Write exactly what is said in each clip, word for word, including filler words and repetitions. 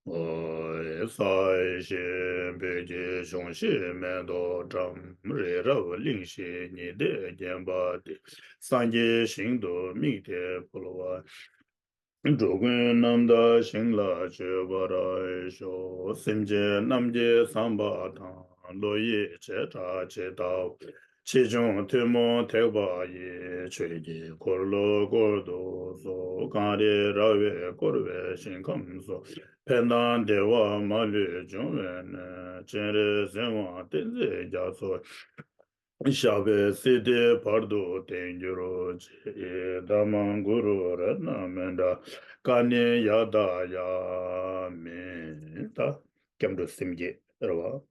ས་གཞི་སྤོས་ཀྱི་འབྱུང་བཞི་མེ་ཏོག་བཀྲམ། རི་རབ་གླིང་བཞི་ཉི་ཟླས་བརྒྱན་པ་སྟེ། སངས་རྒྱས་ཞིང་དུ་དམིགས་ཏེ་འཕོ་བ། འགྲོ་ཀུན་རྣམ་དག་ཞིང་ལ་སྤྱོད་པར་ཤོག་སེམས་ཅན་རྣམས་ཀྱི་བསམ་པ་དང་། བློ་ཡིས་བྱེ་བྲག་ཇི་ལྟ་བ། ཆེ་ཆུང་ཐུན་མོང་ཐེག་པ་ཡི། ཆོས་ཀྱི་འཁོར་ལོ་བསྐོར་དུ་གསོལ། གངས་རི་ར་བས་བསྐོར་བའི་ཞིང་ཁམས་སུ། ཕན་དང་བདེ་བ་མ་ལུས་འབྱུང་བའི་གནས། སྤྱན་རས་གཟིགས་དབང་བསྟན་འཛིན་རྒྱ་མཚོ། ཞབས་པད་སྲིད་མཐའི་བར་དུ་བརྟན་གྱུར་ཅིག །དྷརྨ་གུ་རུ་རཏྣ་མཎྜལ་ཀ་ཎི་ཡ་ཏཱ་ཡ་མི། ད་སྐྱབས་འགྲོ་སེམས་བསྐྱེད་རེད་བ།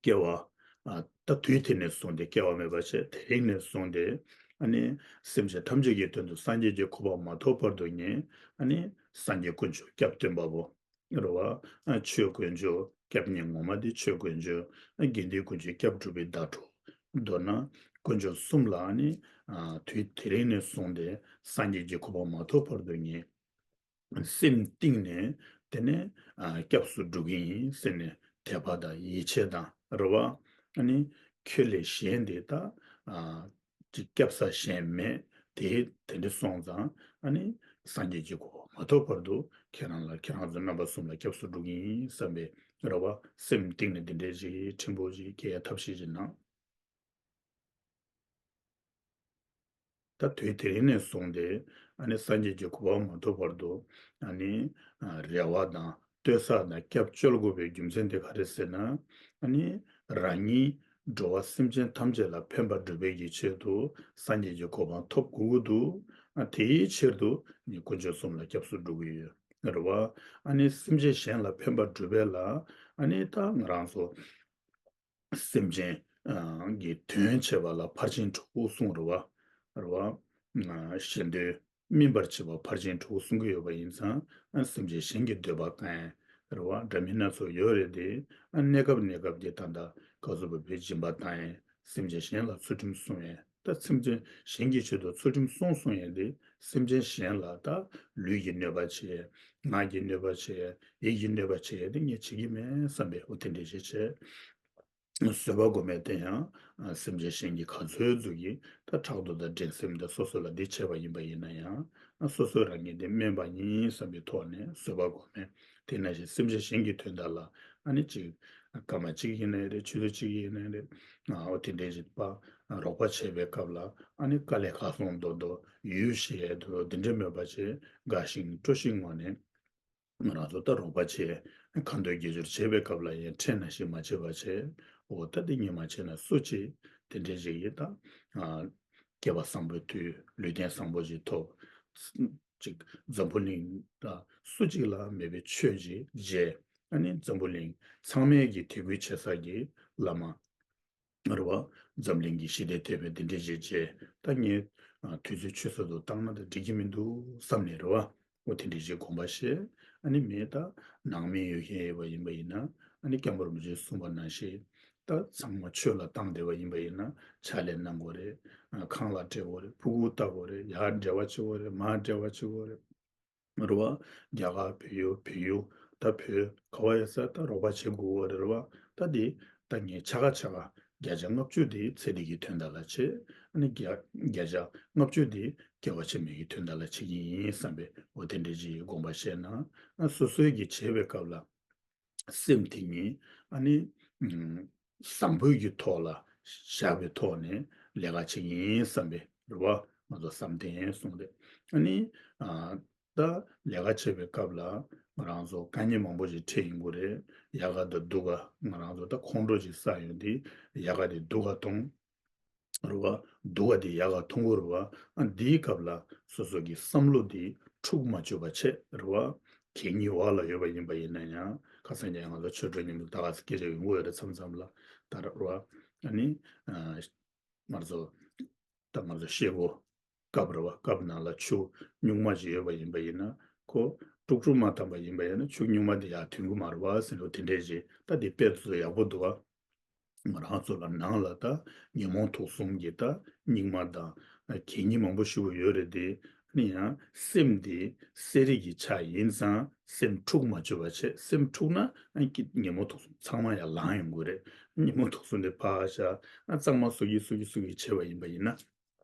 སྐྱེ་བ། ཨ། ད་དུས་དེ་ནས་བཟུང་སྟེ་སྐྱེ་བ་མེད་པ་བྱས། དེ་རིང་ནས་བཟུང་སྟེ་ཨ་ནི་སེམས་ཅན་ཐམས་ཅད་ཀྱི་དོན་དུ་སངས་རྒྱས་ཀྱི་གོ་འཕང་མ་ཐོབ་བར་དུ་ངས་ཨ་ནི་སངས་རྒྱས་དཀོན་མཆོག་སྐྱབས་སྟོན་པ་པོ། རེད་བ། ཨ། ཆོས་དཀོན་མཆོག་སྐྱབས་གཉེན་ངོ་མ་དེ་ཆོས་དཀོན་མཆོག །ཨ། དགེ་འདུན་དཀོན་མཆོག་སྐྱབས་སྒྲུབ་པའི་བརྡ་སྤྲོད། མདོར་ན་དཀོན་མཆོག་གསུམ་ལ་ཨ་ནི། ཨ། དུས་དེ་རིང་ནས་བཟུང་སྟེ་སངས་རྒྱས་ཀྱི་གོ་འཕང་མ་ཐོབ་བར་དུ་ངས་སེམས་གཏིང་ནས་དེ་ནས། ཨ། སྐྱབས་སུ་འགྲོ་གི་ཡིན་ཟེར་ནས་དད་པ་དང་ཡིད་ཆེས་དང་རེད་བ། ཨ་ནི་ཁྱོད་ལས་གཞན་དེ་ད། ཨ། ཅིག་སྐྱབས་ས་གཞན་མེད་དེ། དེ་འདྲ་སོང་ཙང་ཨ་ནི་སངས་རྒྱས་ཀྱི་གོ་འཕང་མ་ཐོབ་བར་དུ་ཁྱེད་རང་ལ་ཁྱེད་རང་ཚོ་རྣམ་པ་གསུམ་ལ་སྐྱབས་སུ་འགྲོ་གི་ཡིན་བསམ་པའི་རེ་བ་སེམས་གཏིང་ནས་འདི་འདྲའི་ཅིག་ཕྲན་བུ་ཅིག་སྐྱེ་ཡ་ཐབས་ཤེས་ཅིག་གནང་། ད་དུས་དེ་རིང་ནས་བཟུང་སྟེ་ཨ་ནི་སངས་རྒྱས་ཀྱི་གོ་འཕང་མ་ཐོབ་བར་དུ་ཨ་ནི་རེ་བ་དང་། ལྟོས་ས་དང་སྐྱབས་བཅོལ་དགོས་པའི་རྒྱུ་མཚན་དེ་ག་རེ་ཟེར་ན། ཨ་ནི་རང་ཉིད་འགྲོ་བ་སེམས་ཅན་ཐམས་ཅད་ལ་ཕན་པ་སྒྲུབ་པའི་གི་ཆེད་དུ་སངས་རྒྱས་ཀྱི་གོ་འཕང་ཐོབ་དགོས་ཀྱི་འདུག །ཨ། དེའི་ཕྱིར་དུ་ནི་དཀོན་མཆོག་གསུམ་ལ་སྐྱབས་སུ་འགྲོ་གི་ཡོད་རེད་བ། ཨ་ནི་སེམས་ཅན་གཞན་ལ་ཕན་པ་སྒྲུབ་པ་ལ་ཨ་ནི་ད་ང་རང་ཚོ་སེམས་ཅན་གྱི་དོན་བྱེད་པ་ལ་ཕར་ཕྱིན་དྲུག་གསུངས་རེད་བ། རེད་བ། གཞན་དོན་སྨིན་པར་བྱེད་པ་ཕར་ཕྱིན་དྲུག་གསུང་གི་ཡོད་པ་ཡིན་ཙང་། ཨ། སེམས་ཅན་གཞན་གྱི་འདོད་པ་བསྐང་ཡ་རེད་བ། འདྲ་མིན་སྣ་ཚོགས་ཡོད་རེད་དེ། ཨ། གནས་སྐབས་གནས་སྐབས་དེ་ད་ལྟ་ག་ཟུག་བོད་པའི་སྦྱིན་པ་བཏང་ཡ། སེམས་ཅན་གཞན་ལ་ཚུལ་ཁྲིམས་སྲུང་ཡ། ད་སེམས་ཅན་གཞན་གྱི་ཆེད་དུ་ཚུལ་ཁྲིམས་སྲུང་སྲུང་ཡ་དེ་སེམས་ཅན་གཞན་ལ་ད་ལུས་ཀྱི་གནོད་པ་བྱེད་ཡ། ངག་གི་གནོད་པ་བྱེད་ཡ། ཡིད་ཀྱི་གནོད་པ་བྱེད་ཡ་དེ་ངས་བྱེད་ཀྱི་མེད་བསམ་པའི། འོ། དེ་འདྲ་ཞིག་བྱས། བཟོད་པ་སྒོམ་པ་དེ་ཡང་སེམས་ཅན་གཞན་གྱི་ག་ཚོད་ཅིག་གིས་ད་ཕྲག་དོག་དང་འགྲན་སེམས་དང་སོ་སོ་ལ་འདི་བྱས་པ་ཡིན་པ་ཡིན་ན་ཡང་། སོ་སོ་རང་ཉིད་དེ་དམན་པ་ཡིན་བསམ་པའི་ཐོག་ནས་བཟོད་པ་སྒོམ་པ། དེ་ནང་བཞིན་སེམས་ཅན་གཞན་གྱི་དོན་དག་ལ་ཨ་ནི་ཅིག་སྐར་མ་གཅིག་ཡིན་ནའི་རེད། ཆུ་ཚོད་གཅིག་ཡིན་ནའི་རེད། འོ། དེ་འདྲའི་ཞིག་པ་རོགས་པ་བྱེད་པའི་སྐབས་ལ་ཨ་ནི་དཀའ་ལས་ཁག་སོང་མདོག་མདོག་ཡུས་བྱེད་ཡ་དེ་འདྲ་མེད་པ་བྱས། དགའ་ཞིང་སྤྲོ་ཞིང་ངང་ནས། ང་རང་ཚོ་ད་རོགས་པ་བྱས། ཁ་འདོན་དགེ་སྦྱོར་བྱེད་པའི་སྐབས་ལ་ཡང་ཁྲེལ་ནས་ཞིག་མ་བྱེད་པ་བྱས། འོ། ད་འདི་ངས་མ་བྱས་ན་སུ་བྱེད། དེ་འདྲའི་ཞིག་ཡིན་ད། ཨ། སྐྱེ་བ་བཟང་པོའི་དུས། ལུས་རྟེན་བཟང་པོ་ཞིག་ཐོབ། ཅིག་འཛམ་བུ་གླིང་ལ་སུ་གཅིག་ལ་མེད་པའི་ཆོས་ཅིག་མཇལ། ཨ་ནི་འཛམ་བུ་གླིང་ཚང་མས་ཀྱི་དད་གུས་བྱེད་ས་གི་བླ་མ། རེད་བ། འཛམ་གླིང་གི་ཞི་བདེ་དེ་བས་འདི་འདྲའི་ཞིག་བྱས། ད་ངས་དུས་ཚོད་ཆུད་ཟོས་སུ་བཏང་ན་ད་འགྲིག་གི་མི་འདུག་བསམ་ནས་རེད་བ། འོ། དེ་འདྲའི་ཞིག་དགོངས་པ་བཞེས། ཨ་ནི་མི་ད་ནང་མི་ཡོད་མཁན་ཡོད་པ་ཡིན་པ་ཡིན་ན། ཨ་ནི་སྐྱབས་མགོན་རིན་པོ་ཆེས་གསུངས་པ་ནང་བཞིན་ད་ཚང་མ་ཆོས་ལ་བཏང་བསྡད་པ་ཡིན་པ་ཡིན་ན། ཕྱག་ལས་གནང་དགོས་རེད། ཁང་གླ་སྤྲད་དགོས་རེད། ཕྲུ་གུ་ལྟ་དགོས་རེད། ཡར་འབྲེལ་བ་བྱེད་དགོས་རེད། མར་འབྲེལ་བ་བྱེད་དགོས་རེད། རེད་བ། རྒྱ་གར་བལ་ཡུལ། བལ་ཡུལ། ད་བོད་ག་བ་ཡོད་ས་ད་རོགས་པ་བྱེད་དགོས་པ་རེད་བ། ད་འདི་ད་ངས་ཕྱེད་ཀ་ཕྱེད་ཀ། བརྒྱ་ཆ་ལྔ་བཅུ་དེ་ཚེ་འདི་གི་དོན་དག་ལ་བྱེད། ཨ་ནི་བརྒྱ་བརྒྱ་ཆ་ལྔ་བཅུ་དེ་སྐྱེ་བ་ཕྱི་མའི་གི་དོན་དག་ལ་བྱེད་ཀྱི་ཡིན་བསམ་པའི། འོ། དེ་འདྲའི་ཅིག་དགོངས་པ་བཞེས་ན། ཨ། སོ་སོའི་གི་བྱེད་པའི་སྐབས་ལ། སེམས་དེ་ཉིད་ཨ་ནི་ཨམ་བཟང་པོའི་གི་ཐོག་ལ་བཞག་པའི་ཐོག་ནས་ལས་ཀ་བྱེད་ཀྱི་ཡིན་བསམ་པའི་རེ་བ། ང་ཚོ་བསམ་གཏན་གསུངས་ཏེ། ཨ་ནི་ཨ་ད་ལས་ཀ་བྱེད་པའི་སྐབས་ལ་ང་རང་ཚོ་དཀའ་ངལ་མང་པོ་ཞིག་འཕྲད་ཡོང་གི་རེད། ཡལ་ག་དང་དུ་ག། ང་རང་ཚོ་ད་ཁོང་ཁྲོ་ཞིག་ཟ་ཡོང་དུས་ཡལ་ག་དེ་དུ་ག་འཐུང་། རེད་བ། དུ་བ་དེ་ཡལ་ག་འཐུང་གི་རེད་བ། ཨ། འདིའི་སྐབས་ལ་སོ་སོ་གི་བསམ་བློ་དེ་འཁྲུག་མ་བཅུག་པ་བྱས་རེད་བ། གད་སྙིགས་འོག་ལ་ཡོད་པ་ཡིན་པ་ཡིན་ན་ཡང་། ཁ་སང་ཀྱང་ང་ཚོ་ཆོས་གྲོགས་མཉམ་དུ་ད་ག་ས་སྐད་ཆ་ཡོང་གི་ཡོད་རེད། མཚམས་མཚམས་ལ་ད་རེད་བ། ཨ་ནི་ཨ་ང་ཚོ་ད་ང་ཚོ་ཤེལ་སྒོ་སྐབས་རེད་བ། སྐབས་ནང་ལ་ཆུ་སྨྱུག་མ་ཞིག་ཡོད་པ་ཡིན་པ་ཡིན་ན། ཁོ་དཀྲུག་དཀྲུག་མ་བཏང་པ་ཡིན་པ་ཡིན་ན་ཆུ་སྨྱུག་མ་དེ་ཡར་ཐོན་གི་མ་རེད་བ་ཟེར་ལོ། དེ་འདྲས་ཞིག་ད་དེ་དཔེ་ཚོ་ཡག་པོ་འདུག་བ། ང་རང་ཚོ་ལ་ནང་ལ་ད་ཉོན་མོངས་དུག་གསུམ་གྱི་ད་སྙིགས་མ་དང་གད་སྙིགས་མང་པོ་ཞིག་ཡོད་རེད་དེ། ནི་ཡང་སེམས་འདི་གསལ་རིག་གི་ཆ་ཡིན་ཙང་སེམས་འཁྲུག་མ་བཅུག་པ་བྱས། སེམས་འཁྲུག་ན་ཨ་ཀི་ཉོན་མོངས་དུག་གསུམ་ཚང་མ་ཡང་ལངས་ཡོང་གི་རེད། ཉོན་མོངས་དུག་གསུམ་འདི་ཕར་བཞག་ཨ་གཙང་མ་བཟོ་གི་བཟོ་གི་བཟོ་གི་བྱས་པ་ཡིན་པ་ཡིན་ན།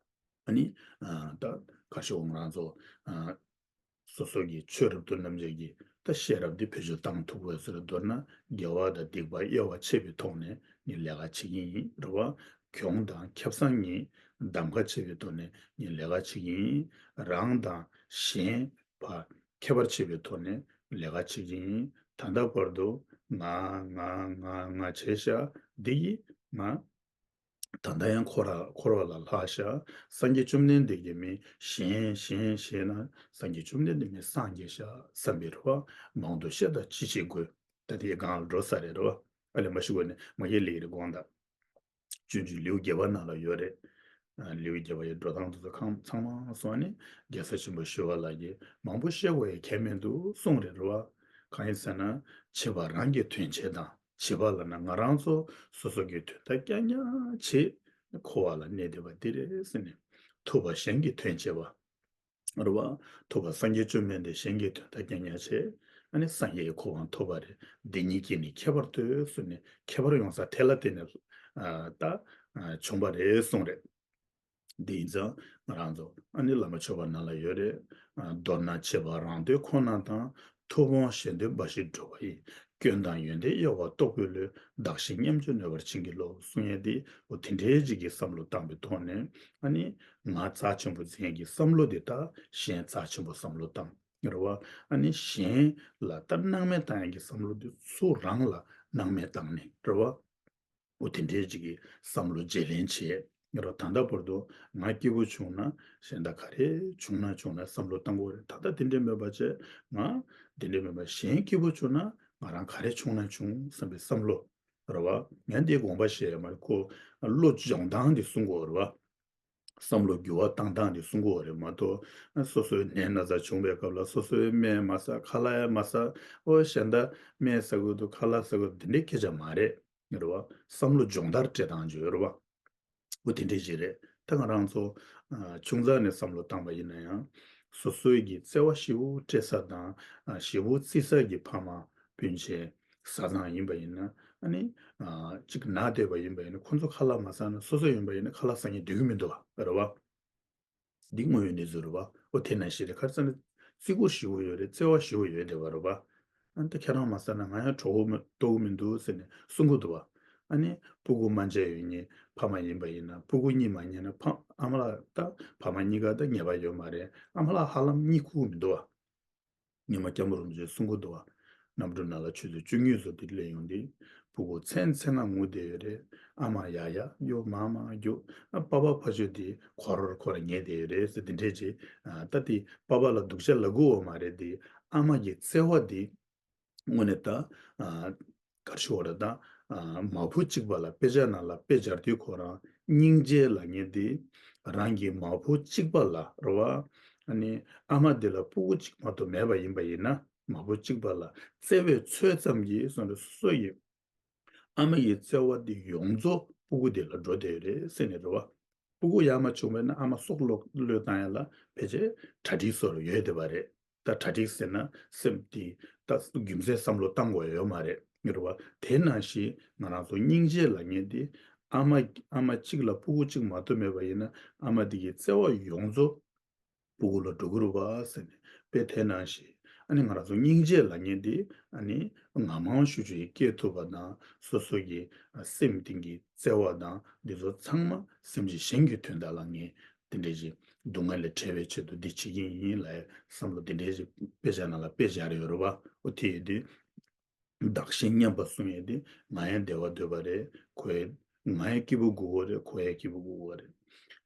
ཨ་ནི་ཨ་ད་ག་ཤོག་ང་རང་ཚོ་ཨ་སོ་སོ་གི་ཆོས་རབ་ཏུ་རྣམ་འབྱེད་ཀྱི་ད་ཤེས་རབ་འདི་བེད་སྤྱོད་བཏང་ཐུབ་པ་ཟེར། མདོར་ན་དགེ་བ་དང་སྡིག་པ་དབྱེ་བ་ཕྱེ་བའི་ཐོག་ནས་ངས་ལས་ཀ་བྱེད་ཀྱི་ཡིན་རེད་བ། གྱོང་དང་ཁེ་བཟང་གཉིས་གདམ་ག་བྱེད་པའི་ཐོག་ནས་ངས་ལས་ཀ་བྱེད་ཀྱི་ཡིན། རང་དང་གཞན་བར་ཁྱད་པར་ཕྱེ་བའི་ཐོག་ནས་ལས་ཀ་བྱེད་ཀྱི་ཡིན། ད་ལྟ་བར་དུ་ང་ང་ང་ང་བྱས་ཤག་འདི་ཡིས་ང་ད་ལྟ་ཡང་འཁོར་བ་འཁོར་བ་ལ་ལྷག་ཤག་སངས་རྒྱས་བཅོམ་ལྡན་འདས་ཀྱིས་མི་གཞན་གཞན་ཞེ་ན་སངས་རྒྱས་བཅོམ་ལྡན་འདས་མི་སངས་རྒྱས་ཤག་བསམ་པའི་རེ་བ། མང་དུ་བཤད་དང་ཅི་བྱེད་དགོས། ད་དེའི་སྒང་ལ་འགྲོ་ས་རེད་རེད་བ། ཨ་ལས་མ་ཤི་གོ་ནས་མ་གི་ལེགས་རེད་དགོངས་དག་སྤྱོད་འཇུག་ལེའུ་བརྒྱད་པ་ནང་ལ་ཡོད་རེད། ཨ་ལེའུ་བརྒྱད་པ་ཡི་འགྲོ་སྟངས་དེ་ཚོ་ཁམས་ཚང་མ་སོང་ནས་རྒྱལ་སྲས་ཆེན་པོ་ཞི་བ་ལྷ་གིས་མང་པོ་བཤད་དགོས་ཡ་གལ་མི་འདུག་གསུངས་རེད་རེད་བ། གང་ཡིན་ཟེར་ན་བྱེད་པ་རང་གི་དོན་བྱེད་དང་། བྱེད་པ་ལབ་ན་ང་རང་ཚོ་སོ་སོ་གི་དོན་དག་རྐྱང་རྐྱང་བྱེད། འཁོར་བ་ལ་གནས་བསྡད་པ་འདི་རེད་ཟེར་ནས། ཐུབ་པ་གཞན་གྱི་དོན་བྱེད་པ། རེད་བ། ཐུབ་པ་སངས་རྒྱས་བཅོམ་ལྡན་འདས་གཞན་གྱི་དོན་དག་རྐྱང་རྐྱང་བྱེད། ཨ་ནི་སངས་རྒྱས་ཀྱི་གོ་འཕང་ཐོབ་པ་རེད། འདི་གཉིས་ཀྱི་ནི་ཁྱད་པར་ལྟོས་གསུངས་ནས། ཁྱད་པར་ཡོང་ས་དེ་ལ་བརྟེན་ནས་ཨ་ད་ཨ་བྱུང་བ་རེད་གསུངས་རེད། འདི་ཡིན་ཙང་ང་རང་ཚོ་ཨ་ནི་བླ་མ་མཆོད་པ་ནང་ལ་ཡོད་རེད། ཨ་མདོར་ན་བྱེད་པ་རང་དོན་ཁོ་ན་དང་། ཐུབ་དབང་གཞན་དོན་འབའ་ཞིག་སྒྲུབ་པ་ཡི། སྐྱོན་དང་ཡོན་ཏན་གཡོ་བ་རྟོག་པའི་བློས། བདག་གཞན་མཉམ་སྤྱོད་ནུས་པར་བྱིན་གྱིས་རློབས། གསུང་ཡས་འདི་འོ་དེ་འདྲའི་ཅིག་གི་བསམ་བློ་བཏང་པའི་ཐོག་ནས། ཨ་ནི་ང་རྩ་ཆེན་པོ་འཛིན་ཡས་ཀྱི་བསམ་བློ་འདི་དག་གཞན་རྩ་ཆེན་པོ་བསམ་བློ་བཏང་རེད་བ། ཨ་ནི་གཞན་ལ་ད་སྣང་མེད་བཏང་ཡས་ཀྱི་བསམ་བློ་འདི་སུ་རང་ལ་སྣང་མེད་བཏང་ནས་རེད་བ། འོ་དེ་འདྲའི་ཅིག་གི་བསམ་བློ་བརྗེ་ལེན་བྱེད་ཡ་རོ། ད་ལྟ་བར་དུ་ང་སྐྱིད་པོ་བྱུང་ན་གཞན་དག་ག་རེ་བྱུང་ན་བྱུང་ན་བསམ་བློ་བཏང་དགོས་རེད། ད་ལྟ་དེ་འདྲའི་མེད་པ་བྱས། ང་དེ་འདྲའི་མེད་པ་གཞན་སྐྱིད་པོ་བྱུང་ན་ང་རང་ག་རེ་བྱུང་ན་བྱུང་བསམ་པའི་བསམ་བློ་རེད་བ། ངས་འདིའི་དགོངས་པ་བཞེས་ཡ་མ་རེད། ཁོ་བློ་སྦྱོང་སྟངས་འདི་གསུང་དགོས་རེད་བ། བསམ་བློ་འགྱུར་བ་བཏང་སྟངས་འདི་གསུང་དགོས་རེད་མ་གཏོགས། སོ་སོའི་ནད་ན་ཚ་བྱུང་བའི་སྐབས་ལ་སོ་སོའི་སྨན་མ་ཟ། ཁ་ལག་ཡང་མ་ཟ། ཨོ་གཞན་དག་སྨན་ཟ་དགོས་འདུག་ཁ་ལག་ཟ་དགོས་འདུག་དེ་འདྲའི་སྐད་ཆ་མ་རེད། རེད་བ། བསམ་བློ་སྦྱོང་བརྡར་སྤྲད་སྟངས་ཅིག་ཡོད་རེད་བ། འོ་དེ་འདྲས་ཅིག་རེད། ད་ང་རང་ཚོ་ཨ་ཆུང་ཙག་ནས་བསམ་བློ་བཏང་པ་ཡིན་ན་ཡང་། སོ་སོའི་གི་བརྩེ་བ་ཞེ་པོ་སྤྲད་ས་དང་། ཨ་ཞེ་པོ་བརྩི་ས་གི་ཕ་མ་སྤུན་མཆེད་བཟའ་ཚང་ཡིན་པ་ཡིན་ན། ཨ་ནི་ཨ་གཅིག་ན་བསྡད་པ་ཡིན་པ་ཡིན་ན། ཁོ་ཚོ་ཁ་ལག་མ་ཟ་ན་སོ་སོ་ཡིན་པ་ཡིན་ན་ཁ་ལག་ཟ་མཁན་སྡོད་ཀྱི་མི་འདུག་བ། རེད་བ། འདི་དངོས་ཡོད་གནས་ཚུལ་རེད་བ། ཨོ་དེ་ནང་བཞིན་རེད། ག་རེ་ཟེར་ན་བརྩི་བཀུར་ཞེ་པོ་ཡོད་རེད། བརྩེ་བ་ཞེ་པོ་ཡོད་བསྡད་པ་རེད་བ། ཨ་ནི་ད་ཁྱེད་རང་མ་ཟ་ན་ང་ཡང་གྲོད་ཁོག་མི་ལྟོགས་ཀྱི་མི་འདུག་ཟེར་ནས་གསུང་གི་འདུག་བ། ཨ་ནི་སྤུ་གུ་མ་མཇལ་ཡོད་མཁན་ཕ་མ་ཡིན་པ་ཡིན་ན། སྤུ་གུ་གཉིས་མ་མཇལ་ན་ཕ་ཨ་མ་ལགས་ད་ཕ་མ་གཉིས་ཀ་ད་ཉེས་པ་ཡོད་མ་རེད། ཨ་མ་ལགས་ཧ་ལམ་གཉིད་ཁུག་གི་མི་འདུག་བ། ཉི་མ་སྐྱབས་མགོན་རིན་པོ་ཆེས་གསུང་གི་འདུག་བ། གནམ་གྲུ་ནང་ལ་ཆུ་ཚོད་བཅུ་གཉིས་ཙམ་དེ་སླེབས་ཡོང་དུས། སྤུ་གུ་མཚན་མཚན་ལ་ངུ་བསྡད་ཡོད་རེད། ཨ་མ་ཡ་ཡ་གཡོ། མ་མ་གཡོ། ཨ་པ་ཕ་ཕ་ཆོས་དེ་ཁོ་རར་ཁོ་ར་ཉལ་བསྡད་ཡོད་རེད་ཟེར། དེ་འདྲས་ཅིག་ཨ་ད་དེ་པ་ཕ་ལ་སྡུག་ཅག་ལབ་དགོས་པ་མ་རེད་དེ། ཨ་མ་གི་བརྩེ་བ་དེ་དངོས་གནས་ད་ཨ་ག་རེ་ཞུ་དགོས་རེད། ད་ཨ་མ་བུ་གཅིག་པ་ལ་དཔེ་ཆ་ནང་ལ་དཔེ་སྦྱར་དུས་ཁོ་རང་སྙིང་རྗེ་ལབ་མཁན་དེ་རང་གི་མ་བུ་གཅིག་པ་ལ་རེད་བ། ཨ་ནི་ཨ་མ་དེ་ལ་སྤུ་གུ་གཅིག་མ་གཏོགས་མེད་པ་ཡིན་པ་ཡིན་ན། མ་བུ་གཅིག་པ་ལ་བརྩེ་བའི་ཚོད་ཙམ་གྱིས་སོང་རེད། སོ་སོ་ཡི་ཨ་མ་ཡི་བརྩེ་བ་དེ་ཡོངས་རྫོགས་སྤུ་གུ་དེ་ལ་འགྲོ་བསྡད་ཡོད་རེད་ཟེར་ནས་རེད་བ། སྤུ་གུ་ཡག་མ་བྱུང་བས་ན་ཨ་མ་སྲོག་བློས་བློས་བཏང་ཡ་ལ་ཕལ་ཆེར་གྲ་སྒྲིག་བཟོ་འདྲ་ཡོད་བསྡད་པ་རེད། ད་གྲ་སྒྲིག་ཟེར་ན་སེམས་དེ་ད་རྒྱུ་མཚན་བསམ་བློ་བཏང་དགོས་ཡོད་མ་རེད། རེད་བ། དེ་ནང་བཞིན་ང་རང་ཚོ་སྙིང་རྗེ་ལབ་མཁན་དེ་ཨ་མ་ཨ་མ་གཅིག་ལ་སྤུ་གུ་གཅིག་མ་གཏོགས་མེད་པ་ཡིན་ན། ཨ་མ་དེ་གི་བརྩེ་བ་ཡོངས་རྫོགས་སྤུ་གུ་ལ་འགྲོ་གི་རེད་བ་ཟེར་ནས། དཔེ་དེ་ནང་བཞིན་ཨ་ནི་ང་རང་ཚོ་སྙིང་རྗེ་ལབ་མཁན་དེ་ཨ་ནི་ངང་མང་ཤུགས་ཆེ་སྐྱེ་ཐུབ་པ་དང་། སོ་སོ་གི་སེམས་གཏིང་གི་བརྩེ་བ་དང་འདི་ཚོ་ཚང་མ་སེམས་ཅན་གཞན་གྱི་དོན་དག་ལ་ངས་དེ་འདྲས་ཅིག་སྡུག་བསྔལ་ལས་བྲལ་བའི་ཆེད་དུ་འདི་བྱེད་ཀྱི་ཡིན་ལབ་བསམ་བློ་དེ་འདྲས་ཅིག་དཔེ་ཆ་ནང་ལ་དཔེ་སྦྱར་ཡོད་རེད་བ། ཨོ་དེ་ཡིན་དུས། བདག་གཞན་མཉམ་པ་གསུང་ཡས་དེ། ང་ཡང་བདེ་བ་འདོད་པ་རེད། ཁོ་ཡང་། ང་ཡང་སྐྱིད་པོ་དགོས་ཀྱི་རེད། ཁོ་ཡང་སྐྱིད་པོ་དགོས་ཀྱི་རེད།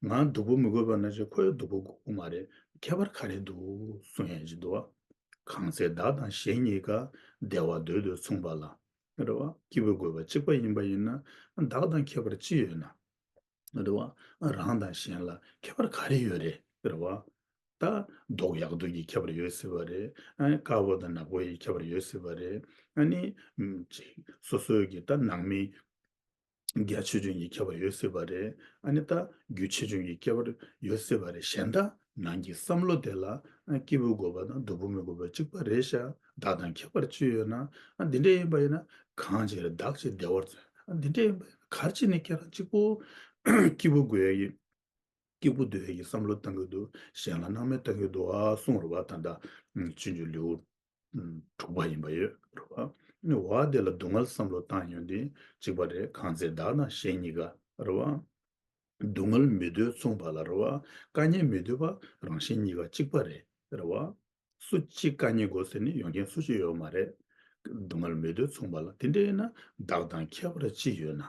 ང་སྡུག་པོ་མི་དགོས་པ་ན་ཆེ་ཁོ་ཡང་སྡུག་པོ་དགོས་ཀྱི་མ་རེད། ཁྱད་པར་ག་རེ་འདུག་གསུང་ཡས་ཅིག་འདུག་བ། གང་ཚེ་བདག་དང་གཞན་གཉིས་ཀ། བདེ་བ་འདོད་དུ་མཚུངས་པ་ལ། རེད་བ། སྐྱིད་པོ་དགོས་པ་གཅིག་པ་ཡིན་པ་ཡིན་ན། བདག་དང་ཁྱད་པར་ཅི་ཡོད་ན། རེད་བ། རང་དང་གཞན་ལ་ཁྱད་པར་ག་རེ་ཡོད་རེད། རེད་བ། ད་མདོག་ཡག་སྡུག་གི་ཁྱད་པར་ཡོད་སྲིད་པ་རེད། ཨ་ནི་དཀར་པོ་དང་ནག་པོ་ཡི་ཁྱད་པར་ཡོད་སྲིད་པ་རེད། ཨ་ནི་ཨམ་ཅིག་སོ་སོའི་གི་ད་ནང་མི་ རྒྱ་ཆེ་ཆུང་གི་ཁྱད་པར་ཡོད་སྲིད་པ་རེད། ཨ་ནི་ད་རྒྱུ་ཆེ་ཆུང་གི་ཁྱད་པར་ཡོད་སྲིད་པ་རེད། གཞན་དག་ནང་གི་བསམ་བློ་དེ་ལ་ཨ་སྐྱེས་བུ་དགོས་པ་དང་སྡུག་པོ་མི་དགོས་པ་གཅིག་པ་རེད་ཤག་བདག་དང་ཁྱད་པར་ཅི་ཡོད་ན། ཨ་འདི་འདྲ་ཡིན་པ་ཡིན་ན་གང་བྱས་རེད། བདག་ཅེས་བདེ་བར་འཚོ། ཨ་འདི་འདྲ་ཡིན་པ་ཡིན་ན་ག་རེ་བྱས་ནས་ཁྱེད་རང་གཅིག་པོ་སྐྱིད་པོ་དགོས་ཡ་ཡིན། སྐྱིད་པོ་འདོད་ཡ་གི་བསམ་བློ་བཏང་གི་འདུག་གཞན་ལ་སྣང་མེད་བཏང་གི་འདུག་ཨ་གསུངས་རེད་བ། ད་ལྟ་ཨ་སྤྱོད་འཇུག་ལེའུ་ཨ་དྲུག་པ་ཡིན་པ་ཡོད་རེད་བ། ཨ་ནི་བ་དེ་ལ་སྡུག་བསྔལ་བསམ་བློ་བཏང་ཡོང་དུས་གཅིག་པ་རེད། གང་ཚེ་བདག་དང་གཞན་གཉིས་ཀ་རེད་བ། སྡུག་བསྔལ་མི་འདོད་མཚུངས་པ་ལ་རེད་བ། དཀའ་ངལ་མི་འདོད་པ་རང་གཞན་གཉིས་ཀ་གཅིག་པ་རེད་རེད་བ། སུ་གཅིག་དཀའ་ངལ་དགོས་ཟེར་ནས་ཡོང་མཁན་སུ་ཞིག་ཡོད་མ་རེད། སྡུག་བསྔལ་མི་འདོད་མཚུངས་པ་ལ། དེ་འདྲ་ཡིན་ན་བདག་དང་ཁྱད་པར་ཅི་ཡོད་ན།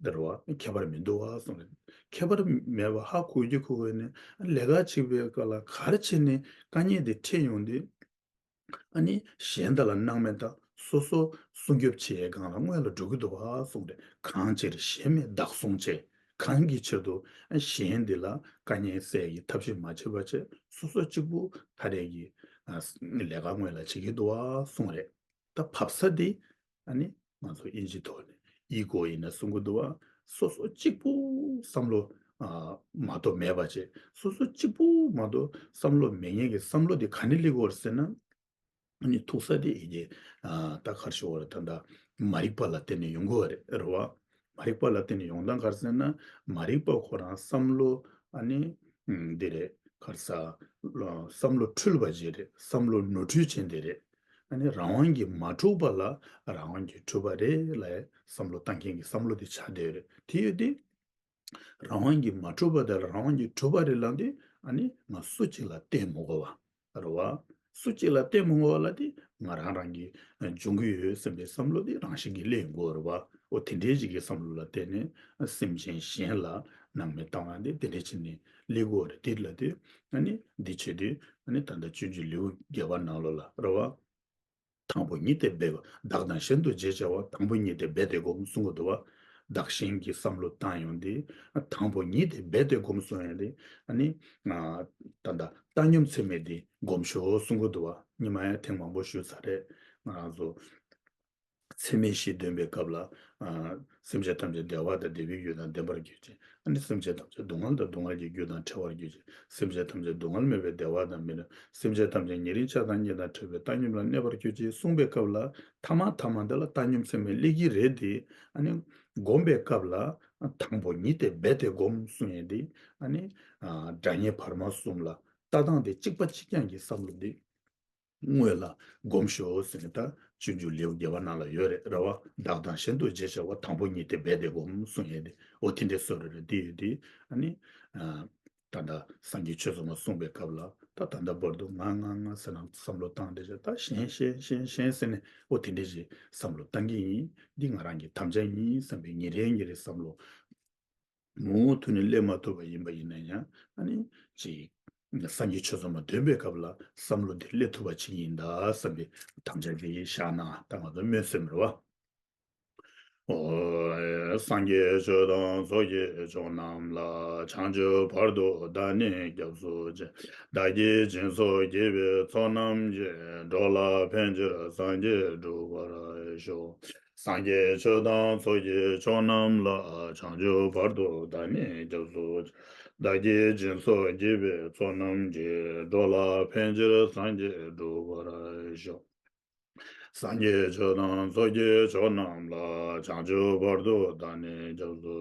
འདི་རེད་བ། ཁྱད་པར་མི་འདུག་བ་གསུངས་རེད། ཁྱད་པར་མེད་པ་ཧ་གོ་རྒྱུ་ཁོ་བོས་ནི་ལས་ཀ་བྱེད་པའི་སྐབས་ལ་ག་རེ་བྱས་ནས་དཀའ་ངལ་དེ་འཕྲད་ཡོང་དུས། ཨ་ནི་གཞན་དག་ལ་སྣང་མེད་དང་སོ་སོ་སྲུང་སྐྱོབ་བྱེད་ཡའི་སྒང་ལ་སྔོན་ལ་འགྲོ་གི་འདུག་བ་གསུངས་རེད། གང་ཕྱིར་གཞན་མེད་བདག་སྲུང་བྱེད། གང་གི་ཕྱིར་དུ་ཨ་གཞན་འདི་ལ་དཀའ་ངལ་སེལ་ཡའི་ཐབས་ཤེས་མ་བྱས་པ་བྱས། སོ་སོ་གཅིག་པུ་ཐ་དད་ཀྱི་ཨ་ལས་ཀ་སྔོན་ལ་བྱེད་ཀྱི་འདུག་བ་གསུངས་རེད། ད་བབས་ས་དེ་ཨ་ནི་ང་ཚོ་དབྱིན་ཇིའི་ཐོག་ནས་ego ཡིན་ན་གསུང་གི་འདུག་བ། སོ་སོ་གཅིག་པུ་བསམ་བློ་ཨ་མ་གཏོགས་མེད་པ་བྱས། སོ་སོ་གཅིག་པུ་མ་གཏོགས་བསམ་བློ་མེད་མཁན་གྱི་བསམ་བློ་དེ་ག་ནས་སླེབས་ཀྱི་ཡོད་རེད་ཟེར་ན། ཨ་ནི་ཐུག་ས་དེ་ཨི་གེ་ཨ་ད་ག་རེ་ཞུ་དགོས་རེད། ད་ལྟ་མ་རིག་པ་ལ་བརྟེན་ནས་ཡོང་གི་ཡོད་རེད་རེད་བ། མ་རིག་པ་ལ་བརྟེན་ནས་ཡོང་སྟངས་ག་རེ་ཟེར་ན། མ་རིག་པ་ཁོ་རང་བསམ་བློ་ཨ་ནི་ཨ་འདི་རེད། ག་རེ་ཟ། བསམ་བློ་འཁྲུལ་པ་ཅིག་རེད། བསམ་བློ་ནོར་འཁྲུལ་ཅན་དེ་རེད། ཨ་ནི་རང་དབང་གིས་མ་གྲུབ་པ་ལ་རང་དབང་གིས་གྲུབ་པ་རེད་ལབ་བསམ་བློ་བཏང་མཁན་གྱི་བསམ་བློ་དེ་ཆགས་བསྡད་ཡོད་རེད། དེ་ཡོད་དུས་རང་དབང་གིས་མ་གྲུབ་པ་དེ་ལ་རང་དབང་གིས་གྲུབ་པ་རེད་ལབ་དུས། ཨ་ནི་ང་སུ་གཅིག་ལ་བརྟེན་མི་དགོས་པ་རེད་བ། སུ་གཅིག་ལ་བརྟེན་མི་དགོས་པ་ལབ་དུས་ང་རང་རང་གིས་འབྱུང་གི་ཡོད་བསམ་པའི་བསམ་བློ་དེ་རང་བཞིན་གྱིས་སླེབས་ཡོང་གི་ཡོད་རེད་བ། འོ་དེ་འདྲའི་ཅིག་གི་བསམ་བློ་ལ་བརྟེན་ནས་སེམས་ཅན་གཞན་ལ་སྣང་མེད་བཏང་བ་དེ་དེ་འདྲའི་ཅིག་ནས་སླེབས་ཀྱི་ཡོད་རེད། དེ་ལབ་དུས་ཨ་ནི་འདི་བྱེད་དུས་ཨ་ནི་ད་ལྟ་སྤྱོད་འཇུག་ལེའུ་བརྒྱད་པ་ནང་ལོགས་ལ་རེད་བ། དང་པོ་ཉིད་དེ་སྦས། བདག་དང་གཞན་དུ་བརྗེ་བྱ་བ། དང་པོ་ཉིད་དེ་སྦས་ཏེ་སྒོམ་གསུང་གི་འདུག་བ། བདག་གཞན་གྱི་བསམ་བློ་བཏང་ཡོང་དུས་དང་པོ་ཉིད་དེ་སྦས་ཏེ་སྒོམ་གསུང་ཡོང་དུས། ཨ་ནི་ད་ལྟ་བཏང་སྙོམས་ཚད་མེད་དེ་སྒོམ་ཤོག་གསུང་གི་འདུག་བ། ཉི་མ་ཡང་ཐེངས་མང་པོ་ཞུས་ཚར་རེད། ང་རང་ཚོ་ཚད་མེད་བཞི་འདོན་པའི་སྐབས་ལ། ཨ་སེམས་ཅན་ཐམས་ཅད་བདེ་བ་དང་བདེ་བའི་རྒྱུ་དང་ལྡན་པར་གྱུར་ཅིག་ཨ་ནི་སེམས་ཅན་ཐམས་ཅད་སྡུག་བསྔལ་དང་སྡུག་བསྔལ་གྱི་རྒྱུ་དང་བྲལ་བར་གྱུར་ཅིག་སེམས་ཅན་ཐམས་ཅད་སྡུག་བསྔལ་མེད་པའི་བདེ་བ་དང་མི་མྲོ། སེམས་ཅན་ཐམས་ཅད་ཉེ་རིང་ཆགས་སྡང་གཉིས་དང་བྲལ་བའི་བཏང་སྙོམས་ལ་གནས་པར་གྱུར་ཅིག་གསུངས་པའི་སྐབས་ལ། ཐ་མ་ཐ་མ་འདི་ལ་བཏང་སྙོམས་ཚད་མེད་སླེབས་ཀྱི་རེད་དེ། ཨ་ནི་སྒོམ་པའི་སྐབས་ལ་དང་པོ་ཉིད་དེ་སྦས་ཏེ་སྒོམ་གསུང་ཡས་དེ། ཨ་ནི་སྒྲ་བརྙན་བར་མ་གསུམ་ལ་ལྟ་སྟངས་དེ་གཅིག་པ་གཅིག་རྐྱང་གི་བསམ་བློ་འདི། དངོས་ལ་སྒོམ་ཤོག་ཟེར་ནས་ད་སྤྱོད་འཇུག་ལེའུ་བརྒྱད་པ་ནང་ལ་ཡོད་རེད་ར་བ། བདག་དང་གཞན་དུ་བརྗེ་བྱ་བ། དང་པོ་ཉིད་དེ་སྦས་ཏེ་སྒོམ་གསུང་ཡས་དེ། འོ་དེ་འདྲའི་བཟོ་འདྲ་རེད། དེ་ཡོད་དེ། ཨ་ནི་ད་ལྟ་སངས་རྒྱས་ཆོས་ཚོགས་མ་གསུངས་པའི་སྐབས་ལ་ད་ད་ལྟ་བར་དུ་ང་ང་ང་ཟེར་ནས་བསམ་བློ་བཏང་བསྡད་བྱས། ད་གཞན་གཞན་གཞན་གཞན་ཟེར་ནས་འོ་དེ་འདྲ་ཞིག་བསམ་བློ་བཏང་གི་ཡིན། འདི་ང་རང་གི་དམ་བཅའ་ཡིན་བསམ་པའི་ཉིན་རེ་ཉིན་རེ་བསམ་བློ། མུ་མཐུད་ནས་སླེབས་མ་ཐུབ་པ་ཡིན་པ་ཡིན་ན་ཡང་། ཨ་ནི་ཅིག་སངས་རྒྱས་ཆོས་ཚོགས་མ་འདོན་པའི་སྐབས་ལ་བསམ་བློ་འདི་སླེབས་ཐུབ་པ་ཅིག་ཡིན་ད་བསམ་པའི་དམ་བཅའ་འདི་བཞག་ན་ད་ང་ཚོ་སྨོན་སེམས་རེད་བ། ཨོ། སངས་རྒྱས་ཆོས་དང་ཚོགས་ཀྱི་མཆོག་རྣམས་ལ། བྱང་ཆུབ་བར་དུ་བདག་ནི་སྐྱབས་སུ་མཆི། བདག་གིས་སྦྱིན་སོགས་བགྱིས་པའི་ཚོགས་རྣམས་ཀྱིས། འགྲོ་ལ་ཕན་ཕྱིར་སངས་རྒྱས་འགྲུབ་པར་ཤོག་སངས་རྒྱས་ཆོས་དང་ཚོགས་ཀྱི་མཆོག་རྣམས་ལ། བྱང་ཆུབ་བར་དུ་བདག་ནི་སྐྱབས་སུ་མཆི། བདག་གིས་སྦྱིན་སོགས་བགྱིས་པའི་ཚོགས་རྣམས་ཀྱིས། འགྲོ་ལ་ཕན་ཕྱིར་སངས་རྒྱས་འགྲུབ་པར་ཤོག་སངས་རྒྱས་ཆོས་དང་ཚོགས་ཀྱི་མཆོག་རྣམས་ལ། བྱང་ཆུབ་བར་དུ་བདག་ནི་སྐྱབས་སུ་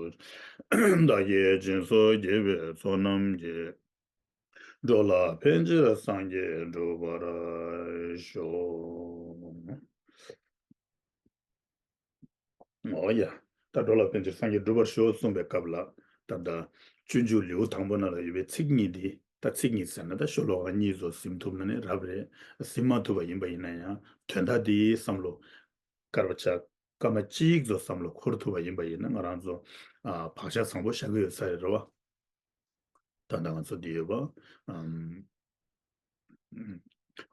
མཆི། བདག་གིས་སྦྱིན་སོགས་བགྱིས་པའི་ཚོགས་རྣམས་ཀྱིས། འགྲོ་ལ་ཕན་ཕྱིར་སངས་རྒྱས་འགྲུབ་པར་ཤོག་འོ་ཡ། ད་འགྲོ་ལ་ཕན་ཕྱིར་སངས་རྒྱས་འགྲུབ་པར་ཤོག་གསུངས་པའི་སྐབས་ལ། ད་ལྟ་སྤྱོད་འཇུག་ལེའུ་དང་པོ་ནང་ལ་ཡོད་པའི་ཚིག་གཉིས་འདི། ད་ཚིག་གཉིས་ཟེར་ན་ད་ཤོ་ལོ་ཀ་གཉིས་ཙམ་ཟིན་ཐུབ་ན་ནི་རབ་རེད། ཟིན་མ་ཐུབ་པ་ཡིན་པ་ཡིན་ན་ཡང་དོན་དག་འདིའི་བསམ་བློ། སྐར་མ་ཆ། སྐར་མ་གཅིག་ཙམ་བསམ་བློ་འཁོར་ཐུབ་པ་ཡིན་པ་ཡིན་ན་ང་རང་ཚོ། ཨ། བག་ཆགས་བཟང་པོ་བཞག་གི་ཡོད་ས་རེད་རེད་བ། ད་ལྟ་ང་ཚོ་འདི་ཡོད་པ། ཨམ།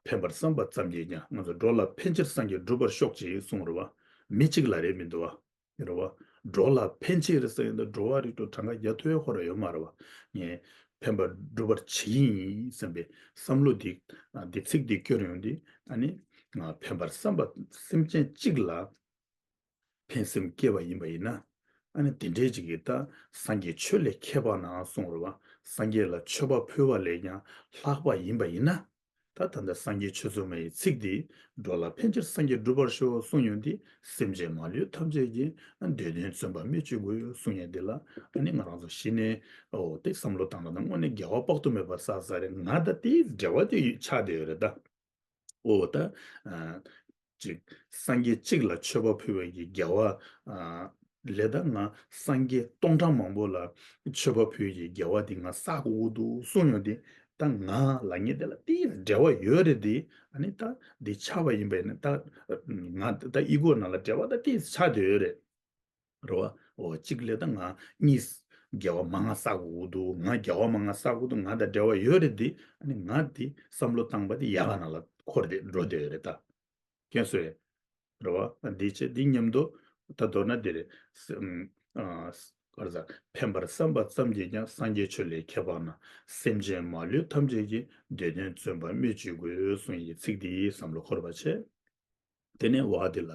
ཕན་པར་བསམ་པ་ཙམ་གྱིས་ཀྱང་། ང་ཚོ་འགྲོ་ལ་ཕན་ཕྱིར་སངས་རྒྱས་འགྲུབ་པར་ཤོག་ཅེས་གསུངས་རེད་བ། མི་གཅིག་ལ་རེད་མི་འདུག་བ། རེད་བ། འགྲོ་ལ་ཕན་ཕྱིར་ཟེར་ཡོད་འདུག་འགྲོ་བ་རིགས་དྲུག་གྲངས་ཀ་བརྒྱ་ཐུབ་ཡ་ཁོ་རང་ཡོད་མ་རེད་བ། ངས་ཕན་པར་འགྲུབ་པར་བྱེད་ཀྱི་ཡིན་བསམ་པའི་བསམ་བློ་འདི། ཨ། འདི་ཚིག་འདི་སྐྱོར་ཡོང་དུས། ཨ་ནི་ང་ཕན་པར་བསམ་པ་སེམས་ཅན་གཅིག་ལ་ཕན་སེམས་སྐྱེས་པ་ཡིན་པ་ཡིན་ན། ཨ་ནི་དེ་འདྲའི་ཅིག་གིས་ད་སངས་རྒྱས་ཆོས་ལས་ཁྱད་པར་ན་གསུངས་རེད་བ། སངས་རྒྱས་ལ་མཆོད་པ་ཕུལ་བ་ལས་ཀྱང་ལྷག་པ་ཡིན་པ་ཡིན་ན། ད་ད་ལྟ་སངས་རྒྱས་ཆོས་ཚོགས་མའི་ཚིག་འདི་འགྲོ་ལ་ཕན་ཕྱིར་སངས་རྒྱས་འགྲུབ་པར་ཤོག་གསུངས་ཡོང་དུས། སེམས་ཅན་མ་ལུས་ཐམས་ཅད་ཀྱི་འདོད་དོན་བརྩོན་པ་སྨོས་ཅི་དགོས་གསུངས་ཡོང་དེ་ལ། ཨ་ནི་ང་རང་ཚོ་གཞི་ནས་འོ་དེ་བསམ་བློ་བཏང་ན་ད་དངོས་གནས་དགེ་བ་དཔག་ཏུ་མེད་པ་བསགས་ས་རེད། ང་ད་དེའི་འབྲེལ་བ་དེ་ཆགས་བསྡད་ཡོད་རེད་ད། འོ་ད། ཨ། ཅིག་སངས་རྒྱས་གཅིག་ལ་མཆོད་པ་ཕུལ་བའི་གི་དགེ་བ། ཨ། ལས་ད་ང་སངས་རྒྱས་སྟོང་ཕྲག་མང་པོ་ལ་མཆོད་པ་ཕུལ་གྱི་དགེ་བ་འདི་ང་བསགས་དགོས་ཀྱི་འདུག་གསུངས་ཡོང་དུས། ད་ང་ལབ་མཁན་དེ་ལ་དེའི་འབྲེལ་བ་ཡོད་རེད་དེ། ཨ་ནི་ད་འདི་ཆགས་པ་ཡིན་པས་ན་ད། ང་ད་ཨི་གོ་ནང་ལ་འབྲེལ་བ་ད་དེ་ཆགས་བསྡད་ཡོད་རེད། རེད་བ། འོ་གཅིག་ལས་ད་ང་གཉིས་དགེ་བ་མང་ང་བསགས་དགོས་འདུག་ང་དགེ་བ་མང་ང་བསགས་དགོས་འདུག་ང་དང་འབྲེལ་བ་ཡོད་རེད་དེ། ཨ་ནི་ང་དེ་བསམ་བློ་བཏང་པ་དེ་ཡག་ག་ནང་ལ་འཁོར་ཏེ་འགྲོ་བསྡད་ཡོད་རེད་ད། མཁྱེན་སོང་ངས། རེད་བ། འདི་བྱས་འདི་མཉམ་དུ་ད་མདོར་ན་འདི་རེད། ཨ། ག་རེ་ཟ། ཕན་པར་བསམ་པ་ཙམ་གྱིས་ཀྱང་། སངས་རྒྱས་ཆོས་ལས་ཁྱད་པར་ན། སེམས་ཅན་མ་ལུས་ཐམས་ཅད་ཀྱི། འདོད་དོན་བརྩོན་པ་སྨོས་ཅི་དགོས་གསུངས་ཡི་ཚིག་འདིའི་བསམ་བློ་འཁོར་བ་བྱས། དེ་ནས་བ་དེ་ལ།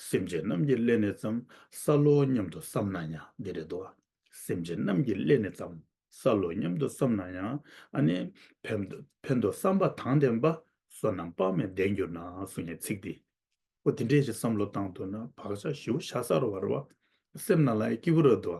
སེམས་ཅན་རྣམས་ཀྱི་སླད་ནས་ཙམ། སལ་ལོ་སྙམ་དུ་བསམ་ན་ཡང་། འདི་རེད་དོ། སེམས་ཅན་རྣམས་ཀྱི་སླད་ནས་ཙམ། སལ་ལོ་སྙམ་དུ་བསམ་ན་ཡང་། ཨ་ནི་ཕན་ཕན་དུ་བསམ་པ་དང་ལྡན་པ། བསོད་ནམས་དཔག་མེད་ལྡན་གྱུར་ན་གསུངས་ཡའི་ཚིག་འདི། ཨོ་དེ་འདྲས་ཞིག་བསམ་བློ་བཏང་ཐུབ་ན་བག་ཆགས་ཞེ་པོ་ཆགས་ས་རེད་བ། རེད་བ། སེམས་ནང་ལ་ཡང་སྐྱིད་པོ་རེད་དོ།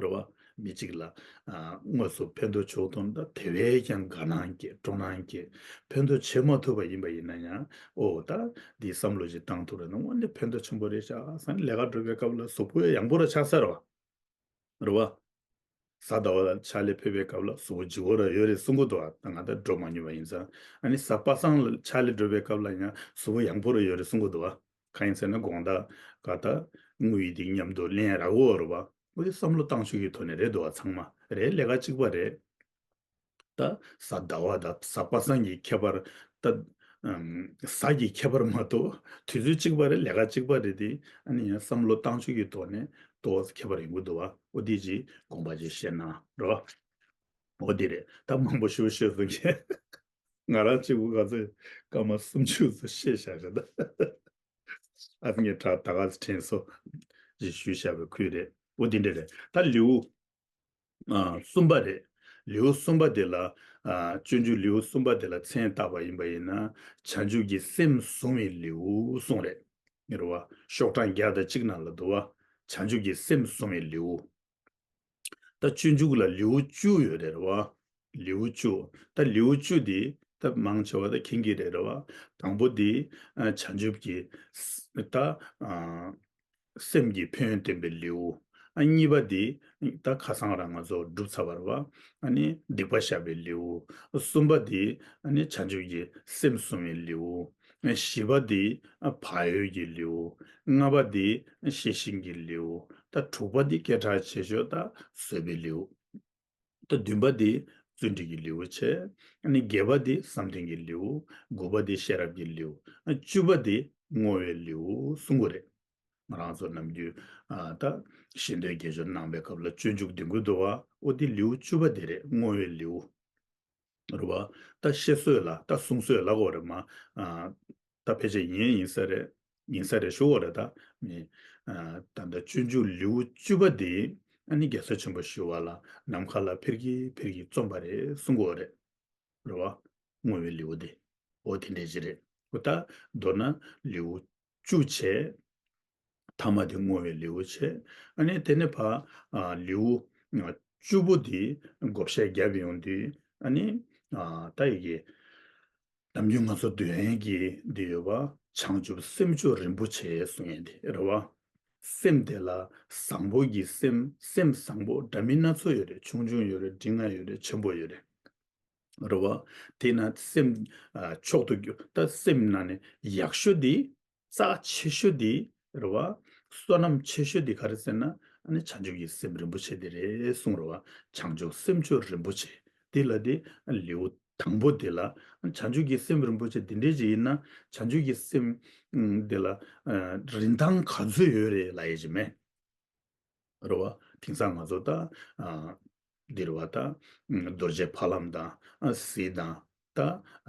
རེད་བ། མི་གཅིག་ལ། ཨ། དངོས་སུ་ཕན་ཐོགས་བྱུང་སྟོན་ད་དེ་བས་ཀྱང་དགའ་སྣང་སྐྱེ་སྤྲོ་སྣང་སྐྱེ། ཕན་ཐོགས་བྱེད་མ་ཐུབ་པ་ཡིན་པ་ཡིན་ན་ཡང་། ཨོ་ད་འདི་བསམ་བློ་ཞིག་བཏང་ཐུབ་རེད་ན་དངོས་གནས་ཕན་ཐོགས་ཆེན་པོ་རེད་ཤག་བསམ་ནས་ལས་ཀ་སྒྲུབ་པའི་སྐབས་ལ་གཟུགས་པོ་ཡང་ཡང་པོ་ར་ཆགས་ས་རེད་བ། རེད་བ། གཟའ་ཟླ་བ་ལ་ཕྱག་ལས་ཕེབས་པའི་སྐབས་ལ་གཟུགས་པོ་ལྗིད་པོ་ར་ཡོད་རེད་གསུང་གི་འདུག་བ། ད་ང་ད་འགྲོ་མ་མྱོང་བ་ཡིན་ཙང་། ཨ་ནི་གཟའ་པ་སངས་ལ་ཕྱག་ལས་སྒྲུབ་པའི་སྐབས་ལ་ཡང་གཟུགས་པོ་ཡང་པོ་ར་ཡོད་རེད་གསུང་གི་འདུག་བ། གང་ཡིན་ཟེར་ན་དགོང་དག་ག་ད་དངུལ་ཡིག་དེ་མཉམ་དུ་ལེན་རག་གོ་རེད་བ། འོ་དེ་བསམ་བློ་བཏང་ཆོག་གི་ཐོག་ནས་རེད་འདུག་བ། ཚང་མ་རེད། ལས་ཀ་གཅིག་པ་རེད། ད་གཟའ་ཟླ་བ་དང་གཟའ་པ་སངས་ཀྱི་ཁྱད་པར། ད་ཨམ། གཟའ་གི་ཁྱད་པར་མ་གཏོགས་དུས་ཚོད་གཅིག་པ་རེད། ལས་ཀ་གཅིག་པ་རེད་དེ། ཨ་ནི་ཡང་བསམ་བློ་བཏང་ཆོག་གི་ཐོག་ནས་ཏོག་ཙམ་ཁྱད་པར་ཡོང་གི་འདུག་བ། འོ་དེ་ཅིག་དགོངས་པ་ཅིག་བཞེས་ན་རོ། འོ་དེ་རེད། ད་མང་པོ་ཞུ་ཞུ་སོང་གི། ང་རང་གཅིག་པུ་ག་ཚོད་སྐར་མ་སུམ་ཅུ་ཙམ་བཤད་བཞག་རེད་ད། ཨ་ངས་དྲ་ད་ག་ཚོད་དྲན་སོང་། ཅིག་ཞུས་བཞག་པའི་ཁུལ་རེད། འོ་དེ་འདྲ་རེད། ད་ལེའུ། ཨ། གསུམ་པ་རེད། ལེའུ་གསུམ་པ་དེ་ལ། ཨ། སྤྱོད་འཇུག་ལེའུ་གསུམ་པ་དེ་ལ་མཚན་བཏགས་པ་ཡིན་པ་ཡིན་ན། བྱང་ཆུབ་ཀྱི་སེམས་བཟུང་བའི་ལེའུ་གསུངས་རེད། རེད་བ། ཤོག་གྲངས་བརྒྱ་དང་གཅིག་ནང་ལ་འདུག་བ། བྱང་ཆུབ་ཀྱི་སེམས་བཟུང་བའི་ལེའུ། ད་སྤྱོད་འཇུག་ལ་ལེའུ་བཅུ་ཡོད་རེད་བ། ལེའུ་བཅུ། ད་ལེའུ་བཅུ་དེ་ད་མང་ཆེ་བ་ད་མཁྱེན་གྱི་རེད། རེད་བ། དང་པོ་དེ། ཨ། བྱང་ཆུབ་ཀྱི་ད། ཨ། སེམས་ཀྱི་ཕན་ཡོན་བསྟན་པའི་ལེའུ། ཨ། གཉིས་པ་དེ་ད་ཁ་སང་རང་ང་ཚོ་སྒྲུབ་ཚར་བ་རེད་བ། ཨ་ནི་སྡིག་པ་བཤགས་པའི་ལེའུ། གསུམ་པ་དེ་ཨ་ནི་བྱང་ཆུབ་ཀྱི་སེམས་བཟུང་བའི་ལེའུ། ཨ། བཞི་པ་དེ་ཨ་བག་ཡོད་ཀྱི་ལེའུ། ལྔ་པ་དེ་ཤེས་བཞིན་གྱི་ལེའུ། ད་དྲུག་པ་དེ་སྐད་གྲགས་ཆེ་ཤོས་ད་བཟོད་པའི་ལེའུ། ད་བདུན་པ་དེ་བརྩོན་འགྲུས་ཀྱི་ལེའུ་བྱས། ཨ་ནི་བརྒྱད་པ་དེ་བསམ་གཏན་གྱི་ལེའུ། དགུ་པ་དེ་ཤེས་རབ་ཀྱི་ལེའུ། ཨ། བཅུ་པ་དེ་བསྔོ་བའི་ལེའུ་གསུང་གི་རེད། ང་རང་ཚོ་ནམ་རྒྱུན། ཨ། ད་ཤེས་འདོད་དགེ་སྦྱོར་གནང་བའི་སྐབས་ལ་སྤྱོད་འཇུག་འདོན་གྱི་འདུག་བ། འོ་དེ་ལེའུ་བཅུ་པ་དེ་རེད། བསྔོ་བའི་ལེའུ། རེད་བ། ད་བཤད་སྲོལ་ལ་ད་གསུང་སྲོལ་ལ་གོ་རེད་མ། ཨ། ད་ཕལ་ཆེར་ཡིན་ཡིན་ས་རེད། ཡིན་ས་རེད་ཞུ་བ་རེད་ད། མི། ཨ། ད་ལྟ་སྤྱོད་འཇུག་ལེའུ་བཅུ་པ་དེ་ཨ་ནི་རྒྱལ་སྲས་ཆེན་པོ་ཞི་བ་ལྷ་ནམ་མཁའ་ལ་འཕུར་གྱིན་འཕུར་གྱིན་རྩོམ་པ་རེད་གསུང་གི་ཡོད་རེད། རེད་བ། བསྔོ་བའི་ལེའུ་དེ། འོ་དེ་འདྲས་ཅིག་རེད། འོ་ད་མདོར་ན་ལེའུ་བཅུ་བྱས། ཐ་མ་དེ་བསྔོ་བའི་ལེའུ་བྱས། ཨ་ནི་དེ་ནས་ཕར། ཨ། ལེའུ་བཅུ་པོ་དེ་བགོ་བཤའ་བརྒྱབ་ཡོང་དུས། ཨ་ནི། ཨ། ད་ཡི་གེ་ནམ་རྒྱུན་ང་ཚོ་འདོན་ཡས་ཀྱི་འདི་ཡོད་པ། བྱང་ཆུབ་སེམས་མཆོག་རིན་པོ་ཆེ་གསུང་ཡས་འདི་རེད་བ། སེམས་དེ་ལ་བཟང་པོ་གི་སེམས། སེམས་བཟང་པོ་འདྲ་མིན་སྣ་ཚོགས་ཡོད་རེད། ཆུང་ཆུང་ཡོད་རེད། འབྲིང་ང་ཡོད་རེད། ཆེན་པོ་ཡོད་རེད། རེད་བ། དེས་ན་སེམས། ཨ། མཆོག་ཏུ་གྱུར། ད་སེམས་ནང་ནས་ཡག་ཤོས་འདི། རྩ་ཆེ་ཤོས་འདི། རེད་བ། བསོད་ནམས་ཆེ་ཤོས་འདི་ག་རེ་ཟེར་ན། ཨ་ནི་བྱང་ཆུབ་ཀྱི་སེམས་རིན་པོ་ཆེ་འདི་རེད་གསུངས་རེད་བ། བྱང་ཆུབ་སེམས་མཆོག་རིན་པོ་ཆེ། འདི་ལ་དེ་ལེའུ་དང་པོ་དེ་ལ། བྱང་ཆུབ་ཀྱི་སེམས་རིན་པོ་ཆེ་འདི་འདྲས་ཅིག་ཡིན་ན། བྱང་ཆུབ་ཀྱི་སེམས། ཨ། འདི་ལ། ཨ། རིན་ཐང་ག་ཚོད་ཡོད་རེད་ལབ་ཡས་ཅིག་མེད། རེད་བ། དེང་སང་ང་ཚོ་ད། ཨ། འདི་རེད་བ། ད། ཨ། རྡོ་རྗེ་ཕ་ལམ་དང་། ཨ། གཟི་དང་། ད།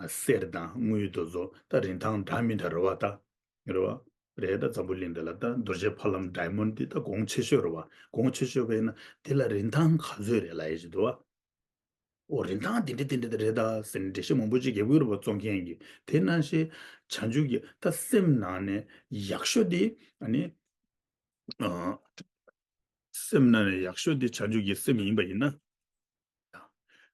ཨ། གསེར་དང་དངུལ་དེ་ཚོ་ད་རིན་ཐང་འདྲ་མི་འདྲ་རེད་བ་ད། རེད་བ། རེད། ད་འཛམ་བུ་གླིང་འདི་ལ་ད་རྡོ་རྗེ་ཕ་ལམ་ཌའི་མོན་ཌི་འདི་ད་གོང་ཆེ་ཤོས་རེད་བ། གོང་ཆེ་ཤོས་བས་ན་དེ་ལ་རིན་ཐང་ག་ཚོད་རེད་ལབ་ཡ་ཞིག་འདུག་བ། ཨོ་རིན་ཐང་འདི་འདྲ་འདི་འདྲ་རེད་ད་ཟེར་ནས་འགྲེལ་བཤད་མང་པོ་ཅིག་རྒྱབ་ཀྱི་རེད་བ། བཙོང་མཁན་གྱི་དེ་ནང་བཞིན་བྱང་ཆུབ་ཀྱི་ད་སེམས་ནང་ནས་ཡག་ཤོས་དེ་ཨ་ནི་ཨ། སེམས་ནང་ནས་ཡག་ཤོས་དེ་བྱང་ཆུབ་ཀྱི་སེམས་ཡིན་པ་ཡིན་ན།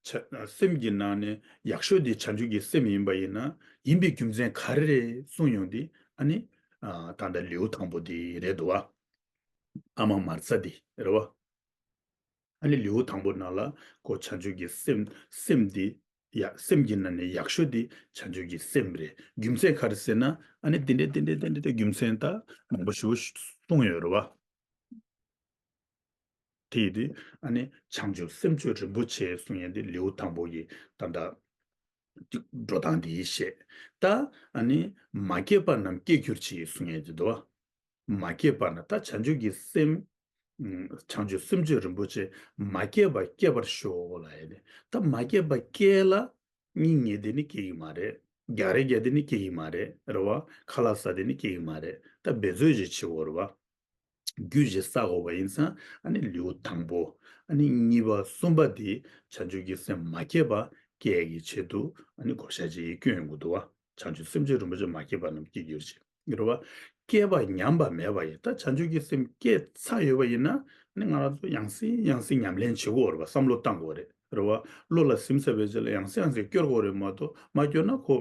བྱ་སེམས་ཀྱི་ནང་ནས་ཡག་ཤོས་དེ་བྱང་ཆུབ་ཀྱི་སེམས་ཡིན་པ་ཡིན་ན། ཡིན་པའི་རྒྱུ་མཚན་ག་རེ་རེད་གསུངས་ཡོང་དུས་ཨ་ནི། ཨ། ད་ལྟ་ལེའུ་དང་པོ་དེ་རེད་འདུག་བ། ཨ་མ་མར་ཚ་དེ་རེད་བ། ཨ་ནི་ལེའུ་དང་པོ་ནང་ལ་ཁོ་བྱང་ཆུབ་ཀྱི་སེམས་སེམས་དེ་ཡ་སེམས་ཀྱི་ནང་ནས་ཡག་ཤོས་དེ་བྱང་ཆུབ་ཀྱི་སེམས་རེད། རྒྱུ་མཚན་ག་རེ་ཟེར་ན་ཨ་ནི་དེ་འདྲས་དེ་འདྲས་དེ་འདྲས་དེ་རྒྱུ་མཚན་ད་མང་པོ་ཞེ་པོ་གསུངས་ཡོད་རེད་བ། དེ་ཡིན་དུས་ཨ་ནི་བྱང་ཆུབ་སེམས་མཆོག་རིན་པོ་ཆེ་གསུང་ཡས་དེ་ལེའུ་དང་པོ་ཡི་ད་ལྟ་འགྲོ་སྟངས་དེ་ཡི་བཤད། ད་ཨ་ནི་མ་སྐྱེས་པ་རྣམས་སྐྱེ་གྱུར་ཅིག་གསུང་ཡས་དེ་འདུག་བ། མ་སྐྱེས་པ་ན་ད་བྱང་ཆུབ་ཀྱི་སེམས། ཨ། བྱང་ཆུབ་སེམས་མཆོག་རིན་པོ་ཆེ་མ་སྐྱེས་པ་སྐྱེ་བར་ཤོག་ལབ་ཡས་དེ། ད་མ་སྐྱེས་པ་སྐྱེས་ལ། སྙིང་ཉེ་དེ་ནི་སྐྱེ་གི་མ་རེད། རྒྱག་རེས་རྒྱག་དེ་ནི་སྐྱེ་གི་མ་རེད། རེད་བ། ཁ་ལག་ཟ་དེ་ནི་སྐྱེ་གི་མ་རེད། ད་འབད་རྩོལ་ཞིག་བྱེད་དགོས་རེད་བ། རྒྱུ་ཞིག་བསགས་དགོས་པ་ཡིན་ཙང་ཨ་ནི་ལེའུ་དང་པོ། ཨ་ནི་གཉིས་པ་གསུམ་པ་དེ་བྱང་ཆུབ་ཀྱི་སེམས་མ་སྐྱེས་པ་སྐྱེ་ཡ་གི་ཆེད་དུ་ཨ་ནི་བགོ་བཤའ་ཅིག་བསྐྱོན་ཡོང་གི་འདུག་བ། བྱང་ཆུབ་སེམས་མཆོག་རིན་པོ་ཆེ་མ་སྐྱེས་པ་རྣམས་སྐྱེ་གྱུར་ཅིག་རེད་བ། སྐྱེས་པ་ཉམས་པ་མེད་པ་ཡིན། ད་བྱང་ཆུབ་ཀྱི་སེམས་སྐྱེས་ཚར་ཡོད་པ་ཡིན་ན་ཨ་ནི་ང་རང་ཚོ་ཡང་སེ་ཡང་སེ་ཉམས་ལེན་བྱེད་དགོས་རེད་བ། བསམ་བློ་བཏང་དགོས་རེད། རེད་བ། བློ་ལ་ཟིན་ཚར་བའི་རྗེས་ལ་ཡང་སེ་ཡང་སེ་སྐྱོར་དགོས་རེད་མ་གཏོགས་མ་སྐྱོར་ན་ཁོ་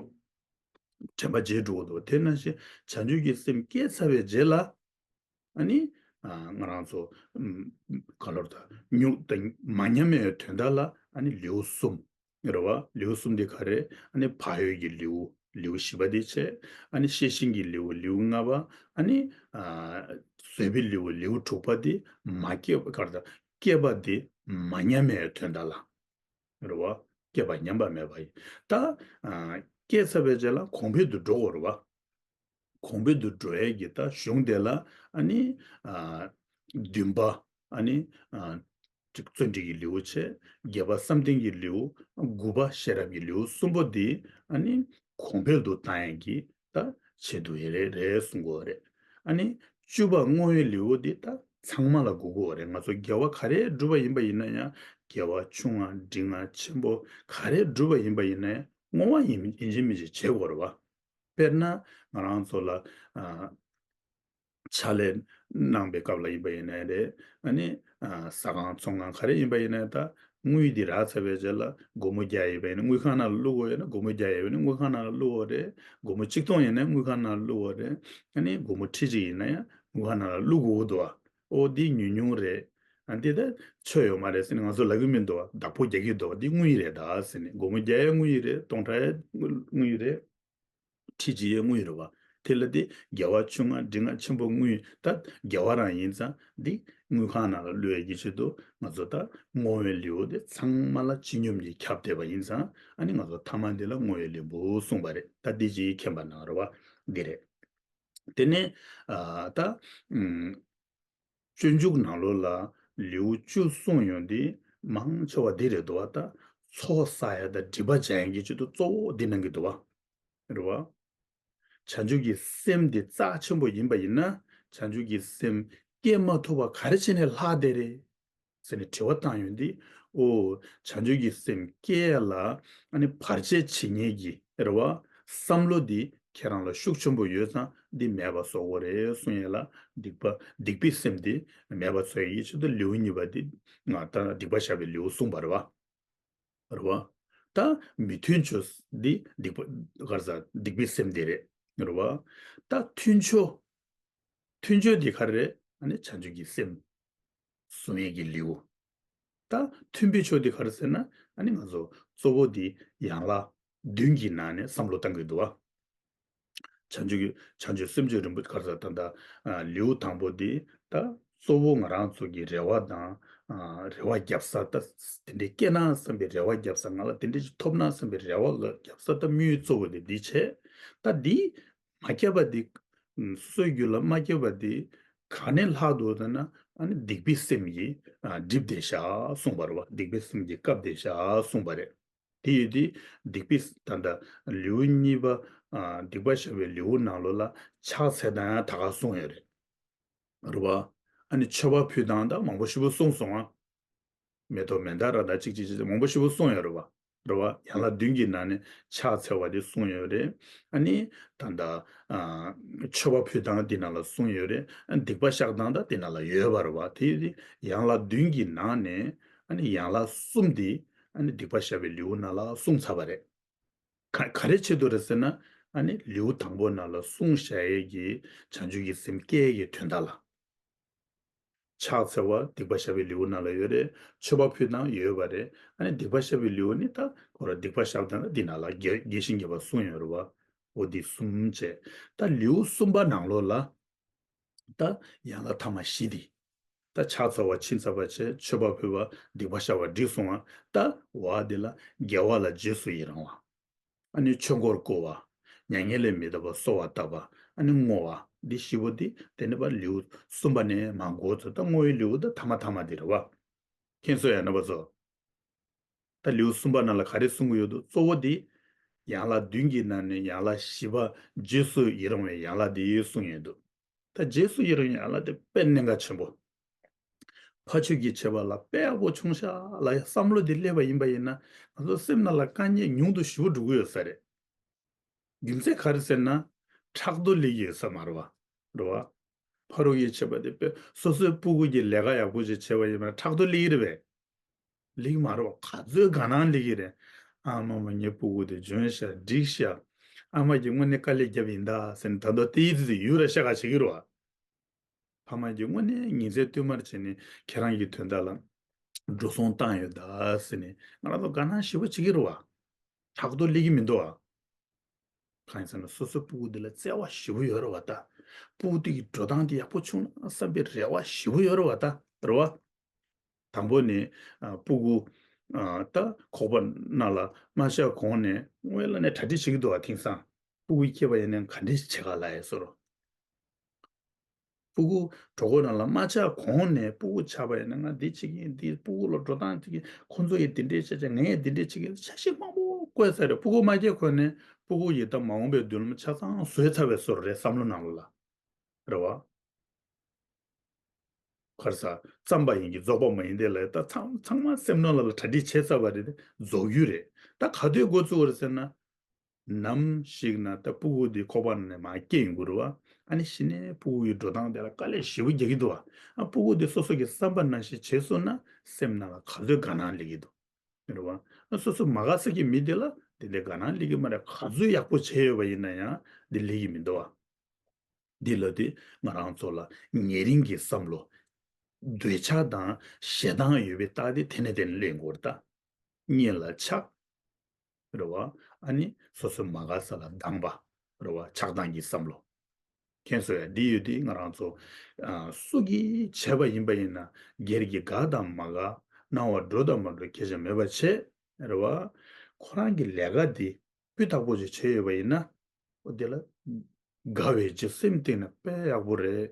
དྲན་པ་བརྗེད་འགྲོ་གི་འདུག་དེ་ནང་བཞིན་བྱང་ཆུབ་ཀྱི་སེམས་སྐྱེས་ཚར་བའི་རྗེས་ལ་ཨ་ནི། ཨ། ང་རང་ཚོ་ཨམ། ག་ལོར་ད་ཉུང་དང་མ་ཉམས་པའི་དོན་དག་ལ་ཨ་ནི་ལེའུ་གསུམ་རེད་བ། ལེའུ་གསུམ་དེ་ག་རེ། ཨ་ནི་བག་ཡོད་ཀྱི་ལེའུ་ལེའུ་བཞི་པ་དེ་བྱས། ཨ་ནི་ཤེས་བཞིན་གྱི་ལེའུ་ལེའུ་ལྔ་པ། ཨ་ནི། ཨ། བཟོད་པའི་ལེའུ་ལེའུ་དྲུག་པ་དེ་མ་སྐྱེས་པ་ག་རེ་ད་སྐྱེས་པ་དེ་མ་ཉམས་པའི་དོན་དག་ལ། རེད་བ། སྐྱེས་པ་ཉམས་པ་མེད་པ་ཡིན། ད། ཨ། སྐྱེས་ཚར་བའི་རྗེས་ལ་གོང་འཕེལ་དུ་འགྲོ་དགོས་རེད་བ། གོང་འཕེལ་དུ་འགྲོ་ཡས་ཀྱི་ད་གཞུང་དེ་ལ་ཨ་ནི། ཨ། བདུན་པ། ཨ་ནི། ཨ། གཅིག་བརྩོན་འགྲུས་ཀྱི་ལེའུ་བྱས། བརྒྱད་པ་བསམ་གཏན་གྱི་ལེའུ། དགུ་པ་ཤེས་རབ་ཀྱི་ལེའུ། གསུམ་པོ་འདི་ཨ་ནི་གོང་འཕེལ་དུ་བཏང་ཡས་ཀྱི་ད་ཆེད་དུ་ཡིན་རེད་རེད་གསུང་གི་ཡོད་རེད། ཨ་ནི་བཅུ་པ་བསྔོ་བའི་ལེའུ་འདི་ད་ཚང་མ་ལ་དགོས་ཀྱི་ཡོད་རེད། ང་ཚོ་དགེ་བ་ག་རེ་བསྒྲུབས་པ་ཡིན་པ་ཡིན་ན་ཡང་དགེ་བ་ཆུང་ང་འབྲིང་ང་ཆེན་པོ་ག་རེ་བསྒྲུབས་པ་ཡིན་པ་ཡིན་ན་ཡང་བསྔོ་བ་ཡིན་ཡིན་གཅིག་མིན་གཅིག་བྱེད་དགོས་རེད་བ། དཔེར་ན་ང་རང་ཚོ་ལ། ཨ། ཕྱག་ལས་གནང་བའི་སྐབས་ལ་ཡིན་པ་ཡིན་ནའི་རེད། ཨ་ནི། ཨ། ཟ་ཁང་ཚོང་ཁང་ག་རེ་ཡིན་པ་ཡིན་ནའི་ད་དངུལ་འདི་རག་ཚར་བའི་རྗེས་ལ་སྒོར་མོ་བརྒྱ་ཡོད་པ་ཡིན་ན་དངུལ་ཁང་ནང་ལ་བླུག་དགོས་ཡོད་ན་སྒོར་མོ་བརྒྱ་ཡོད་པ་ཡིན་ན་དངུལ་ཁང་ནང་ལ་བླུག་དགོས་རེད། སྒོར་མོ་ཆིག་སྟོང་ཡིན་ན་དངུལ་ཁང་ནང་ལ་བླུག་དགོས་རེད། ཨ་ནི་སྒོར་མོ་ཁྲི་གཅིག་ཡིན་ན་ཡང་དངུལ་ཁང་ནང་ལ་བླུག་དགོས་འདུག་བ། ཨོ་འདི་ཉུང་ཉུང་རེད། ཨ་འདི་ད་ཆོ་ཡོད་མ་རེད་ཟེར་ནས་ང་ཚོ་ལབ་ཀྱི་མི་འདུག་བ། བདག་པོ་རྒྱག་གི་འདུག་བ། འདི་དངུལ་རེད་ད་ཟེར་ནས་སྒོར་མོ་བརྒྱ་ཡང་དངུལ་རེད། སྟོང་ཕྲག་ཡང་དངུལ་རེད། ཁྲི་གཅིག་ཡང་དངུལ་རེད་བ། དེ་ལ་དེ་དགེ་བ་ཆུང་ང་འབྲིང་ང་ཆེན་པོ་དངུལ་ད་དགེ་བ་རང་ཡིན་ཙང་འདི་དངུལ་ཁང་ནང་ལ་བླུག་ཡས་ཀྱི་ཆེད་དུ་ང་ཚོ་ད་བསྔོ་བའི་ལེའུ་དེ་ཚང་མ་ལ་སྤྱི་སྙོམས་ཀྱིས་ཁྱབ་བསྡད་པ་ཡིན་ཙང་ཨ་ནི་ང་ཚོ་ཐ་མ་འདི་ལ་བསྔོ་བའི་ལེའུ་གསུངས་པ་རེད། ད་འདི་ཅིག་མཁྱེན་པ་གནང་རོགས་བ། འདི་རེད། དེ་ནས་ཨ་ད་ཨུམ། སྤྱོད་འཇུག་ནང་ལོགས་ལ་ལེའུ་བཅུ་གསུངས་ཡོང་དུས་མང་ཆེ་བ་འདི་རེད་འདུག་བ། ད་ཚོགས་བསགས་ཡ་དང་སྒྲིབ་པ་སྦྱང་ཡ་གི་ཆེད་དུ་གཙོ་བོ་འདི་གནང་གི་འདུག་བ། རེད་བ། བྱང་ཆུབ་ཀྱི་སེམས་འདི་རྩ་ཆེན་པོ་ཡིན་པ་ཡིན་ན་བྱང་ཆུབ་ཀྱི་སེམས་སྐྱེ་མ་ཐུབ་པ་ག་རེ་བྱས་ནས་ལྷག་བསྡད་རེད་ཟེར་ནས་དྲི་བ་བཏང་ཡོང་དུས། ཨོ། བྱང་ཆུབ་ཀྱི་སེམས་སྐྱེ་ཡ་ལ་ཨ་ནི་བར་ཆད་བྱེད་མཁན་གྱི་རེད་བ། བསམ་བློ་འདི་ཁྱེད་རང་ལ་ཤུགས་ཆེན་པོ་ཡོད་ཙང་འདི་མེད་པ་བཟོ་དགོས་རེད་གསུང་ཡ་ལ་སྡིག་པ་སྡིག་པའི་སེམས་འདི་མེད་པ་བཟོ་ཡ་ཡི་ཆེད་དུ་ལེའུ་གཉིས་པ་འདི་ང་ད་སྡིག་པ་བཤགས་པའི་ལེའུ་གསུངས་པ་རེད་བ། རེད་བ། ད་མི་མཐུན་ཕྱོགས་འདི་སྡིག་པ་ག་རེ་ཟ་སྡིག་པའི་སེམས་འདི་རེད། རེད་བ། ད་མཐུན་ཕྱོགས། མཐུན་ཕྱོགས་འདི་ག་རེ་རེད། ཨ་ནི་བྱང་ཆུབ་ཀྱི་སེམས། གསུང་ཡས་ཀྱི་ལེའུ། ད་མཐུན་པའི་ཕྱོགས་འདི་ག་རེ་ཟེར་ན་ཨ་ནི་ང་ཚོ་གཙོ་བོ་འདི་ཡན་ལག་བདུན་གྱི་ནང་ནས་བསམ་བློ་བཏང་གི་འདུག་བ། བྱང་ཆུབ་ཀྱི་བྱང་ཆུབ་སེམས་མཆོག་རིན་པོ་ག་རེ་ཟེར་ད་ལྟ་ཨ་ལེའུ་དང་པོ་འདི་ད་གཙོ་བོ་ང་རང་ཚོ་གི་རེ་བ་དང་ཨ་རེ་བ་བརྒྱབ་ས་ད་དེ་འདྲའི་སྐྱེ་ན་བསམ་པའི་རེ་བ་བརྒྱབ་ས་ང་ལ་དེ་འདྲའི་ཅིག་ཐོབ་ན་བསམ་པའི་རེ་བ་ལ་བརྒྱབ་ས་ད་དམིགས་ཡུལ་གཙོ་བོ་དེ་འདི་བྱས། ད་འདི་མ་སྐྱེས་པ་འདི། སོ་སོའི་རྒྱུད་ལ་མ་སྐྱེས་པ་འདི་ག་ནས་ལྷག་འདུག་ཟེར་ན་ཨ་ནི་སྡིག་པའི་སེམས་ཀྱིས་ཨ་བསྒྲིབས་བསྡད་བཞག་གསུངས་པ་རེད་བ། སྡིག་པའི་སེམས་ཀྱིས་བཀབ་བསྡད་བཞག་གསུངས་པ་རེད། དེ་ཡོད་དུས་སྡིག་པའི་ད་ལྟ་ལེའུ་གཉིས་པ་ ཨ་སྡིག་པ་བཤགས་པའི་ལེའུ་ནང་ལོགས་ལ་ཕྱག་འཚལ་སྟངས་ཡང་ད་ག་གསུངས་ཡོད་རེད། རེད་བ། ཨ་ནི་མཆོད་པ་ཕུལ་སྟངས་ད་མང་པོ་ཞེ་པོ་གསུངས་སོང་ཨ། མེ་ཏོག་མན་དཱ་ར་དང་གཅིག་གཅིག་གཅིག་མང་པོ་ཞེ་པོ་གསུངས་ཡོད་རེད་བ། རེད་བ། ཡན་ལག་བདུན་གྱི་ནང་ནས་ཕྱག་འཚལ་བ་དེ་གསུངས་ཡོད་རེད། ཨ་ནི་ད་ལྟ་ཨ་མཆོད་པ་ཕུལ་སྟངས་དེ་ནང་ལ་གསུངས་ཡོད་རེད། ཨ་སྡིག་པ་བཤགས་སྟངས་ད་དེ་ནང་ལ་ཡོད་པ་རེད་བ། དེ་ཡང་ཡན་ལག་བདུན་གྱི་ནང་ནས་ཨ་ནི་ཡན་ལག་གསུམ་དེ་ཨ་ནི་སྡིག་པ་བཤགས་པའི་ལེའུ་ནང་ལ་གསུངས་ཚར་བ་རེད། ག་ག་རེ་ཆེད་དུ་རེད་ཟེར་ན། ཨ་ནི་ལེའུ་དང་པོ་ནང་ལ་གསུངས་བཞག་ཡས་ཀྱི་བྱང་ཆུབ་ཀྱི་སེམས་སྐྱེ་ཡས་ཀྱི་དོན་དག་ལ། ཕྱག་འཚལ་བ་སྡིག་པ་བཤགས་པའི་ལེའུ་ནང་ལ་ཡོད་རེད། མཆོད་པ་ཕུལ་སྟངས་ཡོད་པ་རེད། ཨ་ནི་སྡིག་པ་བཤགས་པའི་ལེའུ་ནི་ད་ཁོ་ར་སྡིག་པ་བཤགས་སྟངས་ལ་འདི་ནང་ལ་རྒྱས་རྒྱས་ཤིང་རྒྱས་པ་གསུངས་ཡོད་རེད་བ། འོ་འདི་གསུམ་བྱས། ད་ལེའུ་གསུམ་པ་ནང་ལོགས་ལ། ད་ཡན་ལག་ཐ་མ་བཞི་འདི། ད་ཕྱག་འཚལ་བ་ཕྱིན་ཚར་བ་བྱས། མཆོད་པ་ཕུལ་བ་སྡིག་པ་བཤགས་པ་འགྲིག་སོང་བ། ད་འོ་འདི་ལ་དགེ་བ་ལ་རྗེས་སུ་ཡི་རང་བ། ཨ་ནི་ཆོས་འཁོར་བསྐོར་བ། མྱ་ངན་ལས་མི་འདའ་བར་གསོལ་བ་བཏབ་པ། ཨ་ནི་བསྔོ་བ། འདི་བཞི་པོ་འདི་དེ་ནི་པ་ལེའུ་གསུམ་པ་ནས་མར་འགོ་ཚུགས། ད་བསྔོ་བའི་ལེའུ་ད་ཐ་མ་ཐ་མ་འདི་རེད་བ། མཁྱེན་སོང་ཡ་རྣམ་པ་ཚོ། ད་ལེའུ་གསུམ་པ་ནང་ལ་ག་རེ་གསུང་གི་ཡོད་འདུག་གཙོ་བོ་འདི་ཡན་ལག་བདུན་གྱི་ནང་ནས་ཡན་ལག་བཞི་པ་རྗེས་སུ་ཡི་རང་བའི་ཡན་ལག་འདི་གསུང་ཡོད་འདུག་ད་རྗེས་སུ་ཡི་རང་ཡན་ལག་དེ་དཔེ་གནད་འགག་ཆེན་པོ། ཕ་ཆོས་ཀྱི་བྱེད་པ་ལ་དཔེ་ཡག་པོ་བྱུང་ཤག་ལབ་ཡ་བསམ་བློ་འདི་སླེབས་པ་ཡིན་པ་ཡིན་ན། ང་ཚོ་སེམས་ནང་ལ་དཀའ་ངལ་ཉུང་དུ་ཞེ་པོ་འགྲོ་གི་ཡོད་ས་རེད། རྒྱུ་མཚན་ག་རེ་ཟེར་ན། ཕྲག་དོག་སླེབས་ཀྱི་ཡོད་ས་མ་རེད་བ། རེད་བ། ཕ་རོལ་གྱི་བྱེད་པ་དེ་དཔེ་སོ་སོའི་སྤུ་གུ་གི་ལས་ཀ་ཡག་པོ་ཞིག་བྱས་པ་ཡིན་པ་ན་ཕྲག་དོག་སླེབས་ཀྱི་རེད་པས། ལེགས་མ་རེད་བ། ག་ཚོད་དགའ་སྣང་སླེབས་ཀྱི་རེད། ཨ་མ་མ་ངའི་སྤུ་གུ་དེ་འཇོན་ཤག་འགྲིག་ཤག་ཨ་མ་གིས་དངོས་གནས་དཀའ་ལས་བརྒྱབ་ཡིན་ད་ཟེར་ནས་ད་དུང་དེའི་ཚེ་ཚེ་ཡུལ་ར་ཤ་ཁ་བྱེད་ཀྱི་རེད་བ། ཕ་མ་གིས་དངོས་གནས་ཉིན་མཚན་བསྟུད་མར་བྱས་ནས་ཁྱེད་རང་གི་དོན་དག་ལ་འགྲོ་སོང་བཏང་ཡོད་ད་ཟེར་ནས་ང་རང་ཚོ་དགའ་སྣང་ཞེ་པོ་བྱེད་ཀྱི་རེད་བ། ཕྲག་དོག་སླེབས་ཀྱི་མི་འདུག་བ། གང་ཡིན་ཟེར་ན་སོ་སོའི་སྤུ་གུ་འདི་ལ་བརྩེ་བ་ཞེ་པོ་ཡོད་རེད་བ་ད། སྤུ་གུ་འདི་གི་འགྲོ་སྟངས་འདི་ཡག་པོ་བྱུང་ན་བསམ་པའི་རེ་བ་ཞེ་པོ་ཡོད་རེད་བ་ད། རེད་བ། དང་པོ་ནི། ཨ་སྤུ་གུ། ཨ་ད་ཁོག་པ་ནང་ལ་མ་ཆགས་གོང་ནས་སྔོན་ལ་ནས་གྲ་སྒྲིག་བྱེད་ཀྱི་འདུག་བ། དེང་སང་སྤུ་གུ་སྐྱེས་པ་ཡིན་ནའི་ག་འདྲས་བྱེད་ག་ལ་ཡ་སོ་རོ། སྤུ་གུ་གྲོད་ཁོག་ནང་ལ་མ་ཆགས་གོང་ནས་སྤུ་གུ་ཆགས་པ་ཡིན་ན་ང་འདི་བྱེད་ཀྱི་ཡིན། འདི་སྤུ་གུ་ལ་འགྲོ་སྟངས་བྱེད་ཀྱི་ཁོང་ཚོ་ཡིས་འདི་འདྲས་བྱས་བྱས་ངས་འདི་འདྲས་བྱེད་ཀྱི་འཆར་གཞི་མང་པོ་བཀོད་ཚར་རེད། སྤུ་གུ་མ་སྐྱེས་གོང་ནས་སྤུ་གུ་ཡིས་ད་མ་འོངས་པའི་མདུན་ལམ་ཆ་ཚང་བཟོས་ཚར་བའི་བཟོ་འདྲ་རེད་བསམ་བློ་ནང་ལོགས་ལ། རེད་བ། ཁར་ས་བརྩམས་པ་ཡིན་གྱི་རྫོགས་པ་མ་ཡིན་ཏེ་ལ་ད་ཚང་ཚང་མ་སེམས་ནང་ལ་ལ་གྲ་སྒྲིག་བྱས་ཚར་བ་རེད་དེ་རྫོགས་རྒྱུ་རེད། ད་ག་དུས་འགོ་བཙུགས་པ་རེད་ཟེར་ན། ནམ་ཞིག་ན་ད་སྤུ་གུ་འདི་ཁོག་པ་ནས་མར་སྐྱེ་ཡོང་གི་རེད་བ། ཨ་ནི་གཞི་ནས་སྤུ་གུ་ཡི་འགྲོ་སྟངས་དེ་ལ་དཀའ་ལས་ཞེ་པོ་རྒྱག་གི་འདུག་བ། ཨ་སྤུ་གུ་འདི་སོ་སོ་གི་བསམ་པ་ནང་བཞིན་བྱས་སོང་ན་སེམས་ནང་ལ་ག་ཚོད་དགའ་སྣང་སླེབས་ཀྱི་འདུག་རེད་བ། ཨ་སོ་སོ་མ་དགའ་ས་ཀྱི་མི་དེ་ལ་དེ་འདྲའི་དགའ་སྣང་སླེབས་ཀྱི་མ་རེད། ག་ཚོད་ཡག་པོ་བྱས་ཡོད་པ་ཡིན་ན་ཡང་འདི་སླེབས་ཀྱི་མི་འདུག་བ། འདི་ལ་དེ་ང་རང་ཚོ་ལ་ཉེ་རིང་གི་བསམ་བློ། འདོད་ཆགས་དང་ཞེ་སྡང་ཡོད་པའི་རྟགས་དེ་དེ་ནས་དེ་ནས་སླེབས་དགོས་རེད་ད། གཉེན་ལ་ཆགས། རེད་བ། ཨ་ནི་སོ་སོའི་མ་དགའ་ས་ལ་སྡང་བ། རེད་བ། ཆགས་སྡང་གི་བསམ་བློ། མཁྱེན་སོང་ཡ། འདི་ཡོད་དུས་ང་རང་ཚོ་ཨ་སུ་གིས་བྱས་པ་ཡིན་པ་ཡིན་ན་སྒེར་གྱི་དགའ་དང་མ་དགའ། སྣང་བ་འགྲོ་དང་མ་འགྲོ་སྐད་ཆ་མེད་པ་བྱས། རེད་བ། ཁོ་རང་གི་ལས་ཀ་འདི་སྤུས་དག་པོ་ཞིག་བྱས་ཡོད་པ་ཡིན་ན། འོ་དེ་ལ་དགའ་བའི་རྗེས་སེམས་གཏིང་ནས་དཔེ་ཡག་པོ་རེད།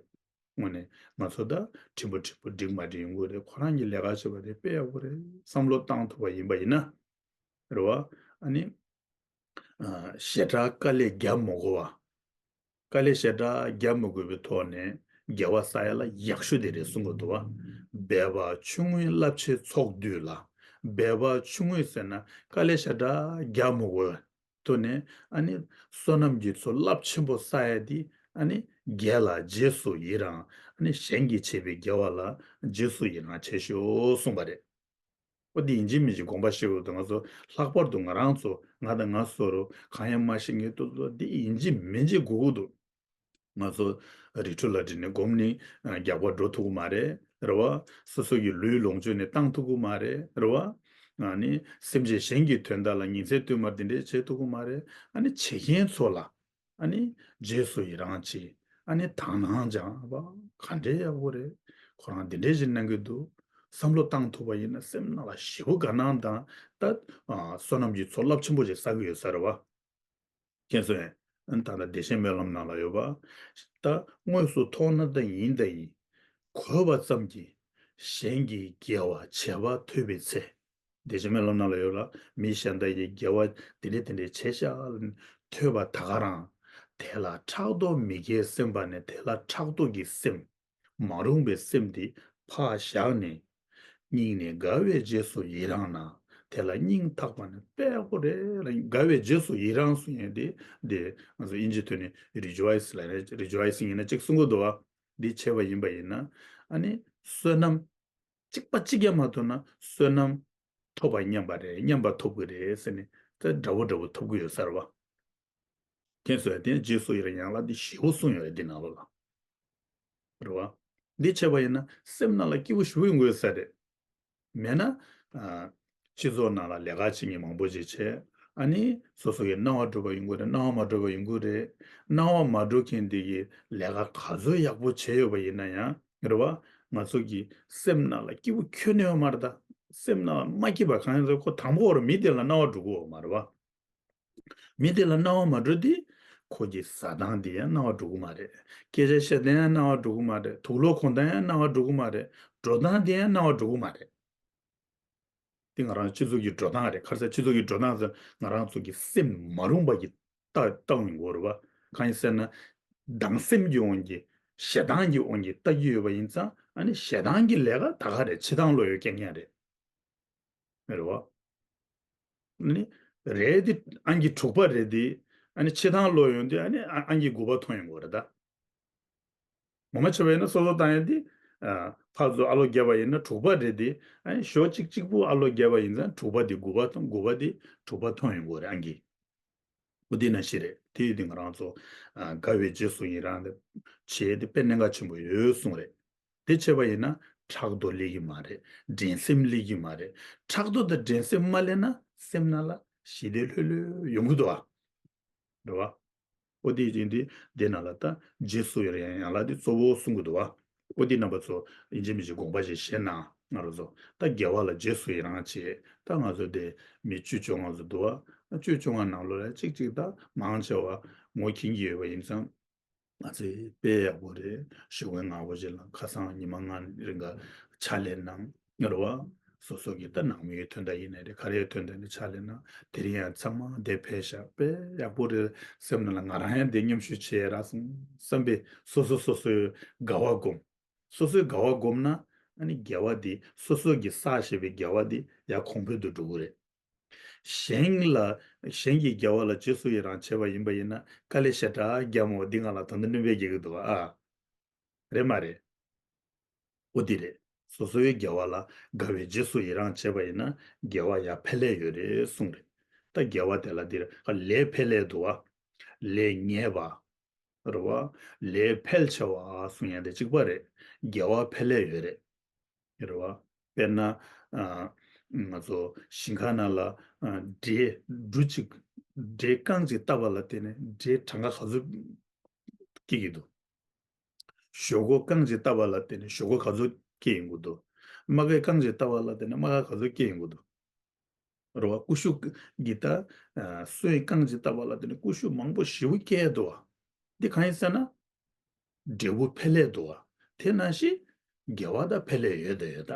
དངོས་གནས་ང་ཚོ་ད་ཕྲན་བུ་ཕྲན་བུ་འགྲིག་མ་འགྲིག་ཡོང་གི་རེད། ཁོ་རང་གི་ལས་ཀ་བྱེད་པ་དེ་དཔེ་ཡག་པོ་རེད་བསམ་བློ་བཏང་ཐུབ་པ་ཡིན་པ་ཡིན་ན། རེད་བ། ཨ་ནི། ཨ་ཞེ་དྲག་དཀའ་ལས་རྒྱག་མི་དགོས་པ། དཀའ་ལས་ཞེ་དྲག་རྒྱག་མི་དགོས་པའི་ཐོག་ནས་དགེ་བ་བསགས་ཡ་ལ་ཡག་ཤོས་དེ་རེད་གསུང་གི་འདུག་བ། འབད་པ་ཆུང་ངུས་རླབས་ཆེན་ཚོགས་བསྡུས་ལ། འབད་པ་ཆུང་ངུས་ཟེར་ན་དཀའ་ལས་ཞེ་དྲག་རྒྱག་མི་དགོས་པའི་ཐོག་ནས། ཨ་ནི་བསོད་ནམས་ཀྱི་ཚོགས་རླབས་ཆེན་པོ་བསགས་ཡ་དེ། ཨ་ནི་དགེ་ལ་རྗེས་སུ་ཡི་རང་། ཨ་ནི་གཞན་གྱིས་བྱས་པའི་དགེ་བ་ལ་རྗེས་སུ་ཡི་རང་བྱེད་ཤོག་གསུངས་པ་རེད། འོ་འདི་ཡིན་གཅིག་མིན་གཅིག་དགོངས་པ་བཞེས་དགོས་འདུག་ང་ཚོ་ལྷག་པར་དུ་ང་རང་ཚོ་ང་དང་ང་སོ་རུ་གང་ཡང་མ་ཤེས་མཁན་དེ་ཚོ་འདི་ཡིན་གཅིག་མིན་གཅིག་དགོས་ཀྱི་འདུག་ང་ཚོ་རི་ཁྲོད་ལ་འགྲིལ་ནས་སྒོམ་ནི་རྒྱག་པར་འགྲོ་ཐུབ་ཀྱི་མ་རེད། རེད་བ། སོ་སོ་གི་ལུས་ལོངས་སྤྱོད་ནི་བཏང་ཐུབ་ཀྱི་མ་རེད། རེད་བ། ཨ་ནི་སེམས་ཅན་གཞན་གྱི་དོན་དག་ལ་ཉིན་མཚན་བསྟུད་མར་འདི་འདྲས་བྱེད་ཐུབ་ཀྱི་མ་རེད། ཨ་ནི་བྱེད་མཁན་ཚོ་ལ། ཨ་ནི་རྗེས་སུ་ཡི་རང་བྱེད། ཨ་ནི་དག་སྣང་སྦྱང་བ་ག་འདྲའི་ཡག་པོ་རེད། ཁོ་རང་འདི་འདྲའི་ཞིག་གནང་གི་འདུག་བསམ་བློ་བཏང་ཐུབ་པ་ཡིན་ན་སེམས་ནང་ལ་ཞེ་པོ་དགའ་སྣང་དང་། ད་ཨ་བསོད་ནམས་ཀྱི་ཚོགས་རླབས་ཆེན་པོ་ཞིག་བསགས་ཀྱི་ཡོད་ས་རེད་བ། མཁྱེན་སོང་ངས། ཨ་ནི་ད་ལྟ་བདེ་ཆེན་སྨོན་ལམ་ནང་ལ་ཡོད་པ། ད་དངོས་སུ་མཐོང་ན་ད་ཡིན་ད་ཡིན། གོས་པ་ཙམ་གྱིས་གཞན་གྱི་དགེ་བ་བྱས་པ་ཐོས་པའི་ཚེ། བདེ་ཆེན་སྨོན་ལམ་ནང་ལ་ཡོད་ལ། མི་གཞན་དག་གིས་དགེ་བ་དེ་འདྲས་དེ་འདྲས་བྱས་ཤག་ལ་ནི་ ཐོས་པ་ད་ག་རང་། དེ་ལ་ཕྲག་དོག་མི་སྐྱེ་སེམས་པ་ནས། དེ་ལ་ཕྲག་དོག་གི་སེམས། མ་རུངས་པའི་སེམས་དེ་ཕར་བཞག་ནས། སྙིང་ནས་དགའ་བའི་རྗེས་སུ་ཡི་རང་ན། དེ་ལ་སྙིང་ཐག་པ་ནས། དཔེ་ཡག་པོ་རེད་ལ། དགའ་བའི་རྗེས་སུ་ཡི་རང་གསུང་ཡས་དེ། དེ་ང་ཚོ་དབྱིན་ཇིའི་ཐོག་ནས་རི་ཇོའི་སི་ལབ་ནས། རི་ཇོའི་སི་ཡིན་ན་གཅིག་གསུང་གི་འདུག་བ། འདི་བྱས་པ་ཡིན་པ་ཡིན་ན། ཨ་ནི་བསོད་ནམས་གཅིག་པ་གཅིག་ཀྱང་མ་ཐོབ་ན་བསོད་ནམས་ཐོབ་པ་མཉམ་པ་རེད། མཉམ་པ་ཐོབ་གི་རེད་ཟེར་ནས། ད་འདྲ་བོ་འདྲ་བོ་ཐོབ་གི་ཡོད་ས་རེད་བ། དེ་ཚོ་ཡང་དེ་རྗེས་སུ་ཡི་རང་ཡན་ལག་འདི་ཞེ་པོ་གསུངས་ཡོད་རེད། འདི་ནང་ལོགས་ལ། རེད་བ། འདི་བྱས་པ་ཡིན་ན་སེམས་ནང་ལ་སྐྱིད་པོ་ཞེ་པོ་ཡོང་གི་ཡོད་ས་རེད། མེད་ན། ཨ། སྤྱི་ཚོགས་ནང་ལ་ལས་ཀ་བྱེད་མཁན་མང་པོ་ཅིག་བྱས། ཨ་ནི་སོ་སོ་གི་སྣང་བ་འགྲོ་བ་ཡོང་གི་རེད། སྣང་བ་མ་འགྲོ་བ་ཡོང་གི་རེད། སྣང་བ་མ་འགྲོ་མཁན་དེ་གི་ལས་ཀ་ག་ཚོད་ཡག་པོ་བྱས་ཡོད་པ་ཡིན་ན་ཡང་། རེད་བ། ང་ཚོ་གི་སེམས་ནང་ལ་སྐྱིད་པོ་ཁྱོན་ནས་ཡོད་མ་རེད་ད། སེམས་ནང་ལ་མ་སྐྱིད་པ་གང་ཡིན་ཟེར། ཁོ་དང་པོ་བར་མི་དེ་ལ་སྣང་བ་འགྲོ་གི་ཡོད་མ་རེད་བ། མི་དེ་ལ་སྣང་བ་མ་འགྲོ་དུས། ཁོ་གི་ཟ་སྟངས་དེ་ཡང་སྣང་བ་འགྲོ་གི་མ་རེད། སྐད་ཆ་བཤད་སྟངས་ཡང་སྣང་བ་འགྲོ་གི་མ་རེད། དུག་ལོག་གོན་སྟངས་ཡང་སྣང་བ་འགྲོ་གི་མ་རེད། འགྲོ་སྟངས་དེ་ཡང་སྣང་བ་འགྲོ་གི་མ་རེད། དེ་ང་རང་སྤྱི་ཚོགས་ཀྱི་འགྲོ་སྟངས་རེད། ག་རེ་ཟེར། སྤྱི་ཚོགས་ཀྱི་འགྲོ་སྟངས་ཟེར། ང་རང་ཚོ་གི་སེམས་མ་རུངས་པ་གི་ལྟ་སྟངས་ཡིན་དགོས་རེད་བ། གང་ཡིན་ཟེར་ན། སྡང་སེམས་ཀྱི་དབང་གིས། ཞེ་སྡང་གི་དབང་གིས་ལྟ་གི་ཡོད་པ་ཡིན་ཙང་། ཨ་ནི་ཞེ་སྡང་གི་ལས་ཀ་ད་ག་རེད། ཕྱི་ཐང་ལོག་ཡོད་རྐྱང་རྐྱང་རེད། རེད་བ། ནི། རེད་དེ། ཨང་ཀི་དྲུག་པ་རེད་དེ། ཨ་ནི་ཕྱི་ཐང་ལོག་ཡོང་དུས། ཨ་ནི་ཨ། ཨང་ཀི་དགུ་པ་མཐོང་ཡོང་གི་རེད་ད། ངོ་མ་བྱས་པ་ཡིན་ན་སོ་སོ་བཏང་ཡོང་དུས། ཨ། ཕར་ཚུར་ཨ་ལོ་བརྒྱབ་པ་ཡིན་ན་དྲུག་པ་རེད་དེ། ཨ་ནི་ཞོ་གཅིག་གཅིག་པུ་ཨ་ལོ་བརྒྱབ་པ་ཡིན་ཙང་། དྲུག་པ་དེ་དགུ་པ་མཐོང་། དགུ་པ་དེ་དྲུག་པ་མཐོང་ཡོང་གི་རེད། ཨང་ཀི། འོ་དེ་ནང་བཞིན་རེད། དེ་ཡིན་དུས་ང་རང་ཚོ། ཨ། དགའ་བའི་རྗེས་སུ་ཡི་རང་དེ་བྱེད་ཡས་དེ་དཔེ་གནད་འགག་ཆེན་པོ་ཡོད་གསུངས་རེད། དེ་བྱས་པ་ཡིན་ན་ཕྲག་དོག་སླེབས་ཀྱི་མ་རེད། འགྲན་སེམས་སླེབས་ཀྱི་མ་རེད། ཕྲག་དོག་དང་འགྲན་སེམས་མ་སླེབས་ན་སེམས་ནང་ལ་ཞི་བདེ་ལྷོད་ལྷོད་ཡོང་གི་འདུག་ཨ། རེད་བ། འོ་དེ་ཡིན་དུས་དེ་ནང་ལ་ད་རྗེས་སུ་ཡི་རང་ཡན་ལག་དེ་གཙོ་བོ་གསུང་གི་འདུག་བ། འོ་དེ་རྣམ་པ་ཚོ་ཡིན་གཅིག་མིན་གཅིག་དགོངས་པ་ཞིག་བཞེས་གནང་། ང་རང་ཚོ་ད་དགེ་བ་ལ་རྗེས་སུ་ཡི་རང་བྱེད། ད་ང་ཚོ་དེ་མི་བཅུ་བཅོ་ལྔ་ཚོ་འདུག་བ། བཅུ་བཅོ་ལྔ་ནང་ལོགས་ལ་གཅིག་གཅིག་ད་མང་ཆེ་བ་ངོ་མཁྱེན་གྱི་ཡོད་པ་ཡིན་ཙང་། ང་ཚོས་དཔེ་ཡག་པོ་རེད། ཞོགས་པ་སྔ་པོ་ཅིག་ལ་ཁ་སང་ཉི་མ་ལྔ་རིང་ག་ཕྱག་ལས་གནང་། རེད་བ། སོ་སོ་གི་ད་ནང་མིའི་དོན་དག་ཡིན་ནའི་རེད། ག་རེའི་དོན་དག་ནས་ཕྱག་ལས་གནང་། དེ་རིང་ཡང་ཚང་མ་འདིར་ཕེབས་ཤག་དཔེ་ཡག་པོ་རེད། སེམས་ནང་ལ་ང་རང་ཡང་འདིར་མཉམ་ཞུགས་བྱེད་རག་སོང་བསམ་པའི་སོ་སོ་སོ་སོའི་དགའ་བ་སྒོམ། སོ་སོའི་དགའ་བ་སྒོམ་ན། ཨ་ནི་དགེ་བ་འདི། སོ་སོ་གིས་བསགས་བཞག་པའི་དགེ་བ་འདི་ཡར་གོང་འཕེལ་དུ་འགྲོ་གི་རེད། གཞན་ལ། གཞན་གྱི་དགེ་བ་ལ་རྗེས་སུ་ཡི་རང་བྱས་པ་ཡིན་པ་ཡིན་ན། དཀའ་ལས་ཞེ་དྲག་རྒྱག་མོ། འདི་ང་ལ་ད་ལྟ་སྣོན་པ་རྒྱག་གི་འདུག་ཨ། རེད་མ་རེད། འོ་དེ་རེད། སོ་སོའི་དགེ་བ་ལ་དགའ་བའི་རྗེས་སུ་ཡི་རང་བྱས་པ་ཡིན་ན། དགེ་བ་ཡར་འཕེལ་ལས་ཡོད་རེད་གསུངས་རེད། ད་དགེ་བ་དེ་ལ་འདིར་ལས་འཕེལ་ལས་འདུག་བ། ལས་ཉེས་པ། རེད་བ། ལས་འཕེལ་ཆེ་བ་གསུང་ཡ་དེ་གཅིག་པ་རེད། དགེ་བ་འཕེལ་ལས་ཡོད་རེད། རེད་བ། དཔེར་ན། ཨ། ང་ཚོ་ཞིང་ཁ་ནང་ལ། ཨ། འབྲས་འབྲུ་གཅིག་འབྲས་རྐང་གཅིག་བཏབ་པ་ལ་བརྟེན་ནས་འབྲས་གྲངས་ཀ་ག་ཚོད་སྐྱེ་གི་འདུག་ཞོག་ཁོག་རྐང་གཅིག་བཏབ་པ་ལ་བརྟེན་ནས་ཞོག་ཁོག་ག་ཚོད་སྐྱེ་ཡོང་གི་འདུག་རྨ་ཁ་རྐང་གཅིག་བཏབ་པ་ལ་བརྟེན་ནས་རྨ་ཁ་ག་ཚོད་སྐྱེ་ཡོང་གི་འདུག་རེད་བ། ཀུ་ཤུ་གི་ད། ཨ། སོན་རྐང་གཅིག་བཏབ་པ་ལ་བརྟེན་ནས་ཀུ་ཤུ་མང་པོ་ཞེ་པོ་སྐྱེ་འདུག་བ། འདི་གང་ཡིན་ཟེར་ན། འབྲས་བུ་འཕེལ་ལས་འདུག་བ། དེ་ནང་བཞིན་དགེ་བ་ད་འཕེལ་ལས་ཡོད་དང་ཡོད་ད།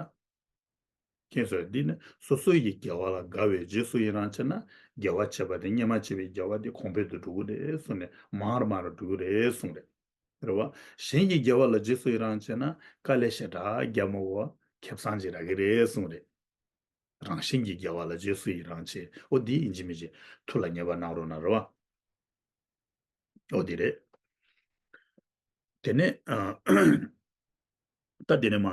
མཁྱེན་སོང་། འདི་ནི་སོ་སོའི་གི་དགེ་བ་ལ་དགའ་བའི་རྗེས་སུ་ཡི་རང་བྱས་ན། དགེ་བ་བྱས་པ་དེ། སྔོན་མ་བྱས་པའི་དགེ་བ་དེ་གོང་འཕེལ་དུ་འགྲོ་གི་རེད་གསུངས་ནས། མང་རུ་མང་རུ་འགྲོ་གི་རེད་གསུངས་རེད། རེད་བ། གཞན་གྱི་དགེ་བ་ལ་རྗེས་སུ་ཡི་རང་བྱས་ན། དཀའ་ལས་ཞེ་དྲག་རྒྱག་མ་དགོས་པ། ཁེ་བཟང་ཅིག་རག་གི་རེད་གསུངས་རེད། རང་གཞན་གྱི་དགེ་བ་ལ་རྗེས་སུ་ཡི་རང་བྱེད། འོ་འདི་ཡིན་གཅིག་མིན་གཅིག་ཐུགས་ལ་ངེས་པ་གནང་རོགས་གནང་། རེད་བ། འོ་དེ་རེད། དེ་ནས། ཨ། ད་དེ་ནས་མ་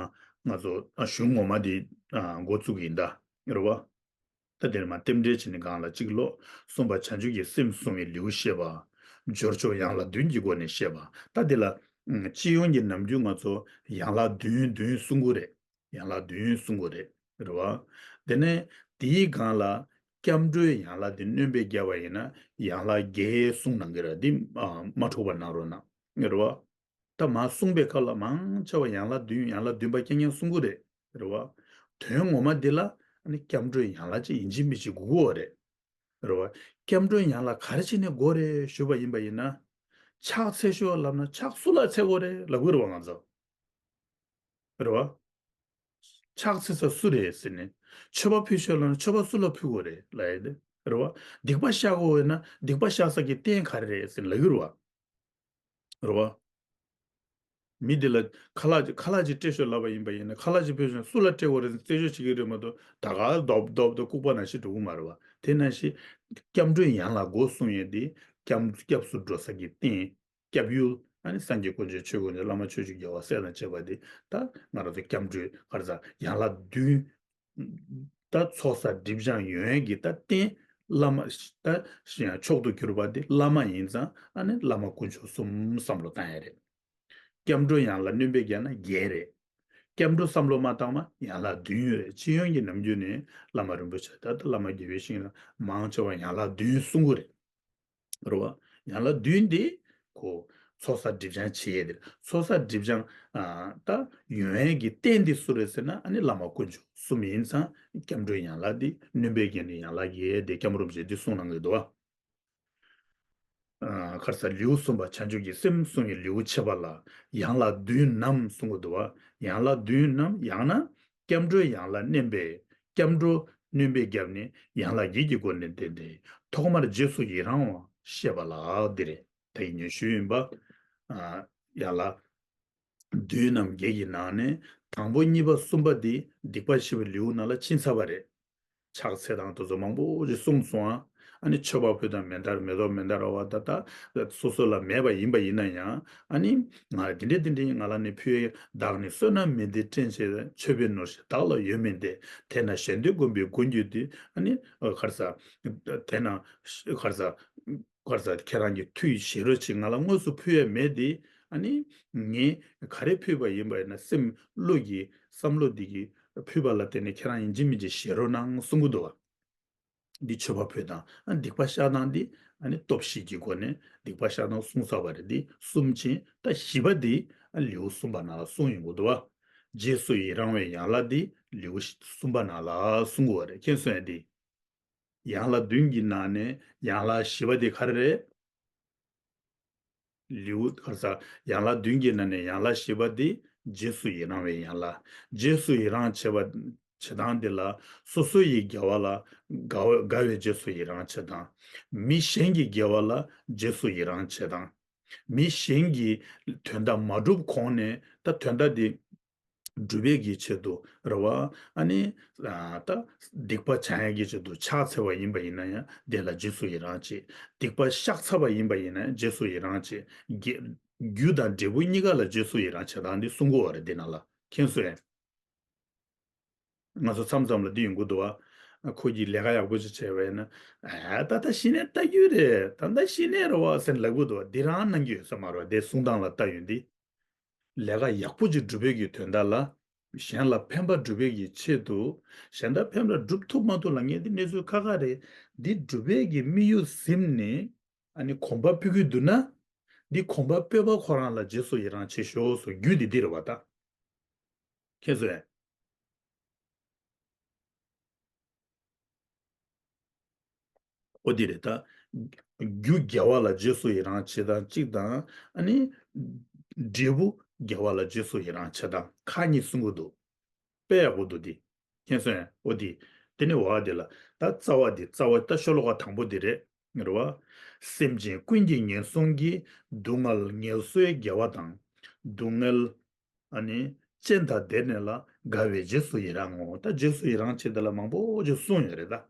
ང་ཚོ། ཨ། གཞུང་ངོ་མ་དེ། ཨ། འགོ་བཙུགས་ཀྱི་ཡིན་ད། རེད་བ། ད་དེ་ནས་མ་རྟེན་འབྲེལ་བྱས་ནས་སྒང་ལ་གཅིག་ཀློག་གསུངས་པ། བྱང་ཆུབ་ཀྱི་སེམས་བསྲུང་བའི་ལེའུ་བཤད་པ། སྦྱོར་ཕྱོགས་ཡན་ལག་བདུན་གྱི་སྒོ་ནས་བཤད་པ། ད་དེ་ལ། ཨ། སྤྱི་ཡོངས་ཀྱི་ནམ་རྒྱུན་ང་ཚོ་ཡན་ལག་བདུན་བདུན་གསུང་གི་རེད། ཡན་ལག་བདུན་གསུང་གི་རེད། རེད་བ། དེ་ནས་དེའི་སྒང་ལ་སྐྱབས་འགྲོའི་ཡན་ལག་དེ་སྣོན་པ་བརྒྱབ་པ་ཡིན་ན་ཡན་ལག་བརྒྱད་གསུང་གནང་གི་རེད། འདི། ཨ། མ་འཁྲུག་པ་གནང་རོགས་གནང་། རེད་བ། ད་མ་གསུངས་པའི་སྐབས་ལ་མང་ཆེ་བ་ཡན་ལག་བདུན། ཡན་ལག་བདུན་པ་རྐྱང་རྐྱང་གསུང་གི་རེད། རེད་བ། དོན་ངོ་མ་འདི་ལ་ཨ་ནི་སྐྱབས་འགྲོའི་ཡན་ལག་ཅིག་ཡིན་གཅིག་མིན་གཅིག་དགོས་ཀྱི་ཡོད་རེད། རེད་བ། སྐྱབས་འགྲོའི་ཡན་ལག་ག་རེ་བྱས་ནས་དགོས་རེད་ཞུས་པ་ཡིན་པ་ཡིན་ན། ཕྱག་འཚལ་ཤོག་ལབ་ན་ཕྱག་སུ་ལ་འཚལ་དགོས་རེད་ལབ་ཀྱི་རེད་བ། ང་ཚོ། རེད་བ། ཕྱག་འཚལ་ས་སུ་རེད་ཟེར་ནས། མཆོད་པ་ཕུལ་ཤོག་ལབ་ན་མཆོད་པ་སུ་ལ་ཕུལ་དགོས་རེད་ལབ་ཡ་དེ། རེད་བ། སྡིག་པ་བཤགས་དགོས་ཡོད་ན་སྡིག་པ་བཤགས་ས་གི་རྟེན་ག་རེ་རེད་ཟེར་ལབ་ཀྱི་རེད་བ། རེད་བ། མི་འདི་ལ་ཁ་ལག་ཅིག་ཁ་ལག་ཅིག་སྤྲད་ཤོག་ལབ་པ་ཡིན་པ་ཡིན་ན་ཁ་ལག་ཅིག་ཕུལ་བྱུང་སུ་ལ་སྤྲད་དགོས་རེད་ཟེར་རྩད་གཅོད་བྱེད་ཀྱི་རེད་མ་གཏོགས་ད་ག་རྡོབ་རྡོབ་དང་ལྐུགས་པ་ནང་བཞིན་འགྲོ་གི་མ་རེད་བ། དེ་ནང་བཞིན་སྐྱབས་འགྲོའི་ཡན་ལག་སྒོ་སྲུང་ཡས་འདི་སྐྱབས་སྐྱབས་སུ་འགྲོ་ས་གི་རྟེན། སྐྱབས་ཡུལ། ཨ་ནི་སངས་རྒྱས་དཀོན་མཆོག་ཆོས་དཀོན་མཆོག་བླ་མ་ཆོས་སྐྱོང་རྒྱལ་བ་སྲས་དང་བཅས་པ་དེ་ད་ང་རང་ཚོ་སྐྱབས་འགྲོའི་ག་རེ་ཟ་ཡན་ལག་བདུན། ད་ཚོགས་བསགས་སྒྲིབ་སྦྱང་ཡོན་གྱི་ད་རྟེན་བླ་མ་ད་མཆོག་ཏུ་གྱུར་པ་དེ་བླ་མ་ཡིན་ཙང་ཨ་ནི་བླ་མ་དཀོན་མཆོག་གསུམ་བསམ་བློ་བཏང་ཡ་རེད། སྐྱབས་འགྲོ་ཡན་ལག་སྣོན་པས་བརྒྱན་ན་བརྒྱད་རེད། སྐྱབས་འགྲོ་བསམ་བློ་མ་བཏང་ན་ཡན་ལག་བདུན་ཡོད་རེད། སྤྱི་ཡོངས་ཀྱི་ནམ་རྒྱུན་ནས་བླ་མ་རིན་པོ་ཆེ་ད་ལྟ་བླ་མ་དགེ་བའི་བཤེས་གཉེན་མང་ཆེ་བ་ཡན་ལག་བདུན་གསུང་གི་རེད། རེད་བ། ཡན་ལག་བདུན་དེ་ཁོ་ཚོགས་བསགས་སྒྲིབ་སྦྱང་བྱེད་ཡས་དེ་རེད། ཚོགས་བསགས་སྒྲིབ་སྦྱང་ཨ་ད་ཡོན་གྱི་རྟེན་དེ་སུ་རེད་ཟེར་ན་ཨ་ནི་བླ་མ་དཀོན་མཆོག་གསུམ་ཡིན་ཙང་སྐྱབས་འགྲོའི་ཡན་ལག་དེ་སྣོན་པས་བརྒྱན་ནས་ཡན་ལག་བརྒྱད་དེ་སྐྱབས་མགོན་རིན་པོ་ཆེ་འདི་གསུང་གནང་གི་འདུག་བ། ཨ་ག་རེ་ཟ་ལེའུ་གསུམ་པ་བྱང་ཆུབ་ཀྱི་སེམས་གསུང་གི་ལེའུ་ཕྱེད་པ་ལ་ཡན་ལག་བདུན་ནམ་གསུང་གི་འདུག་བ། ཡན་ལག་བདུན་ནམ་ཡང་ན་སྐྱབས་འགྲོའི་ཡན་ལག་བསྣན་པས་སྐྱབས་འགྲོ་སྣོན་པས་བརྒྱན་ནས་ཡན་ལག་བརྒྱད་ཀྱི་སྒོ་ནས་བསྟན་ཏེ་ཐོག་མར་རྗེས་སུ་ཡི་རང་བ་བཤད་པ་ལ་འདི་རེད། ད་ཡིན་ཉོན་ཞུས་ཡིན་པ། ཨ་ཡན་ལག་བདུན་ནམ་བརྒྱད་ཀྱི་ནང་ནས་དང་པོ་གཉིས་པ་གསུམ་པ་འདི་སྡིག་པ་ཞི་བའི་ལེའུ་ནང་ལ་ཕྱིན་ཚར་བ་རེད། ཕྱག་འཚལ་དང་དེ་ཚོ་མང་པོ་ཞིག་གསུངས་སོང་ཨ། ཨ་ནི་མཆོད་པ་ཕུལ་དང་མེ་འདར་མེ་ཏོག་མེ་འདར་བ་ད་ལྟ་སོ་སོ་ལ་མེད་པ་ཡིན་པ་ཡིན་ན་ཡང་ཨ་ནི་ང་འདི་འདྲ་འདི་འདྲ་ང་ལ་ནི་ཕུལ་བདག་ནི་བསོད་ནམས་མི་འདི་བསྲན་བྱས་མཆོད་པའི་ནོར་ཞིག་བདག་ལ་ཡོད་མིན་ཏེ། དེས་ན་གཞན་དོན་བསྒོམ་པའི་སྒོ་འགྱུར་ཏེ། ཨ་ནི་ག་རེ་ཟ། དེས་ན་ག་རེ་ཟ། ག་རེ་ཟ་ཁྱེད་རང་གི་མཐུ་ཡིས་བཞེས་རོགས་གྱིས། ང་ལ་དངོས་སུ་ཕུལ་ཡ་མེད་དེ། ཨ་ནི་ངས་ག་རེ་ཕུལ་བ་ཡིན་པ་ཡིན་ན་སེམས་བློ་གི་བསམ་བློ་འདི་གིས་ཕུལ་བ་ལ་བརྟེན་ནས་ཁྱེད་རང་ཡིན་གཅིག་མིན་གཅིག་བཞེས་རོགས་གནང་གསུང་གི་འདུག་བ། འདི་མཆོད་པ་ཕུལ་སྟངས་ཨ་སྡིག་པ་བཤགས་སྟངས་འདི་ཨ་ནི་སྟོབས་བཞི་གི་སྒོ་ནས་སྡིག་པ་བཤགས་སྟངས་གསུངས་ཚར་བ་རེད། འདི་གསུམ་ཕྱིན་ད་བཞི་པ་འདི་ཨ་ལེའུ་གསུམ་པ་ནང་ལ་གསུངས་ཡོང་གི་འདུག་བ། རྗེས་སུ་ཡི་རང་བའི་ཡན་ལག་འདི་ལེའུ་གསུམ་པ་ནང་ལ་གསུང་གི་ཡོད་རེད། མཁྱེན་སོང་ཡ་འདི། ཡན་ལག་བདུན་གྱི་ནང་ནས་ཡན་ལག་བཞི་པ་དེ་ག་རེ་རེད། ལེའུ་ག་རེ་ཟ། ཡན་ལག་བདུན་གྱི་ནང་ནས་ཡན་ལག་བཞི་པ་དེ་རྗེས་སུ་ཡི་རང་བའི་ཡན་ལག་རྗེས་སུ་ཡི་རང་བྱེད་པ་བྱེད་སྟངས་དེ་ལ་སོ་སོ་ཡི་དགེ་བ་ལ་དགའ་དགའ་བའི་རྗེས་སུ་ཡི་རང་བྱེད་སྟངས། མི་གཞན་གྱི་དགེ་བ་ལ་རྗེས་སུ་ཡི་རང་བྱེད་སྟངས། མི་གཞན་གྱི་དོན་དག་མ་འགྲུབ་གོང་ནས་ད་དོན་དག་དེ་སྒྲུབ་པའི་གི་ཆེད་དུ་རེད་བ། ཨ་ནི་ཨ་ད་སྡིག་པ་བྱང་ཡག་གི་ཆེད་དུ་ཕྱག་འཚལ་བ་ཡིན་པ་ཡིན་ན་ཡང་དེ་ལ་རྗེས་སུ་ཡི་རང་བྱེད། སྡིག་པ་བཤགས་ཚར་བ་ཡིན་པ་ཡིན་ན་ཡང་རྗེས་སུ་ཡི་རང་བྱེད། དགེ་རྒྱུ་དང་འབྲས་བུ་གཉིས་ཀ་ལ་རྗེས་སུ་ཡི་རང་བྱེད་སྟངས་འདི་གསུང་གི་ཡོད་རེད། འདི་ནང་ལ་མཁྱེན་སོང་ངས། ང་ཚོ་མཚམས་མཚམས་ལ་འདི་ཡོང་གི་འདུག་བ། ཁོ་གིས་ལས་ཀ་ཡག་པོ་ཅིག་བྱས་པ་ཡིན་ན། ཨ་ད་ལྟ་གཞི་ནས་ལྟ་རྒྱུ་རེད། ད་ལྟ་གཞི་ནས་རེད་བ་ཟེར་ལབ་གི་འདུག་བ། འདི་རང་གནང་རྒྱུ་ཡོད་ས་མ་རེད་བ། དེ་གསུང་སྟངས་ལ་ལྟ་ཡོང་དུས། ལས་ཀ་ཡག་པོ་ཅིག་སྒྲུབ་པའི་གི་དོན་དག་ལ། གཞན་ལ་ཕན་པ་སྒྲུབ་པའི་གི་ཆེད་དུ། གཞན་དག་ཕན་པ་སྒྲུབ་ཐུབ་མ་ཐུབ་ལ་ངས་འདི་གནས་ཚུལ་ཁག་ཁག་རེད། འདི་སྒྲུབ་པའི་གི་དམིགས་ཡུལ་ཟིན་ནས། ཨ་ནི་གོམ་པ་སྤོས་གི་འདུག་ན། འདི་གོམ་པ་སྤོས་པ་ཁོ་རང་ལ་རྗེས་སུ་ཡི་རང་བྱེད་ཤོག་ཟེར་རྒྱུ་འདི་འདི་རེད་བ་ད། མཁྱེན་སོང་ངས། ཨོ་དེ་རེད་ད། རྒྱུ་དགེ་བ་ལ་རྗེས་སུ་ཡི་རང་བྱེད་སྟངས་གཅིག་དང་། ཨ་ནི། འབྲས་བུ་དགེ་བ་ལ་རྗེས་སུ་ཡི་རང་བྱེད་སྟངས་ཁག་གཉིས་གསུང་གི་འདུག་དཔེ་ཡག་པོ་འདུག་འདི། མཁྱེན་སོང་ངས། ཨོ་དེ། དེ་ནི་བ་དེ་ལ་ད་རྩ་བ་འདི་རྩ་བ་ད་ཤོ་ལོ་ཀ་དང་པོ་འདི་རེད། རེད་བ། སེམས་ཅན་ཀུན་གྱི་ངན་སོང་གི། སྡུག་བསྔལ་ངལ་གསོའི་དགེ་བ་དང་། སྡུག་བསྔལ། ཨ་ནི། རྐྱེན་དང་ལྡན་ནས་ལ་དགའ་བའི་རྗེས་སུ་ཡི་རང་ངོ་། ད་རྗེས་སུ་ཡི་རང་བྱེད་དེ་ལ་མང་པོ་ཅིག་གསུངས་ཡོད་རེད་ད།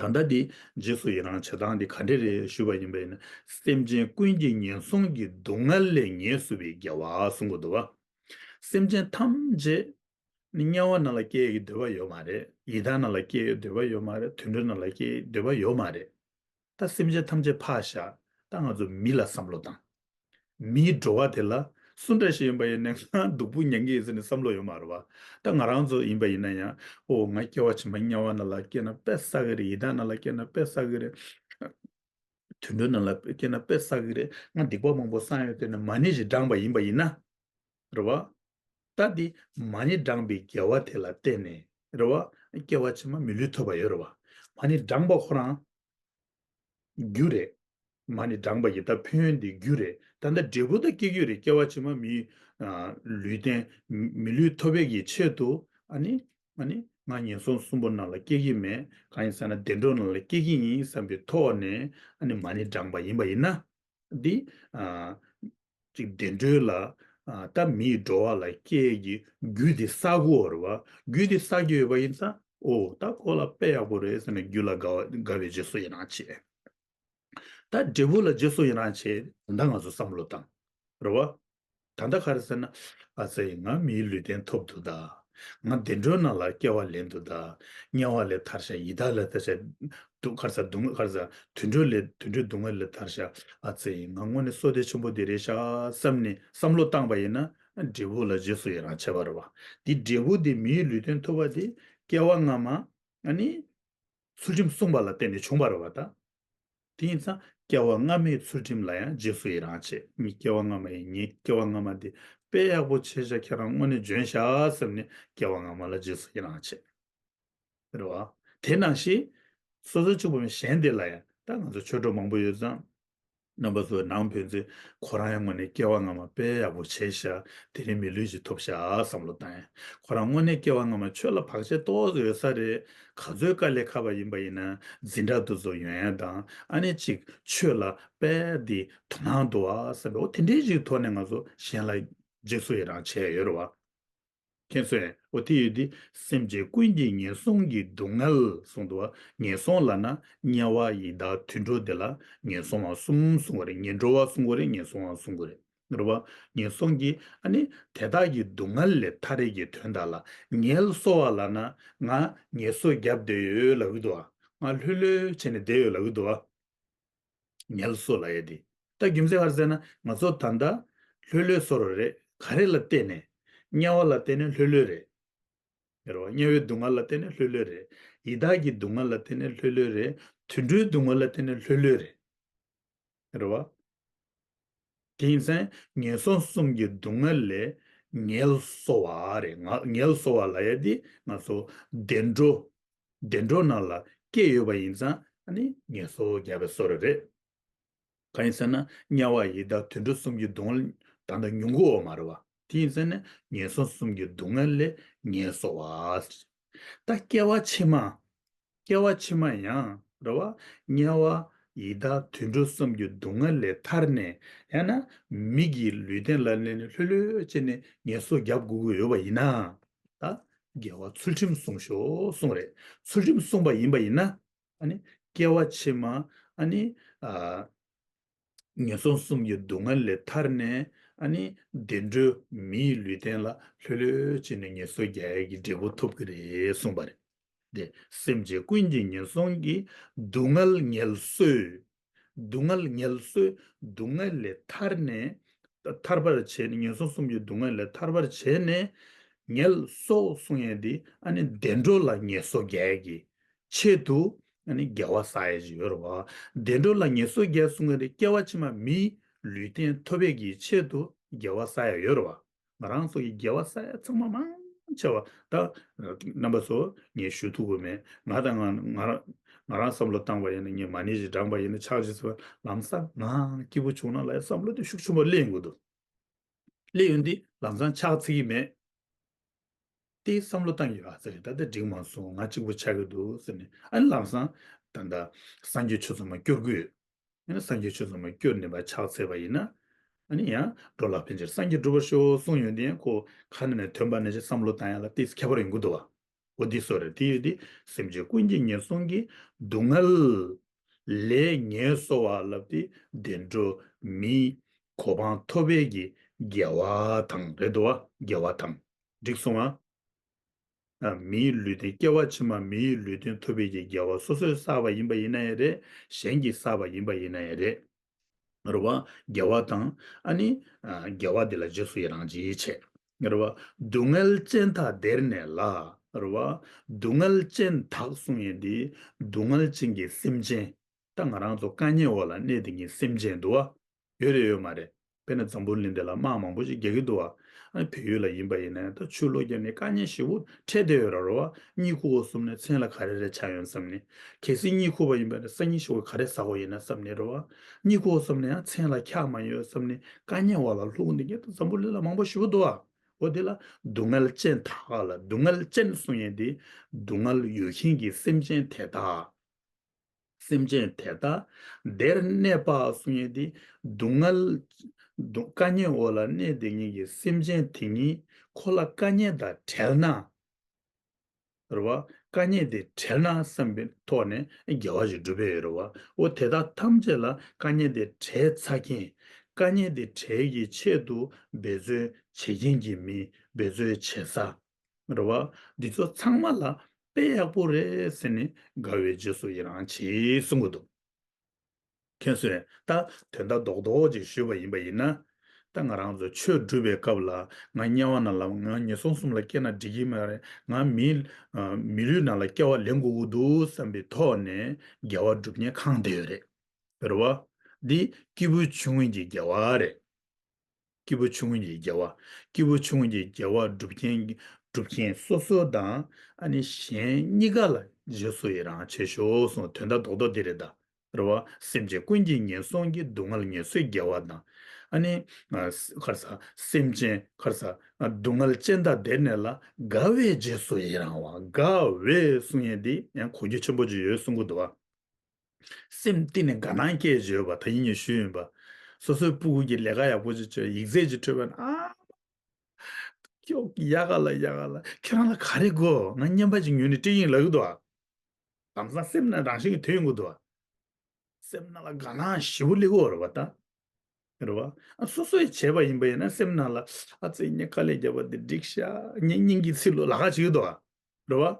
ད་ལྟ་འདི་རྗེས་སུ་ཡི་རང་བྱེད་སྟངས་འདི་ག་འདྲ་རེད་ཞུས་པ་ཡིན་པ་ཡིན་ན། སེམས་ཅན་ཀུན་གྱི་ངན་སོང་གི་སྡུག་བསྔལ་ལས་ངལ་གསོ་བའི་དགེ་བ་གསུང་གི་འདུག་བ། སེམས་ཅན་ཐམས་ཅད་ནི་དམྱལ་བ་ནང་ལ་སྐྱེ་ཡི་འདོད་པ་ཡོད་མ་རེད། ཡི་དྭགས་ནང་ལ་སྐྱེ་ཡི་འདོད་པ་ཡོད་མ་རེད། དུད་འགྲོ་ནང་ལ་སྐྱེ་ཡི་འདོད་པ་ཡོད་མ་རེད། ད་སེམས་ཅན་ཐམས་ཅད་ཕར་བཞག་ད་ང་ཚོ་མི་ལ་བསམ་བློ་བཏང་། མིའི་འགྲོ་བ་དེ་ལ་སུ་འདྲ་ཞིག་ཡིན་པ་ཡིན་ནའང་སྡུག་པོ་མྱང་གི་ཡིན་ཟེར་ནས་བསམ་བློ་ཡོད་མ་རེད་བ། ད་ང་རང་ཚོ་ཡིན་པ་ཡིན་ན་ཡང་ཨོ་ང་སྐྱེ་བ་ཕྱི་མ་དམྱལ་བ་ནང་ལ་སྐྱེས་ན་དཔེ་བསགས་གི་རེད། ཡི་དྭགས་ནང་ལ་སྐྱེས་ན་དཔེ་བསགས་གི་རེད། དུད་འགྲོ་ནང་ལ་སྐྱེས་ན་དཔེ་བསགས་གི་རེད། ང་སྡིག་པ་མང་པོ་བསགས་ཡོད་དེ་ནས་མ་ཎི་ཞིག་བགྲངས་པ་ཡིན་པ་ཡིན་ན། རེད་བ། ད་འདི་མ་ཎི་བགྲངས་པའི་དགེ་བ་དེ་ལ་བརྟེན་ནས་རེད་བ། སྐྱེ་བ་ཕྱི་མ་མི་ལུས་ཐོབ་པ་ཡོད་རེད་བ། མ་ཎི་བགྲངས་པ་ཁོ་རང་རྒྱུ་རེད། མ་ཎི་བགྲངས་པ་ཡི་ད་ཕན་ཡོན་འདི་རྒྱུ་རེད། ད་ལྟ་འབྲས་བུ་ད་སྐྱེ་རྒྱུ་རེད། སྐྱེ་བ་ཕྱི་མ་མི་ཨ་ལུས་རྟེན་མི་ལུས་ཐོབ་པའི་གི་ཆེད་དུ་ཨ་ནི་ཨ་ནི་ ང་ངན་སོང་གསུམ་པོ་ནང་ལ་སྐྱེ་གི་མེད། གང་ཡིན་ཟེར་ན་བདེ་འགྲོ་ནང་ལ་སྐྱེ་གི་ཡིན་བསམ་པའི་ཐོག་ནས་ཨ་ནི་མ་ཎི་བགྲངས་པ་ཡིན་པ་ཡིན་ན། འདི། ཨ། ཅིག་བདེ་འགྲོའི་ལ། ཨ། ད་མིའི་འགྲོ་བ་ལ་སྐྱེ་གི་རྒྱུ་དེ་བསགས་དགོས་རེད་བ། རྒྱུ་དེ་བསགས་ཀྱི་ཡོད་པ་ཡིན་ཙང་། ཨོ། ད་ཁོ་ལ་དཔེ་ཡག་པོ་རེད་ཟེར་ནས་རྒྱུ་ལ་དགའ་བ་དགའ་བའི་རྗེས་སུ་ཡི་རང་བྱེད། ད་འབྲས་བུ་ལ་རྗེས་སུ་ཡི་རང་བྱེད། ད་ལྟ་ང་ཚོ་བསམ་བློ་བཏང་། རེད་བ། ད་ལྟ་ག་རེ་ཟེར་ན། ཨ་ཙི། ང་མིའི་ལུས་རྟེན་ཐོབ་འདུག་ད། ང་བདེ་འགྲོའི་ནང་ལ་སྐྱེ་བ་ལེན་འདུག་ད། དམྱལ་བ་ལས་ཐར་ཤག་ཡི་དྭགས་ལས་ཐར་ཤག་སྡུག་ག་རེ་ཟེར། སྡུག་བསྔལ། ག་རེ་ཟེར། དུད་འགྲོ་ལས། དུད་འགྲོའི་སྡུག་བསྔལ་ལས་ཐར་ཤག་ཨ་ཙི། ང་དངོས་གནས་བསོད་བདེ་ཆེན་པོ་དེ་རེད་ཤག་བསམ་ནས་བསམ་བློ་བཏང་པ་ཡིན་ན། འབྲས་བུ་ལ་རྗེས་སུ་ཡི་རང་བྱེད་པ་རེད་བ། དེ་འབྲས་བུ་དེ་མིའི་ལུས་རྟེན་ཐོབ་པ་དེ་སྐྱེ་བ་སྔ་མ། ཨ་ནི། ཚུལ་ཁྲིམས་བསྲུངས་པ་ལ་བརྟེན་ནས་བྱུང་བ་རེད་བ་ད། དེ་ཡིན་ཙང་སྐྱེ་བ་སྔ་མའི་ཚུལ་ཁྲིམས་ལ་ཡང་རྗེས་སུ་ཡི་རང་བྱེད། ངའི་སྐྱེ་བ་སྔ་མ་ཡིན། ངའི་སྐྱེ་བ་སྔ་མ་འདི་དཔེ་ཡག་པོ་བྱས་ཤག་ཁྱེད་རང་དངོས་གནས་འཇོན་ཤག་བསམ་ནས་སྐྱེ་བ་སྔ་མ་ལ་རྗེས་སུ་ཡི་རང་བྱེད། རེད་བ། དེ་ནང་བཞིན་སོ་སོ་གཅིག་པུ་མིན་གཞན་དེ་ལ་ཡང་། ད་ང་ཚོ་ཆོས་གྲོགས་མང་པོ་ཡོད་ཙང་། རྣམ་པ་ཚོ་ནང་ཕན་ཚུན་ཁོ་རང་ཡང་དངོས་གནས་སྐྱེ་བ་སྔ་མ་དཔེ་ཡག་པོ་བྱས་ཤག་དེ་རིང་མི་ལུས་ཅིག་ཐོབ་ཤག་བསམ་བློ་བཏང་ཡ། ཁོ་རང་དངོས་གནས་སྐྱེ་བ་སྔ་མ་ཆོས་ལ་བག་ཆགས་ཏོག་ཙམ་ཡོད་ས་རེད། ག་ཚོད་དཀའ་ལས་ཁག་པ་ཡིན་པ་ཡིན་ན་འཛིན་གྲྭ་དེ་ཚོ་ཡོང་ཡ་དང་། ཨ་ནི་ཅིག་ཆོས་ལ་དཔེ་འདི་དོ་སྣང་འདུག་བ་བསམ་པའི། འོ། དེ་འདྲའི་ཅིག་ཐོག་ནས་ང་ཚོ་གཞན་ལ་རྗེས་སུ་ཡི་རང་བྱས་ཡོད་རེད་བ། མཁྱེན་སོང་ངས། འོ། དེ་ཡོད་དེ། སེམས་ཅན་ཀུན་གྱི་ངན་སོང་གི་སྡུག་བསྔལ་གསུངས་འདུག་བ། ངན་སོང་ལབ་ན་དམྱལ་བ་ཡི་དྭགས་དུད་འགྲོ་དེ་ལ་ངན་སོང་བ་གསུམ་གསུང་གི་རེད། ངན་འགྲོ་བ་གསུང་གི་རེད། ངན་སོང་བ་གསུང་གི་རེད། རེད་བ། ངན་སོང་གི། ཨ་ནི་དེ་དག་གི་སྡུག་བསྔལ་ལས་ཐར་ཡས་ཀྱི་དོན་དག་ལ། ངལ་གསོ་བ་ལབ་ན་ང་ངལ་གསོ་རྒྱབ་བསྡད་ཡོད་ལབ་ཀྱི་འདུག་བ། ང་ལྷོད་ལྷོད་བྱས་ནས་བསྡད་ཡོད་ལབ་ཀྱི་འདུག་བ། ངལ་གསོ་ལབ་ཡ་དེ། ད་རྒྱུ་མཚན་ག་རེ་ཟེར་ན། ང་ཚོ་ད་ལྟ་ལྷོད་ལྷོད་བཟོ་འདྲ་རེད། ག་རེ་ལ་བརྟེན་ནས། དམྱལ་བ་ལ་བརྟེན་ནས་ལྷོད་ལྷོད་རེད། རེད་བ། དམྱལ་བའི་སྡུག་བསྔལ་ལ་བརྟེན་ནས་ལྷོད་ལྷོད་རེད། ཡི་དྭགས་ཀྱི་སྡུག་བསྔལ་ལ་བརྟེན་ནས་ལྷོད་ལྷོད་རེད། དུད་འགྲོའི་སྡུག་བསྔལ་ལ་བརྟེན་ནས་ལྷོད་ལྷོད་རེད། རེད་བ། དེ་ཡིན་ཙང་ངན་སོང་གསུམ་གྱི་སྡུག་བསྔལ་ལས་ངལ་གསོ་བ་རེད། ང་། ངལ་གསོ་བ་ལབ་ཡ་དེ་ང་ཚོ་བདེ་འགྲོ། བདེ་འགྲོ་ནང་ལ་སྐྱེས་ཡོད་པ་ཡིན་ཙང་། ཨ་ནི་ངལ་གསོ་རྒྱག་པའི་བཟོ་འདྲ་རེད། གང་ཡིན་ཟེར་ན། དམྱལ་བ་ཡི་དྭགས་དུད་འགྲོ་གསུམ་གྱི་སྡུག་བསྔལ་ད་ལྟ་མྱོང་གི་ཡོད་མ་རེད་བ། དེ་ཡིན་ཟེར་ན་ངན་སོང་གསུམ་གྱི་སྡུག་བསྔལ་ལས་ངལ་གསོ་བ། ད་སྐྱེ་བ་ཕྱི་མ། སྐྱེ་བ་ཕྱི་མ་ཡང་རེད་བ། དམྱལ་བ་ཡི་དྭགས་དུད་འགྲོ་གསུམ་གྱི་སྡུག་བསྔལ་ལས་ཐར་ནས། ཡང་ན་མི་གི་ལུས་རྟེན་ལ་གནས་ནས་ལྷོད་ལྷོད་བྱས་ནས་ངལ་གསོ་རྒྱབ་དགོས་ཀྱི་ཡོད་པ་ཡིན་ན། ད་དགེ་བ་ཚུལ་ཁྲིམས་བསྲུང་ཤོག་གསུངས་རེད། ཚུལ་ཁྲིམས་བསྲུངས་པ་ཡིན་པ་ཡིན་ན། ཨ་ནི་སྐྱེ་བ་ཕྱི་མ། ཨ་ནི། ཨ། ངན་སོང་གསུམ་གྱི་སྡུག་བསྔལ་ལས་ཐར་ནས། ཨ་ནི་བདེ་འགྲོའི་མིའི་ལུས་རྟེན་ལ་ལྷོད་ལྷོད་བྱས་ནས་ངལ་གསོ་རྒྱག་ཡས་ཀྱི་འབྲས་བུ་ཐོབ་ཀྱི་རེད་གསུངས་པ་རེད། དེ་སེམས་ཅན་ཀུན་གྱི་ངན་སོང་གི་སྡུག་བསྔལ་ངལ་གསོས། སྡུག་བསྔལ་ངལ་གསོས། སྡུག་བསྔལ་ལས་ཐར་ནས། ཐར་པར་བྱས་ནས། ངན་སོང་གསུམ་གྱི་སྡུག་བསྔལ་ལས་ཐར་པར་བྱས་ནས་ངལ་གསོ་གསུང་ཡས་འདི། ཨ་ནི་བདེ་འགྲོ་ལ་ངལ་གསོ་རྒྱག་ཡས་ཀྱི་ཆེད་དུ། ཨ་ནི་དགེ་བ་བསགས་ཡས་ཅིག་ཡོད་རེད་བ། བདེ་འགྲོ་ལ་ངལ་གསོ་རྒྱག་གསུང་ཡས་དེ་སྐྱེ་བ་ཕྱི་མ་མིའི་ལུས་རྟེན་ཐོབ་ཡས་ཀྱི་ཆེད་དུ་དགེ་བ་བསགས་ཡས་ཡོད་རེད་བ། ང་རང་ཚོ་གི་དགེ་བ་བསགས་ཡས་ཚང་མ་མང་ཆེ་བ། ད་རྣམ་པ་ཚོ་ངས་ཞུ་ཐུབ་ཀྱི་མེད། ང་དང་ང་། ང་རང་། ང་རང་བསམ་བློ་བཏང་བ་ཡིན་ན། ངས་མ་ཎི་ཞིག་བགྲངས་པ་ཡིན་ན། ཕྱག་ཅིག་འཚལ་བ། ལམ་སང་ང་སྐྱིད་པོ་བྱུང་ན་ལབ་ཡས་བསམ་བློ་དེ་ཤུགས་ཆེན་པོ་སླེབས་ཡོང་གི་འདུག་སླེབས་ཡོང་དུས་ལམ་སང་ཕྱག་འཚལ་གྱི་མེད། དེ་བསམ་བློ་བཏང་ཡོད། ཨ་ཙི་རེད། ད་ལྟ་འགྲིག་མ་སོང་། ང་གཅིག་པུ་ཆགས་ཀྱི་འདུག་ཟེར་ནས། ཨ་ནི་ལམ་སང་ད་ལྟ་སངས་རྒྱས་ཆོས་ཚང་མ་སྐྱོར་གྱི་ཡོད། ཨ་ནི་སངས་རྒྱས་ཆོས་ཚང་མ་སྐྱོར་ནས་ཕར་ཕྱག་འཚལ་བ་ཡིན་ན། ཨ་ནི་ཡང་འགྲོ་ལ་ཕན་ཕྱིར་སངས་རྒྱས་འགྲུབ་པར་ཤོག་གསུངས་ཡོང་དུས། ཡང་ཁོ་ཁ་ནང་ནས་ཐོན་པ་ནང་བཞིན་བསམ་བློ་བཏང་ཡ་ལ་ཏོག་ཙམ་ཁྱད་པར་ཡོང་གི་འདུག་བ། འོ་འདི་བཟོ་འདྲ་རེད། དེ་ཡོད་དེ། སེམས་ཅན་ཀུན་གྱི་ངན་སོང་གི་སྡུག་བསྔལ་ལས་ངལ་གསོ་བ་ལབ་དེ་བདེ་འགྲོ་མིའི་གོ་འཕང་ཐོབ་པའི་གི་དགེ་བ་དང་རེད་འདུག་བ། དགེ་བ་དང་། འགྲིག་སོང་ང་། ཨ། མིའི་ལུས་རྟེན། སྐྱེ་བ་ཕྱི་མ་མིའི་ལུས་རྟེན་ཐོབ་པའི་གི་དགེ་བ། སོ་སོས་བསགས་པ་ཡིན་པ་ཡིན་ན་ཡང་རེད། གཞན་གྱིས་བསགས་པ་ཡིན་པ་ཡིན་ན་ཡང་རེད། རེད་བ། དགེ་བ་དང་། ཨ་ནི། ཨ། དགེ་བ་དེ་ལ་རྗེས་སུ་ཡི་རང་བྱེད་ཡིད་ཆེས། རེད་བ། སྡུག་བསྔལ་ཅན་དག་བདེར་གནས་ལ། རེད་བ། སྡུག་བསྔལ་ཅན་དག་གསུང་ཡས་འདི། སྡུག་བསྔལ་ཅན་གྱི་སེམས་ཅན། ད་ང་རང་ཚོ་དཀའ་ངལ་འོག་ལ་གནས་བསྡད་མཁན་སེམས་ཅན་འདུག་བ། ཡོད་རེད་ཡོད་མ་རེད། དཔེར་ན་འཛམ་བུ་གླིང་འདི་ལ་དམག་མང་པོ་ཞིག་རྒྱག་གི་འདུག་བ། ཨ་ནི་བལ་ཡུལ་ལ་ཡིན་པ་ཡིན་ན་ད་ཆུ་ལོག་བརྒྱབ་ནས་དཀའ་ངལ་ཞེ་པོ་འཕྲད་བསྡད་ཡོད་ར། རེད་བ། གཉིད་ཁུག་དགོས་བསམ་ནས་མཚན་ལ་ག་རེ་རེ་ཆགས་ཡོང་བསམ་ནས། གལ་སྲིད་གཉིད་ཁུག་པ་ཡིན་པ་ན་སང་ཉིན་ཞོགས་ཀས་ག་རེ་ཟ་དགོས་ཡིན་ན་བསམ་ནས། རེད་བ། གཉིད་ཁུག་བསམ་ནས་ཡང་མཚན་ལ་འཁྱག་མ་ཡོང་བསམ་ནས་དཀའ་ངལ་འོག་ལ་ལྷུང་བསྡད་མཁན་ད་འཛམ་བུ་གླིང་ལ་མང་པོ་ཞེ་པོ་འདུག་བ། འོ་དེ་ལ་སྡུག་བསྔལ་ཅན་དག་ལ། སྡུག་བསྔལ་ཅན་གསུང་ཡས་དེ་སྡུག་བསྔལ་ཡོད་མཁན་གྱི་སེམས་ཅན་དེ་དག་སེམས་ཅན་དེ་དག་བདེར་གནས་པ་གསུང་ཡས་དེ་སྡུག་བསྔལ་སྡུག་དཀའ་ངལ་འོག་ལ་གནས་བསྡད་མཁན་གྱི་སེམས་ཅན་དེ་ཉིད་ཁོ་ལ་དཀའ་ངལ་དང་བྲལ་ན། རེད་བ། དཀའ་ངལ་དེ་བྲལ་ན་བསམ་པའི་ཐོག་ནས་དགེ་བ་ཞིག་སྒྲུབ་པའི་ཡོད་རེད་བ། འོ་དེ་དག་ཐམས་ཅད་ལ་དཀའ་ངལ་དེ་བྲལ་ཚར་མཁན། དཀའ་ངལ་དེ་བྲལ་གྱི་ཆེད་དུ་འབད་བརྩོན་བྱེད་མཁན་གྱི་མི། འབད་བརྩོན་བྱེད་ས། རེད་བ། འདི་ཚོ་ཚང་མ་ལ་དཔེ་ཡག་པོ་རེད་ཟེར་ནས་དགའ་བའི་རྗེས་སུ་ཡི་རང་བྱེད་གསུང་གི་འདུག་མཁྱེན་སོང་། ད་དོན་དག་རྡོག་རྡོག་ཅིག་ཞུས་པ་ཡིན་པ་ཡིན་ན། ད་ང་རང་ཚོ་ཆོས་སྒྲུབ་པའི་སྐབས་ལ་ང་དམྱལ་བ་ནང་ལ། ང་ངན་སོང་གསུམ་ལ་སྐྱེས་ན་འགྲིག་གི་མ་རེད། ང་མི་མི་ལུས་ནང་ལ་སྐྱེ་བ་ལེན་དགོས་ཀྱི་འདུག་བསམ་པའི་ཐོག་ནས་དགེ་བ་སྒྲུབ་མཁན་གང་དེ་ཡོད་རེད། རེད་བ། འདི་སྐྱེས་བུ་ཆུང་ངུ་གི་དགེ་བ་རེད། སྐྱེས་བུ་ཆུང་ངུ་གི་དགེ་བ། སྐྱེས་བུ་ཆུང་ངུ་གི་དགེ་བ་སྒྲུབ་མཁན་སྒྲུབ་མཁན་སོ་སོ་དང་། ཨ་ནི་གཞན་གཉིས་ཀ་ལ་རྗེས་སུ་ཡི་རང་བྱེད་ཤོག་གསུངས། དོན་དག་རྡོག་རྡོག་འདི་རེད་ད། རེད་བ། སེམས་ཅན་ཀུན་གྱི་ངན་སོང་གི། སྡུག་བསྔལ་ངལ་གསོའི་དགེ་བ་དང་། ཨ་ནི་ཨ་ཁར་ས་སེམས་ཅན་ཁར་ས་ཨ་སྡུག་བསྔལ་ཅན་དང་བསྡེབས་ནས་ལ་དགའ་བའི་རྗེས་སུ་ཡི་རང་བ། དགའ་བའི་གསུང་ཡས་འདི་ཡང་གོ་རྒྱུ་ཆེན་པོ་ཅིག་ཡོད་གསུང་གི་འདུག་བ། སེམས་གཏིང་ནས་དགའ་སྣང་སྐྱེས་བྱས་ཡོད་པ། ད་ཡིན་ནའི་ཞུས་ཡིན་པ། སོ་སོའི་སྤུ་གུ་གིས་ལས་ཀ་ཡག་པོ་ཅིག་བྱས། ཡིག་ཚད་ཅིག་འཕྲོད་པ་ན། ཨ་ཁྱོད་ཡག་ག་ལ་ཡག་ག་ལ། ཁྱེད་རང་ལ་ག་རེ་དགོས། ང་རྔན་པ་ཅིག་ཉོས་ནས་སྤྲད་ཀྱི་ཡིན་ལབ་ཀྱི་འདུག་ཨ། ལམ་སང་སེམས་ནང་རང་བཞིན་གྱིས་ཐོན་ཡོང་གི་འདུག་ཨ། སེམས་ནང་ལ་དགའ་སྣང་ཞེ་པོ་སླེབས་ཀྱི་ཡོད་རེད་པ་ད། རེད་བ། ཨ་སོ་སོས་བྱས་པ་ཡིན་པ་ཡིན་ན་སེམས་ནང་ལ། ཨ་ཙི། ངས་དཀའ་ལས་བརྒྱབ་པ་འདི་འགྲིག་ཤག་ངས་སྙིང་གི་ཚིག་ལོ་ལ་ཁ་བྱེད་ཀྱི་འདུག་ཨ། རེད་བ།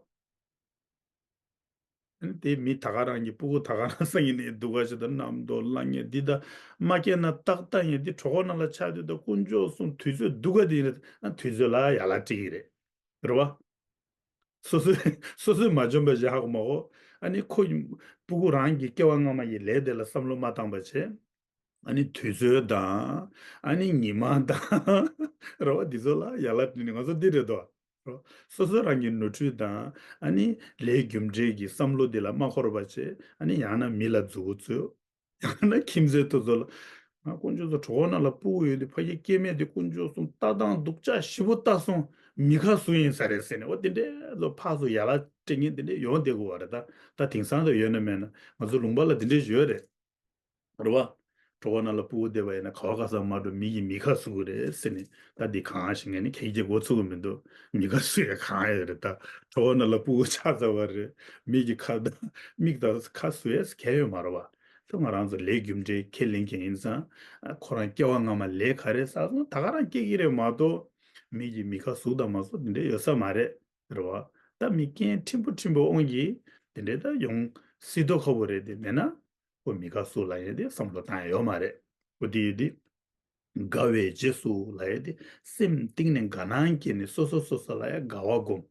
ཨ་ནི་དེ་མི་ད་ག་རང་གི་སྤུ་གུ་ད་ག་རང་སང་ཉིན་ནས་སྡུག་ག་ཞིག་དང་། རྣམ་རྟོག་ལངས་ངེས་འདི་ད་མ་སྐྱེས་ན་ཏག་ཏག་ཡིན། འདི་གྲོད་ཁོག་ནང་ལ་ཆགས་དུས་ད་དཀོན་མཆོག་གསུམ། དུས་ཚོད་སྡུག་ག་དེ་ཡིན་རེད། ཨ་དུས་ཚོད་ལ་ཡ་ལ་སྤྲད་ཀྱི་རེད། རེད་བ། སོ་སོས་སོ་སོས་མ་འཇོན་པ་ཞིག་ཧ་གོ་མ་གོ། ཨ་ནི་ཁོ་སྤུ་གུ་རང་གི་སྐྱེ་བ་སྔ་མ་ཡི་ལས་དེ་ལ་བསམ་བློ་མ་བཏང་བ་བྱས། ཨ་ནི་དུས་ཚོད་དང་། ཨ་ནི་ཉི་མ་དང་། རེད་བ། འདི་ཚོ་ལ་ཡ་ལ་སྤྲད་ནས། ང་ཚོ་འདི་རེད་དོ། རོ། སོ་སོ་རང་གི་ནོར་འཁྲུལ་དང་། ཨ་ནི་ལས་རྒྱུ་འབྲས་ཀྱི་བསམ་བློ་འདི་ལ་མ་འཁོར་བ་བྱས། ཨ་ནི་ཡང་ན་མི་ལ་མཛུབ་གུ་བཙུགས། ཡང་ན་ཁྱིམ་མཚེས་དེ་ཚོ་ལ། ང་དཀོན་མཆོག་གསུམ། གྲོད་ཁོག་ནང་ལ་སྤུ་གུ་ཡོད་དུས་ཕ་གི་སྐྱེ་དམན་དེ་དཀོན་མཆོག་གསུམ་ལྟ་སྟངས་སྡུག་ཅག་ཞེ་པོ་ལྟ་སོང་། མི་ཁ་ཟུག་ཡིན་ས་རེད་ཟེར་ནས། འོ་དེ་འདྲའི་ལོ་ཕར་ཚུར་ཡ་ལ་སྤྲད་མཁན་དེ་འདྲ་ཡོང་བསྡད་དགོས་པ་རེད་ད། ད་དེང་སང་དུ་ཡོད་ན་མེད་ན། ང་ཚོ་ལུང་པ་ལ་དེ་འདྲ་ཡོད་རེད། རེད་བ། གྲོད་ཁོག་ནང་ལ་སྤུ་གུ་བསྡད་པ་ཡིན་ན་ག་བ་ག་ས་མ་འགྲོ། མི་གིས་མི་ཁ་ཟུག་གི་རེད་ཟེར་ནས། ད་འདི་གང་ཞིག་ངས་ནི་ཁྱེད་ཀྱི་མགོ་ཚུགས་གི་མི་འདུག་མི་ཁ་ཟུག་ཡ་གང་ཡོད་རེད་ད། གྲོད་ཁོག་ནང་ལ་སྤུ་གུ་ཆགས་ཚར་བ་རེད། མི་གི་ཁ་དང་། མིག་དང་ཁ་ཟུག་ཡས་གལ་ཡོད་མ་རེད་བ། ད་ང་རང་ཚོ་ལས་རྒྱུ་འབྲས་ཁས་ལེན་མཁན་ཡིན་ཙང་། ཁོ་རང་སྐྱེ་བ་སྔ་མ་ལས་ག་རེ་བསགས་སོང་། ད་ག་རང་སྐྱེ་གི་རེད་མ་གཏོགས། མི་གིས་མི་ཁ་ཟུག་དང་མ་ཟུག་དེ་འདྲ་ཡོད་ས་མ་རེད། རེད་བ། ད་མི་རྐྱེན་ཕྲན་བུ་ཕྲན་བུ་དབང་གིས་དེ་འདྲ་ད་ཡོང་སྲིད་མདོག་ཁ་པོ་རེད། དེ་མེད་ན། ཁོ་མི་ཁ་ཟུག་ལབ་ཡས་དེ་བསམ་བློ་བཏང་ཡ་ཡོད་མ་རེད། ཁོ་དེ་ཡོད་དེ། དགའ་བའི་རྗེས་སུ་ལབ་ཡས་དེ། སེམས་གཏིང་ནས་དགའ་སྣང་སྐྱེས་ནས་སོ་སོ་སོ་སོ་ལ་ཡ་དགའ་བ་སྒོམ།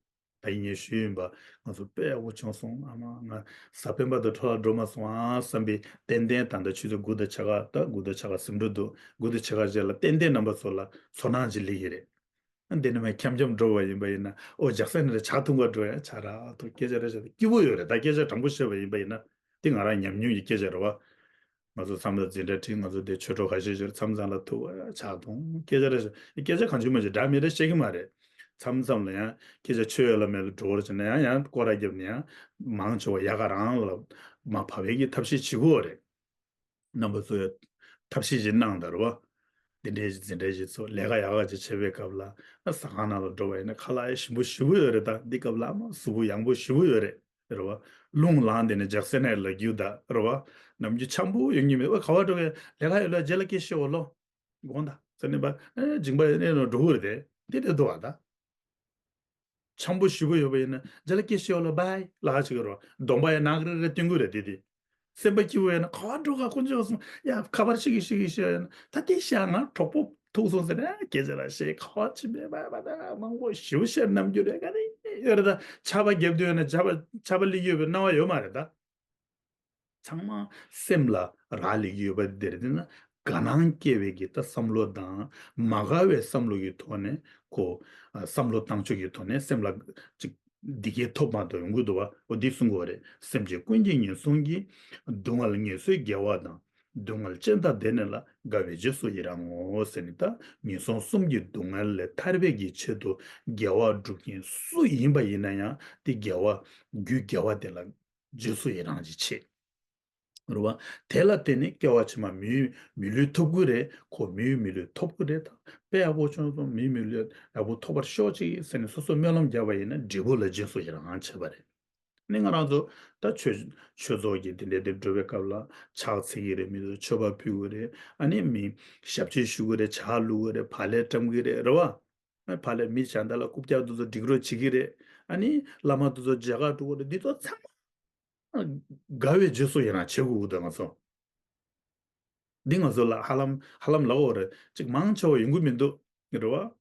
ད་ཡིན་ངས་ཞུས་ཡིན་པ། ང་ཚོ་དཔེ་ཡག་པོ་བྱུང་སོང་། ཨ་མ། ང་གཟའ་སྤེན་པ་དང་འཕྲོ་བརླག་འགྲོ་མ་སོང་ཨ་བསམ་པའི་ཏན་ཏན། ད་ལྟ་ཆུ་ཚོད་དགུ་དང་ཕྱེད་ཀ། ད་དགུ་དང་ཕྱེད་ཀ་ཟིན་འགྲོ་འདུག་དགུ་དང་ཕྱེད་ཀ་རྗེས་ལ་ཏན་ཏན་རྣམ་པ་ཚོ་ལ་ཚོར་སྣང་ཅིག་སླེབས་ཀྱི་རེད། འདི་ནས་མར་འཁྱམ་འཁྱམ་འགྲོ་བ་ཡིན་པ་ཡིན་ན། ཨོ་ཇག་སེ་ནས་ཇ་འཐུང་ག་འགྲོ་ཡ། ཇ་རག་འཐུང་། སྐད་ཆ་རེ་བཤད། སྐྱིད་པོ་ཡོད་རེད། ད་སྐད་ཆ་དྲང་པོ་བཤད་པ་ཡིན་པ་ཡིན་ན། འདི་ང་རང་ཉམས་མྱོང་གི་སྐད་ཆ་རེད་བ། ང་ཚོ་མཚམས་དང་འཛིན་གྲྭ་ཁྲིད། ང་ཚོ་དེ་ཆོས་གྲོགས་ཁ་ཤས་ཤིག་མཚམས་མཚམས་ལ་ཐུག་པ། ཇ་འཐུང་། སྐད་ཆ་རེ་བཤད། སྐད་ཆ་གང་བྱུང་མ་བྱུང་འདྲ་མི་འདྲ་བཤད་ཀྱི་མ་རེད། མཚམས་མཚམས་ལ་ཡང་སྐད་ཆ་ཆོས་ཡོད་ལ་མེད་ལ་འགྲོ་བར་བྱས་ན། ཡང་ཡང་སྐོར་ར་བརྒྱབ་ནས་ཡང་མང་ཆེ་བ་ཡ་ག་རང་ལ་མར་བབས་པའི་གི་ཐབས་ཤེས་བྱེད་དགོས་རེད། རྣམ་པ་ཚོས་ཐབས་ཤེས་ཅིག་གནང་དང་། རེད་བ། འདི་འདྲའི་འཛིན་གྲྭ་ཞིག་ཚོགས། ལས་ཀ་ཡག་ག་ཅིག་བྱེད་པའི་སྐབས་ལ། ཨ་ཟ་ཁང་ནང་ལ་འགྲོ་བ་ཡིན་ན་ཁ་ལག་ཡ་ཞིམ་པོ་ཞེ་པོ་ཡོད་རེད། ད་འདི་སྐབས་ལ་ཨ་མ་གཟུགས་པོ་ཡངས་པོ་ཞེ་པོ་ཡོད་རེད། རེད་བ། རླུང་ལངས་དེ་ནས་ཇག་སེ་ནས་ལ་རྒྱུ་ད། རེད་བ། ནམ་རྒྱུན་འཁྱམ་པོ་ཡོང་གི་མེད། ཨོ་ག་བ་འགྲོ་གི། ལས་ཀ་ཡོད་ལ་རྗེས་ལ་སྐད་ཤེས་འོ་ལོ། དགོངས་དག་ཟེར་ནས་པ། ཨེ་མཇིང་པ་ཡ་ནས་ནོ་འགྲོ་གི་རེད་དེ། འདི་རེད་འདུག་བ་ད། འཁྱམ་པོ་ཞེ་པོ་ཡོད་པ་ཡིན་ན་རྗེས་ལ་སྐད་ཤེས་འོ་ལོ། བའི་ལ་ཧ་ཆི་གི་རོ། གདོང་པ་ཡ་ནག་རེ་རེ་སྟོན་གི་རེད་དེ་དེ། སེམས་པ་སྐྱིད་པོ་ཡོད་ན་ག་བ་འགྲོ་ག་དཀོན་མཆོག་གསུམ། ཡ་ཁ་པར་ཤིག་གི་ཤིག་གི་ཤིག་ཡོད་ན། ད་དེ་ཤ་ང་གྲོགས་པོ་ཐུག་སོང་ཟེར་ན་སྐད་ཆ་ར་བཤད། ག་བ་ཅི་མེད་པ་པ་ད་མང་པོ་ཞེ་པོ་བཤད་རྣམ་འགྱུར་རེ་ག་རེ་ཡོད་རེད། ད་ཆར་པ་བརྒྱབ་དུས་ཡོད་ན་ཆར་པ་ཆར་པ་སླེབས་ཀྱི་ཡོད་པའི་སྣང་བ་ཡོད་མ་རེད་ད། ཚང་མ་སེམས་ལ་རག་ལས་ཀྱི་ཡོད་པ་དེ་རེད། དེ་ན་དགའ་སྣང་སྐྱེ་བའི་གི་ད་བསམ་བློ་དང་། མ་དགའ་བའི་བསམ་བློ་གི་ཐོག་ནས་ཁོ་ཨ་བསམ་བློ་བཏང་ཕྱོགས་ཀྱི་ཐོག་ནས་སེམས་ལ་ཅིག་འདི་གའི་ཐོབ་མ་ཐོབ་ཡོང་གི་འདུག་བ། འོ་འདི་གསུང་གི་ཡོད་རེད། སེམས་ཅན་ཀུན་གྱི་ངན་སོང་གི། སྡུག་བསྔལ་ངལ་གསོའི་དགེ་བ་དང་ སྡུག་བསྔལ་ཅན་དག་དེ་ནི་ལ། དགའ་བའི་རྗེས་སུ་ཡི་རང་ངོ་། ཟེར་ནས། ད་ངན་སོང་གསུམ་གྱི་སྡུག་བསྔལ་ལས་ཐར་བའི་གི་ཆེད་དུ་དགེ་བ་སྒྲུབ་མཁན་སུ་ཡིན་པ་ཡིན་ན་ཡང་དེ་དགེ་བ་རྒྱུ་དགེ་བ་དེ་ལ་རྗེས་སུ་ཡི་རང་ཅིག་བྱེད། རེད་བ། དེ་ལ་བརྟེན་ནས་སྐྱེ་བ་ཕྱི་མ་མིའི་མི་ལུས་ཐོབ་ཀྱི་རེད། ཁོ་མིའི་མི་ལུས་ཐོབ་ཀྱི་རེད། ད་དཔེ་ཡག་པོ་བྱུང་སོང་། མིའི་མི་ལུས་ཡག་པོ་ཐོབ་པར་ཤོག་ཅིག་ཟེར་ནས་སོ་སོ་སྨོན་ལམ་བརྒྱབ་པ་ཡིན་ན་འབྲས་བུ་ལ་རྗེས་སུ་ཡི་རང་བྱེད་པ་རེད། ནི་ང་རང་ཚོ་ད་ཆོས་ཆོས་ཚོགས་ཀྱི་དེ་འདྲའི་དེབ་འགྲོ་བའི་སྐབས་ལ་ཕྱག་འཚལ་གྱི་རེད། མི་ཚོ་མཆོད་པ་ཕུལ་གྱི་རེད། ཨ་ནི་མི་ཞབས་ཕྱི་ཞུ་གི་རེད། ཇ་བླུག་གི་རེད། བག་ལེབ་བཀྲམ་གྱི་རེད། རེད་བ། ཕར་ལ་མི་གཞན་དག་ལ་རྐུབ་བཀྱག་དེ་ཚོ་སྒྲིག་རོགས་བྱེད་ཀྱི་རེད། ཨ་ནི་བླ་མ་དེ་ཚོ་མཇལ་ཁ་འགྲོ་གི་རེད། འདི་ཚོ་ཚང་མ་དགའ་བའི་རྗེས་སུ་ཡི་རང་བྱེད་དགོས་ཀྱི་འདུག་ང་ཚོ། འདི་ང་ཚོ་ལ་ཧ་ལམ་ཧ་ལམ་ལབ་དགོས་རེད། ཅིག་མང་ཆེ་བ་ཡོང་གི་མི་འདུག་རེད་བ།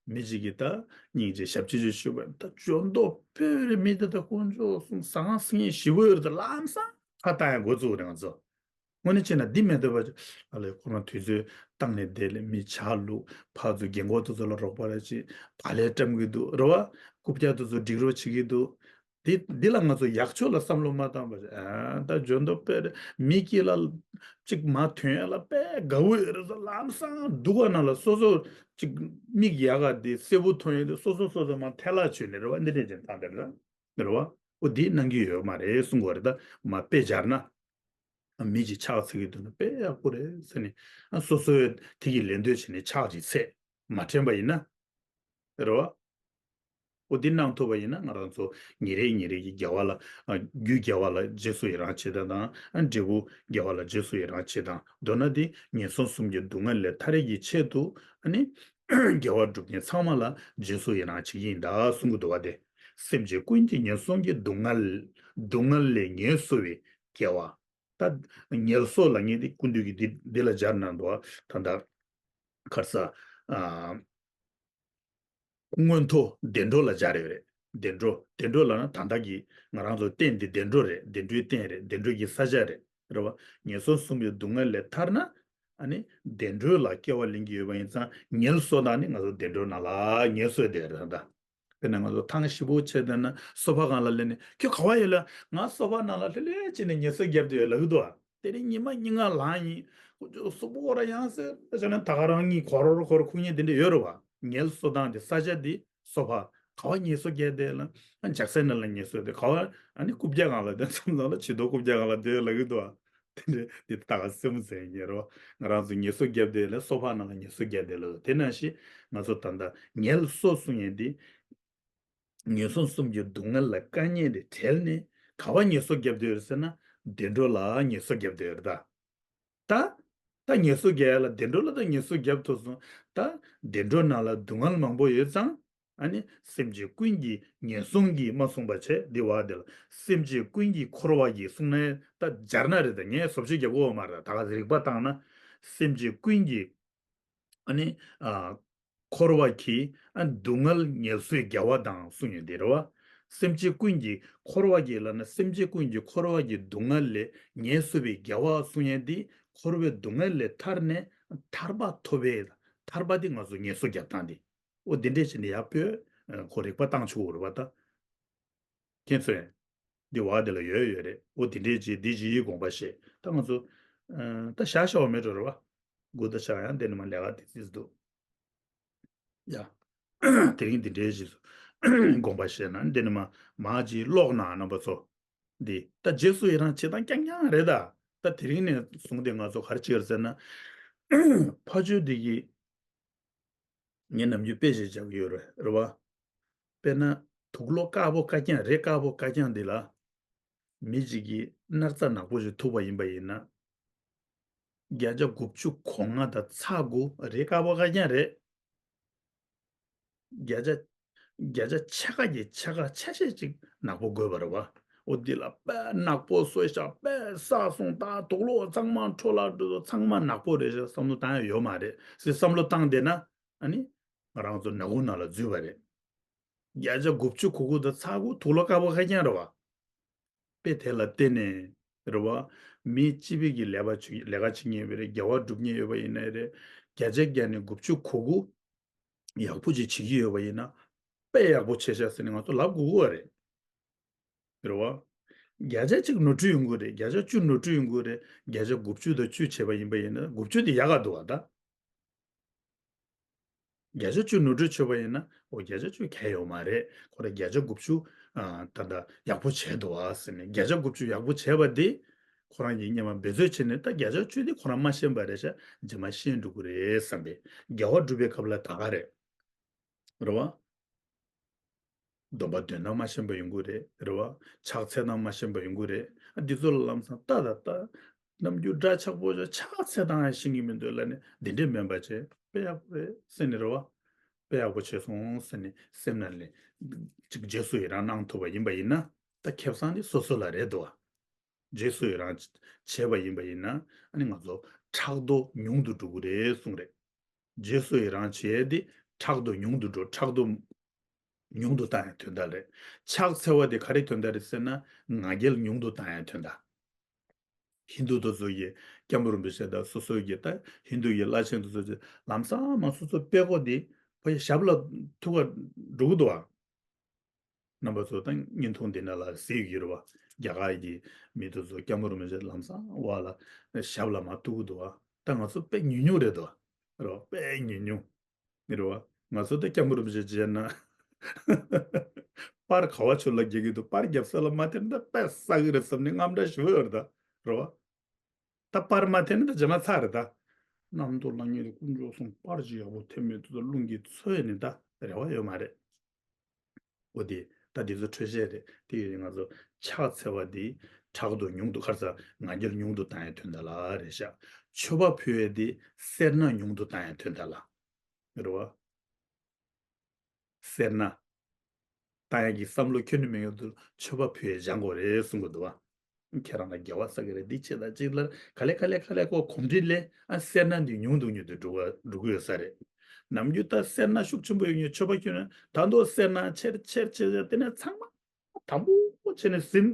མི་གཅིག་གིས་ད་སྙིང་རྗེ་ཞབས་ཕྱི་ཅིག་ཞུས་པ་ད་འཇོན་མདོག་དཔེ་རེད། མི་དེ་ད་དཀོན་མཆོག་གསུམ་ཟང་ཟིང་ཞེ་པོ་ཡོད་རེད། ད་ལམ་སང་ཁ་བཏང་ཡ་འགོ་བཙུགས་རེད་ང་ཚོ། དངོས་གནས་བྱས་ན་འདི་མེད་འདོད་པ་ཅིག་ཨ་ལས་ཁོ་རང་དུས་ཚོད་བཏང་ནས་བསྡད་ལས། མི་ཇ་བླུགས། ཕར་ཚུར་རྒན་གོག་དེ་ཚོ་ལ་རོགས་པ་རེ་བྱེད། བག་ལེབ་བཀྲམ་གྱི་འདུག་རེད་བ། རྐུབ་བཀྱག་དེ་ཚོ་སྒྲིག་རོགས་བྱེད་ཀྱི་འདུག་འདི་འདི་ལ་ང་ཚོ་ཡག་ཕྱོགས་ལ་བསམ་བློ་མ་བཏང་པ་ཅིག་ཨ་ད་འཇོན་མདོག་དཔེ་རེད། མི་སྐྱིད་ལ་ཅིག་མ་ཐོན་ཡ་ལ་དཔེ་དགའ་བོ་ཡོད་རེད་ཟེར། ལམ་སང་སྡུག་ག་ན་ལ་སོ་སོ་ཅིག་མིག་ཡག་ག་དེ་གསལ་པོ་མཐོང་ཡ་དེ་སོ་སོ་སོ་སོ་མ་ཐལ་ལ་ཆོད་ནས་རེད་བ། འདི་འདྲས་ཅན་བཏང་དེ་རེད། རེད་བ། འོ་འདི་གནང་གི་ཡོད་མ་རེད་གསུང་གི་ཡོད་རེད། ད་མ་དཔེ་སྦྱར་ན། མི་གཅིག་ཕྱག་འཚལ་གྱི་འདུག་ན་དཔེ་ཡག་པོ་རེད་ཟེར་ནས། ཨ་སོ་སོས་དེ་གི་ལད་ཟློས་བྱས་ནས་ཕྱག་ཅིག་འཚལ། མ་དྲན་པ་ཡིན་ན། རེད་བ། འོ་འདི་གནང་ཐུབ་པ་ཡིན་ན་ང་རང་ཚོ་ཉིན་རེ་ཉིན་རེ་གི་དགེ་བ་ལ། ཨ་རྒྱུ་དགེ་བ་ལ་རྗེས་སུ་ཡི་རང་བྱེད་སྟངས་དང་། ཨ་འབྲས་བུ་དགེ་བ་ལ་རྗེས་སུ་ཡི་རང་བྱེད་སྟངས། མདོར་ན་འདི་ངན་སོང་གསུམ་གྱི་སྡུག་བསྔལ་ལས་ཐར་ཡས་ཀྱི་ཆེད་དུ། ཨ་ནི་དགེ་བ་སྒྲུབ་མཁན་ཚང་མ་ལ་རྗེས་སུ་ཡི་རང་བྱེད་ཀྱི་ཡིན་ད་གསུང་གི་འདུག་བ། དེ་སེམས་ཅན་ཀུན་གྱི་ངན་སོང་གི་སྡུག་བསྔལ། སྡུག་བསྔལ་ལས་ངལ་གསོ་བའི་དགེ་བ། ད་ངལ་གསོ་ལབ་མཁན་དེ་སྐུ་མདུན་གྱིས་འདི་འདི་ལ་སྦྱར་གནང་འདུག་ད་ལྟ་ག་རེ་ཟ། ཨ་མངོན་མཐོ་བདེ་འགྲོ་ལ་སྦྱར་ཡོད་རེད། བདེ་འགྲོ་བདེ་འགྲོ་ལབ་ན་ད་ལྟ་གི་ང་རང་ཚོ་རྟེན་འདི་བདེ་འགྲོ་རེད། བདེ་འགྲོའི་རྟེན་རེད། བདེ་འགྲོ་གི་ས་ཆ་རེད། རེད་བ། ངན་སོང་གསུམ་གྱི་སྡུག་བསྔལ་ལས་ཐར་ན། ཨ་ནི་བདེ་འགྲོ་ལ་སྐྱེ་བ་ལེན་གྱི་ཡོད་པ་ཡིན་ཙང་ངལ་གསོ་སྟངས་ནི་ང་ཚོ་བདེ་འགྲོ་ནང་ལ་ངལ་གསོ་བསྡད་ཡོད་རེད་ད། དཔེར་ན་ང་ཚོ་ཐང་ཞིབ་པོ་བྱས་བསྡད་ན་སོ་ཕ་སྒང་ལ་སླེབས་ནས་ཁྱོད་ག་བ་ཡོད་ལ། ང་སོ་ཕ་ནང་ལ་ལྷོད་ལྷོད་བྱས་ནས་ངལ་གསོ་བརྒྱབ་བསྡད་ཡོད་ལབ་ཀྱི་འདུག་ཨ། དེ་རིང་ཉི་མ་གཉིས་ལྔ་ལངས་ཡིན། ཁོ་ཚོ་གཟུགས་པོ་ཁོ་ར་ཡང་སེ་བྱས་ན་ད་ག་རང་གཉིད་ཁོ་རོ་རོ་ཁོ་རོ་ཁུག་མཁན་དེ་འདྲ་ཡོད་རེད་བ། ངལ་གསོ་སྟངས་དེ་ས་ཆ་དེ་སོ་ཕ། ག་བ་ངལ་གསོ་བརྒྱབ་བསྡད་ལ། ཨ་ཇག་སའི་ནང་ལ་ངལ་གསོ་བསྡད། ག་བ་ཨ་ནི་རྐུབ་བཀྱག་སྒང་ལ་བསྡད། མཚམས་མཚམས་ལ་བྱི་དོར་རྐུབ་བཀྱག་སྒང་ལ་བསྡད་ལབ་ཀྱི་འདུག་ཨ། དེ་འདྲ་དེ་ད་ག་སེམས་ཟེར་ཉེ་རོ། ང་རང་ཚོ་ངལ་གསོ་བརྒྱབ་བསྡད་ལ་སོ་ཕ་ནང་ལ་ངལ་གསོ་བརྒྱབ་བསྡད་ལ། དེ་ནང་བཞིན་ང་ཚོ་ད་ལྟ་ངལ་གསོ་གསུང་ཡས་འདི། ངན་སོང་གསུམ་གྱི་སྡུག་བསྔལ་ལ་དཀའ་ངལ་དེ་བྲལ་ནས་ག་བ་ངལ་གསོ་བརྒྱབ་བསྡད་ཡོད་ཟེར་ན་བདེ་འགྲོ་ལ་ངལ་གསོ་བརྒྱབ་བསྡད་ཡོད་རེད་ད། ད། ད་ངལ་གསོ་རྒྱག་ཡ་ལ་བདེ་འགྲོ་ལ་ད་ངལ་གསོ་བརྒྱབ་ཐུབ་སོང་། ད་བདེ་འགྲོ་ནང་ལ་སྡུག་བསྔལ་མང་པོ་ཡོད་ཙང་། ཨ་ནི་སེམས་ཅན་ཀུན་གྱི་ངན་སོང་གི་མ་གསུངས་པ་བྱས་འདི་བ་དེ་ལ་སེམས་ཅན་ཀུན་གྱི་འཁོར་བ་གྱི་གསུངས་ནས་ད་སྦྱར་ན་རེད། ད་ངས་བཟོ་བཅོས་རྒྱག་དགོས་པ་མ་རེད། ད་ག་རིག་པ་བཏང་ན་སེམས་ཅན་ཀུན་གྱི་ཨ་ནི་ཨ། འཁོར་བ་གྱི་ཨ་སྡུག་བསྔལ་ངལ་གསོའི་དགེ་བ་དང་གསུངས་ཡོད་དེ་རེད་བ། སེམས་ཅན་ཀུན་གྱི་འཁོར་བ་གྱི་ལབ་ན་སེམས་ཅན་ཀུན་གྱི་འཁོར་བ་གྱི་སྡུག་བསྔལ་ལས་ངལ་གསོ་བའི་དགེ་བ་གསུངས་ཡོད་དེ་འཁོར་བའི་སྡུག་བསྔལ་ལས་ཐར་ནས་ཐར་པ་ཐོབ་པའི་ཐར་པ་དེ་ང་ཚོ་ངལ་གསོ་རྒྱབ་སྟངས་དེ། འོ་དེ་འདྲས་བྱས་ནས་ཡག་པོས་ཁོ་རིག་པ་བཏང་ཆོག་གི་རེད་བ་ད། ཁྱེད་ཚོས། འདི་བ་དེ་ལ་ཡོད་ཡོད་རེད། འོ་དེ་འདྲས་བྱས་འདི་བྱས་ཡིན་དགོངས་པ་བཞེས། ད་ང་ཚོ་ཨ་ད་བཞག་བཞག་པ་མེད་འགྲོ་རེད་བ། དགུ་ད་བཞག་ཡང་དེ་ནི་མ་ལས་ཀ་དེ་རྩིས་འདུག་ཡ། དེ་རིང་འདི་འདྲའི་རྗེས་སུ་དགོངས་པ་བཞེས་ན་འདི་ནི་མ་མ་ཅིག་ཀློག་ན་རྣམ་པ་ཚོ། འདི་ད་རྗེས་སུ་ཡི་རང་བྱེད་སྟངས་རྐྱང་རྐྱང་རེད་ད། ད་དེ་རིང་ནས་བཟུང་སྟེ་ང་ཚོ་ག་རེ་བྱེད་ཀྱི་ཡོད་ཟེར་ན། ཕ་ཆོས་འདི་གི་ངས་ནམ་རྒྱུན་དཔེ་ཞིག་བརྒྱབ་ཀྱི་ཡོད་རེད་རེད་བ། དཔེར་ན་དུག་ལོག་དཀར་པོ་དཀར་རྐྱང་རེད། དཀར་པོ་དཀར་རྐྱང་འདི་ལ། མི་གཅིག་གིས་སྣག་ཚ་ནག་པོ་ཞིག་ཐུག་པ་ཡིན་པ་ཡིན་ན། བརྒྱ་ཆ་དགུ་བཅུ་གོ་ལྔ་དང་ཚེག་དགུ་རེད། དཀར་པོ་དཀར་རྐྱང་རེད། བརྒྱ་ཆ་བརྒྱ་ཆ་ཕྱེད་ཀ་གི་ཕྱེད་ཀ་ཆ་ཤས་ཅིག་ནག་པོ་དགོས་པ་རེད་བ། འོ་འདི་ལ་དཔེ་ནག་པོ་བཟོས་ཤག་དཔེ་བསགས་སོང་། ད་དུག་ལོག་ཚང་མ་འཕྲོ་བརླག་འགྲོ། ཚང་མ་ནག་པོ་རེད་ཤག་བསམ་བློ་བཏང་ཡ་ཡོད་མ་རེད་ཟེར་བསམ་བློ་བཏང་བསྡད་ན། ཨ་ནི་ང་རང་ཚོ་ནག་ཁུང་ནང་ལ་འཛུལ་བ་རེད། བརྒྱ་ཆ་དགུ་བཅུ་གོ་དགུ་དང་ཚེག་དགུ་དུག་ལོག་དཀར་པོ་དཀར་རྐྱང་རེད་བ། དཔེ་དེ་ལ་བརྟེན་ནས་རེད་བ། མི་སྤྱི་པའི་གི་ལས་པ་བྱེད་ལས་ཀ་བྱེད་མཁན་ཡོད་པ་རེད། དགེ་བ་སྒྲུབ་མཁན་ཡོད་པ་ཡིན་ནའི་རེད། བརྒྱ་ཆ་བརྒྱ་ནས་དགུ་བཅུ་གོ་དགུ་ཡག་པོ་ཅིག་བྱེད་ཀྱི་ཡོད་པ་ཡིན་ན། དཔེ་ཡག་པོ་བྱས་ཤག་ཟེར་ནས་ང་ཚོ་ལབ་དགོས་ཀྱི་ཡོད་རེད། རེད་བ། བརྒྱ་ཆ་གཅིག་ནོར་འཁྲུལ་ཡོང་གི་རེད། བརྒྱ་ཆ་བཅུ་ནོར་འཁྲུལ་ཡོང་གི་རེད། བརྒྱ་ཆ་དགུ་བཅུ་དང་བཅུ་བྱས་པ་ཡིན་པ་ཡིན་ན། དགུ་བཅུ་དེ་ཡག་ག་འདུག་བ་ད། བརྒྱ་ཆ་བཅུ་ནོར་འཁྲུལ་ཆོད་པ་ཡིན་ན། འོ་བརྒྱ་ཆ་བཅུ་གལ་ཡོད་མ་རེད། ཁོ་རང་བརྒྱ་ཆ་དགུ་བཅུ་ཨ་ད་ལྟ་ཡག་པོ་བྱས་འདུག་ཨ་ཟེར་ནས། བརྒྱ་ཆ་དགུ་བཅུ་ཡག་པོ་བྱས་པ་དེ་ཁོ་རང་གིས་སྔོན་མ་འབད་རྩོལ་བྱས་ནས། ད་བརྒྱ་ཆ་བཅུ་དེ་ཁོ་རང་མ་ཤེས་པ་རེད་ཤག་རྗེས་མ་ཤེས་འགྲོ་གི་རེད་བསམ་པས། དགེ་བ་སྒྲུབ་པའི་སྐབས་ལ་ད་ག་རེད། རེད་བ། སྡོམ་པ་འདོན་སྟངས་མ་ཤེས་པ་ཡོང་གི་རེད། རེད་བ། ཕྱག་འཚལ་སྟངས་མ་ཤེས་པ་ཡོང་གི་རེད། ཨ་འདི་ཚོ་ལ་ལམ་སང་ལྟ་ད་ལྟ། ནམ་རྒྱུན་འདྲ་ཆགས་པོ་བྱས། ཕྱག་འཚལ་སྟངས་ཡང་ཤེས་ཀྱི་མི་འདུག་ལབ་ནས། འདི་འདྲས་མིན་པ་བྱས། དཔེ་ཡག་པོ་རེད་ཟེར་ནས། རེད་བ། དཔེ་ཡག་པོ་བྱས་སོང་ཟེར་ནས་སེམས་ནང་ལ་ཅིག་རྗེས་སུ་ཡི་རང་གནང་ཐུབ་པ་ཡིན་པ་ཡིན་ན། ད་ཁེ་བཟང་དེ་སོ་སོ་ལ་རེད་འདུག་བ། རྗེས་སུ་ཡི་རང་བྱས་པ་ཡིན་པ་ཡིན་ན། ཨ་ནི་ང་ཚོ་ཕྲག་དོག་ཉུང་དུ་འགྲོ་གི་རེད་གསུངས་རེད། རྗེས་སུ་ཡི་རང་བྱས་ཏེ་ཕྲག་དོག་ཉུང་དུ་འགྲོ། ཕྲག་དོག་ཉུང་དུ་བཏང་ཡང་དོན་དག་རེད། ཕྱག་འཚལ་བ་དེ་ག་རེ་དོན་དག་རེད་ཟེར་ན། ང་རྒྱལ་ཉུང་དུ་བཏང་ཡང་དོན་དག་ཧིན་དུ་དེ་ཚོ་གིས་སྐྱབས་མགོན་རིན་པོ་ཆེ་དང་སོ་སོ་གི། ད་ཧིན་དུ་གི་བླ་ཆེན་དེ་ཚོ་གིས་ལམ་སང་མ་སོ་སོ་པད་ཀོ་དེ་ཕ་གི་ཞབས་ལ་ཐུག་ག་འགྲོ་གི་འདུག་བ། རྣམ་པ་ཚོ་ད་བརྙན་ཐུང་འདི་ནང་ལ་གཟིགས་ཡོད་རེད་བ། རྒྱ་གར་གྱི་མི་དེ་ཚོ་སྐྱབས་མགོན་རིན་པོ་ཆེ་ལམ་སང་བ་ལ་ཞབས་ལ་མར་གཏུག་གི་འདུག་བ། ད་ང་ཚོ་དཔེ་ཉུང་ཉུང་རེད་དོ། རེད་བ། དཔེ་ཉུང་ཉུང་རེད་བ། ང་ཚོ་ད་སྐྱབས་མགོན་རིན་པོ་ཆེ་མཇལ་ན། པར་ག་བ་ཆུ་ལ་རྒྱག་གི་འདུག་པར་རྒྱབ་ས་ལ་མ་ཐེབས་ན་ད་དཔེ་བསགས་གི་རེད་བསམ་ནས་དངངས་སྐྲག་ཞེ་པོ་ཡོད་རེད་ད། རེད་བ། ད་པར་མ་ཐེབས་ན་ད་རྗེས་མ་ཚར་རེད་ད། རྣམ་རྟོག་ལངས་ངེས་དེ་དཀོན་མཆོག་གསུམ། པར་ཅིག་ཡག་པོ་ཐེབས་མེད་དུས་ད་རླུང་གིས་འཚོ་ཡས་ནི་ད་རེ་བ་ཡོད་མ་རེད། འོ་དེ་ད་འདི་ཚོ་འཕྲོས་བཤད་རེད། དེ་ཡིན་ང་ཚོ་ཕྱག་འཚལ་བ་འདི་ཕྲག་དོག་ཉུང་དུ། ག་རེ་ཟེར། ང་རྒྱལ་ཉུང་དུ་བཏང་ཡས་དོན་དག་ལ་རེད་ཤག་མཆོད་པ་ཕུལ་ཡས་འདི་སེར་སྣ་ཉུང་དུ་བཏང་ཡས་དོན་དག་ལ། རེད་བ། སེར་སྣ་བཏང་ཡས་ཀྱི་བསམ་བློ་ཁྱོན་ནས་མེད་ཡོང་དུས་མཆོད་པ་ཕུལ་ཡས་སྦྱང་དགོས་རེད་གསུང་གི་འདུག་བ། ཁྱེད་རང་ལ་དགེ་བ་བསགས་ཀྱི་རེད། འདི་བྱེད་ད་ཅིག་ལ་ག་ལེ་ག་ལེ་ག་ལེ་ཁོ་གོམས་འདྲིས་ལས། ཨ་སེར་སྣ་འདི་ཉུང་དུ་ཉུང་དུ་འགྲོ་གི་འགྲོ་གི་ཡོད་ས་རེད། ནམ་རྒྱུན་ད་སེར་སྣ་ཤུགས་ཆེན་པོ་ཡོད་མཁན་མཆོད་པ་ཁྱོན་ནས་ད་དུང་སེར་སྣ་ཆེར་ཆེར་ཆེར་ཆེར། དེ་ནས་ཚང་མ་དམ་པོ་བྱས་ནས་ཟིན།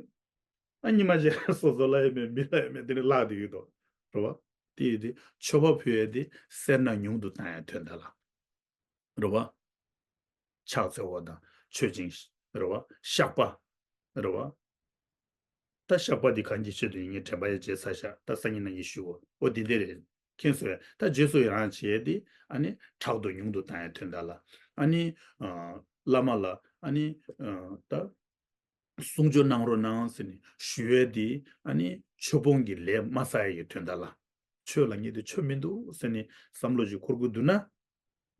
ཨ་ཉི་མ་ཅིག་སོ་སོ་ལ་ཡོད་མེད་མི་ལ་ཡོད་མེད་དེ་ནས་བརླག་བསྡད་ཡོད་དོ། རེད་བ། དེ་ཡིན་དུས་མཆོད་པ་ཕུལ་ཡས་དེ་སེར་སྣ་ཉུང་དུ་བཏང་ཡས་དོན་དག་ལ། རེད་བ། ཕྱག་འཚལ་བ་དང་མཆོད་ཅིང་། རེད་བ། བཤགས་པ། རེད་བ། ད་བཤགས་པ་འདི་གང་གི་ཆེད་དུ་ཡིན། ངས་དྲན་པ་ཡང་བརྗེད་ཚར་ཤག་ད་སང་ཉིན་ནང་ཡིན་ཞུ་བ། འོ་འདི་འདི་རེད། མཁྱེན་སོང་ངས། ད་རྗེས་སུ་ཡི་རང་བྱས་ཏེ། ཨ་ནི་ཕྲག་དོག་ཉུང་དུ་བཏང་ཡས་དོན་དག་ལ། ཨ་ནི་ཨ་བླ་མ་ལ་ཨ་ནི་ཨ་ད་གསུང་ཆོས་གནང་རོགས་གནང་ཟེར་ནས་ཞུ་ཡས་དེ། ཨ་ནི་ཆོས་སྤོང་གི་ལས་མ་བསགས་ཡས་ཀྱི་དོན་དག་ལ། ཆོས་ལ་ངེས་ཏེ་ཆོས་མི་འདུག་ཟེར་ནས་བསམ་བློ་ཞིག་འཁོར་གྱི་འདུག་ན།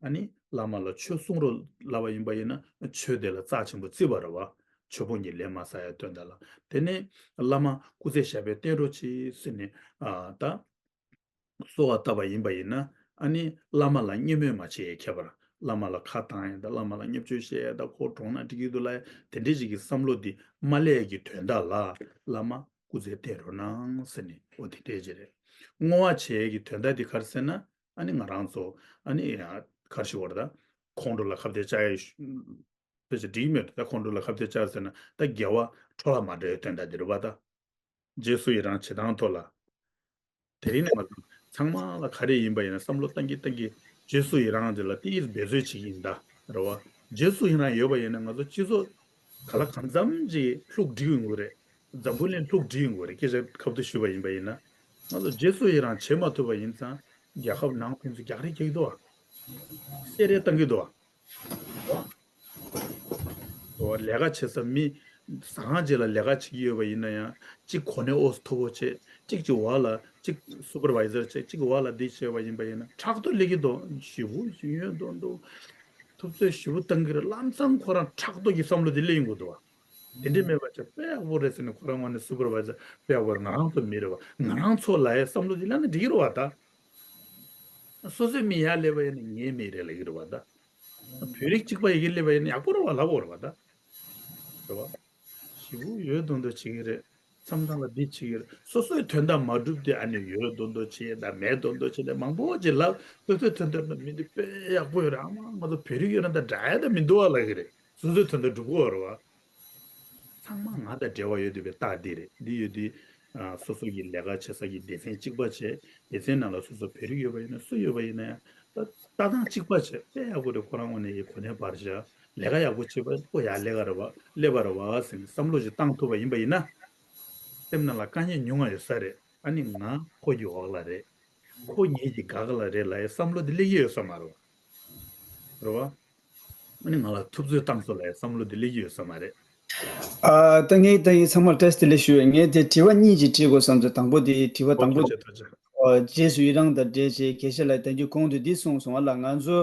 ཨ་ནི་བླ་མ་ལ་ཆོས་གསུང་རོགས་ལབ་པ་ཡིན་པ་ཡིན་ན། ཆོས་དེ་ལ་རྩ་ཆེན་པོ་བརྩི་བ་རེད་བ། ཆོས་སྤོང་གི་ལས་མ་བསགས་ཡས་དོན་དག་ལ། དེ་ནས་བླ་མ་སྐུ་ཚེ་ཞབས་པད་བརྟན་རོགས་གྱིས་ཟེར་ནས། ཨ་ད་གསོལ་བ་བཏབ་པ་ཡིན་པ་ཡིན་ན། ཨ་ནི་བླ་མ་ལ་བརྙས་སྨོད་མ་བྱེད་ཡས་ཁྱད་པར། བླ་མ་ལ་ཁ་བཏང་ཡས་དང་། བླ་མ་ལ་བརྙས་བཅོས་བཤད་ཡས་དང་། ཁོ་གྲོངས་ན་འགྲིག་གི་འདུག་ལབ་ཡས་དེ་འདྲས་ཅིག་གི་བསམ་བློ་འདི་མ་སླེབས་ཡས་ཀྱི་དོན་དག་ལ། བླ་མ་སྐུ་ཚེ་བརྟན་རོགས་གནང་ཟེར་ནས། འོ་དེ་འདྲས་ཅིག་རེད། བསྔོ་བ་བྱེད་ཡས་ཀྱི་དོན་དག་འདི་ག་རེ་ཟེར་ན། ཨ་ནི་ང་རང་ཚོ་ཨ་ནི་ཡ་ག་རེ་ཞུ་དགོས་རེད་ད། ཁོང་ཁྲོ་ལ་ཁ་གཏད་བཅག་ཡས་ཞུ་ཕལ་ཆེར་འགྲིག་མེད་དོ། ད་ཁོང་ཁྲོ་ལ་ཁ་གཏད་བཅག་ཟེར་ན། ད་དགེ་བ་འཕྲོ་བརླག་མ་འགྲོ་ཡས་དོན་དག་འདི་རེད་བ་ད། རྗེས་སུ་ཡི་རང་བྱེད་སྟངས་ཐོག་ལ། དེ་རིང་ནས་མ་བཟུང་ཚང་མ་ལ་ག་རེ་ཡིན་པ་ཡིན་ན་བསམ་བློ་བཏང་གི་བཏང་གི། རྗེས་སུ་ཡི་རང་འདི་ལ་དེ་འབད་རྩོལ་བྱེད་ཀྱི་ཡིན་ད། རེད་བ། རྗེས་སུ་ཡི་རང་ཡོད་པ་ཡིན་ན་ང་ཚོ་སྤྱི་ཚོགས་ག་ལ་གང་འཚམ་ཅིག་ལྷུག་འགྲིག་ཡོང་གི་རེད། འཛམ་བུ་གླིང་ལྷུག་འགྲིག་ཡོང་གི་རེད། སྐད་ཆ་ཁ་ཐུག་ཞུས་པ་ཡིན་པ་ཡིན་ན། ང་ཚོ་རྗེས་སུ་ཡི་རང་བྱེད་མ་ཐུབ་པ་ཡིན་ཙང་། རྒྱལ་ཁབ་ནང་ཕན་ཚུན་རྒྱག་རེས་རྒྱག་གི་འདུག་བ། བསད་རེས་བཏང་གི་འདུག་བ། འོ། ལས་ཀ་བྱེད་ས་མི་ཟ་ཁང་ཅིག་ལ་ལས་ཀ་བྱེད་ཀྱི་ཡོད་པ་ཡིན་ན་ཡང་། གཅིག་གོ་གནས་ཨོ་མཐོ་པོ་བྱེད། གཅིག་གཅིག་འོག་ལ་གཅིག་སུ་པར་བའི་ཟར་བྱེད། གཅིག་འོག་ལ་འདི་བྱས་པ་ཡིན་པ་ཡིན་ན། ཕྲག་དོག་སླེབས་ཀྱི་འདུག་ཞེ་པོ་ཞེ་ཡོད་མདོག་མདོག་ཐུབ་ཚོད་ཞེ་པོ་བཏང་གི་རེད། ལམ་སང་ཁོ་རང་ཕྲག་དོག་གི་བསམ་བློ་དེ་སླེབས་ཡོང་གི་འདུག་བ། དེ་འདྲས་མེད་པ་བྱས། དཔེ་ཡག་པོ་རེད་ཟེར་ནས་ཁོ་རང་ངོས་ནས་སུ་པར་བའི་ཟར་དཔེ་ཡག་པོ་རེད། ང་རང་ཚོ་མི་རེད་བ། ང་རང་ཚོ་ལ་ཡའི་བསམ་བློ་དེ་སླེབས་ན་འགྲིག་གི་རེད་བ་ད། སོ་སོའི་མི་ཡར་སླེབས་པ་ཡིན་ན་ངའི་མི་རེད་ལབ་ཀྱི་རེད་བ་ད། བོད་རིགས་གཅིག་པ་ཡི་གེ་སླེབས་པ་ཡིན་ན་ཡག་པོ་རེད་བ་ལབ་དགོས་རེད་བ་ད། རེད་བ། ཞེ་པོ་ཡོད་མདོག་མདོག་བྱེད་ཀྱི་རེད། མཚམས་མཚམས་ལ་འདི་བྱེད་ཀྱི་རེད། སོ་སོའི་དོན་དག་མ་འགྲུབ་དེ་ཨ་ནི་ཡོད་མདོག་མདོག་བྱེད་དང་མེད་མདོག་མདོག་བྱེད་དང་མང་པོ་ཅིག་ལབ། སོ་སོའི་དོན་དག་མི་འདི་དཔེ་ཡག་པོ་ཡོད་རེད། ཨ་མ་ང་ཚོ་བོད་རིགས་ཡོད་ན་ད་འདྲ་ཡ་ད་མི་འདུག་བ་ལབ་ཀྱི་རེད། སོ་སོའི་དོན་དག་འགྲུབ་ཀྱི་ཡོད་རེད་བ། ཚང་མ་ང་དང་འབྲེལ་བ་ཡོད་བསྡད་པའི་རྟགས་འདི་རེད། འདི་ཡོད་དུས། ཨ་སོ་སོ་གི་ལས་ཀ་བྱེད་ས་གི་སྡེ་ཚན་གཅིག་པ་བྱས། སྡེ་ཚན་ནང་ལ་སོ་སོ་བོད་རིགས་ཡོད་པ་ཡིན་ན་སུ་ཡོད་པ་ཡིན་ན་ཡང་། ད་ལྟ་སྟངས་གཅིག་པ་བྱས། དཔེ་ཡག་པོ་རེད། ཁོ་རང་ངོས་ནས་ཡི་གོ་གནས་སྤར་བཞག་ལས་ཀ་ཡག་པོ་བྱེད་པ་ཁོ་ཡར་སླེབས་ཀ་རེད་བ། སླེབས་པ་རེད་བ་ཟེར་ནས་བསམ་བློ་ཞིག་བཏང་ཐུབ་པ་ཡིན་པ་ཡིན་ན། སེམས་ནང་ལ་དཀའ་ངལ་ཉུང་བ་ཡོད་ས་རེད། ཨ་ནི་ང་ཁོ་གི་འོག་ལ་རེད། ཁོ་ངེད་ཀྱི་སྒང་ག་ལ་རེད་ལབ་ཡའི་བསམ་བློ་དེ་སླེབས་ཀྱི་ཡོད་ས་མ་རེད་བ། རེད་བ། ཨ་ནི་ང་ལ་ཐུབ་ཚོད་བཏང་སོང་ལབ་ཡའི་བསམ་བློ་དེ་སླེབས་ཀྱི་ཡོད་ས་མ་རེད། ཨ། ད་ངས་ད་ཡིན་ཚང་མར་བཀྲ་ཤིས་བདེ་ལེགས་ཞུ་ཡས། ངས་དེ་དྲི་བ་གཉིས་ཅིག་དྲི་དགོས་བསམ་ཚེ། དང་པོ་དེ་དྲི་བ་དང་པོ། ཐུགས་རྗེ་ཆེ། ཐུགས་རྗེ་ཆེ། ཨ། རྗེས་སུ་ཡི་རང་དང་འབྲེལ་བྱས་དགེ་བཤེས་ལགས་ད་གིན་གོང་དུ་འདི་གསུངས་སོང་བ་ལ། ང་ཚོ་